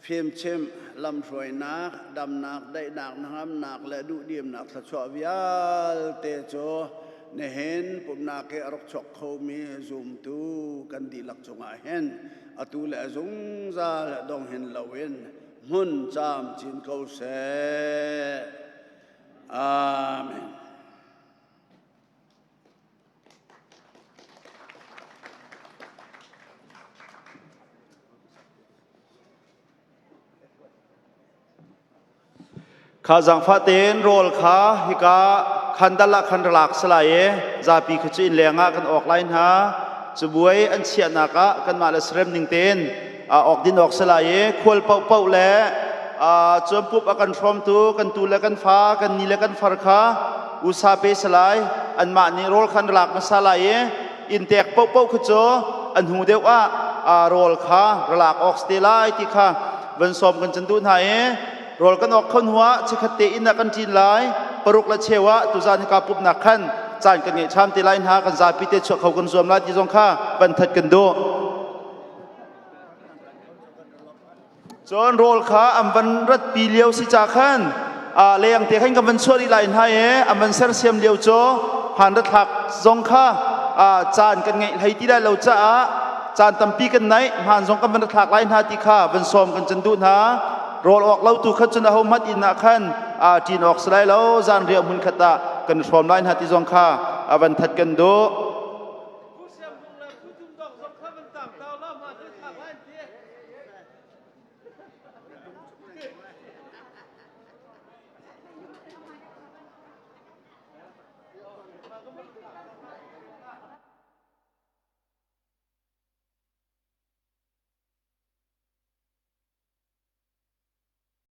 fimchimh, lamhruainak, damnak, daihnak, hnangamnak le duhdimnak thluachuah vialte cu nihin pumhnak i a rak chuak khomi zumtu kan dihlak cungah hin atu le a zungzal dong hin loin hmun camcin ko seh. Amen. Kha zaangfah tein rawl kha hika khandal ah khan ra lak si lai i zapi kha cu inn leng ah kan awk lai hna. Cabuai an chiahnak ah kanmah le serem ning tein awk din awk si lai i khual paohpaoh le cuanpup a kan hrawmtu kan tu le kan fa kan ni le kan far kha usa pe si lai. Anmah nih rawl khan ra lak hmasa lai i inntek paohpaoh kha cu an hnu deuh ah rawl kha ra lak awk si te lai ti kha van sawm kan can duh hna i rawl kan awk kho hnu ah chikkhat te inn ah kan ṭin lai. Paruk le cheu ah tuzan hika pumhnak khan caan kan ngeih ṭham te lai hna. Kan zapi te chuah kho kan zuam lai ti zong kha van that kan duh. Cun rawl kha an van ratpi lio si ca khan leng te khan kan van chuah rih lai hna i an van sersiam lio cu han ra thlak zong kha caan kan ngeih hlei ti lai lo caah caan tampi kan naih hmaan zong kan van ra thlak lai hna ti kha van sawm kan can duh hna. Rawl awk lo tu kha cun aho hmanh inn ah khan ṭin awk si lai lo, zan riah hmun khat ah kan hrawm lai hna ti zong kha van that kan duh.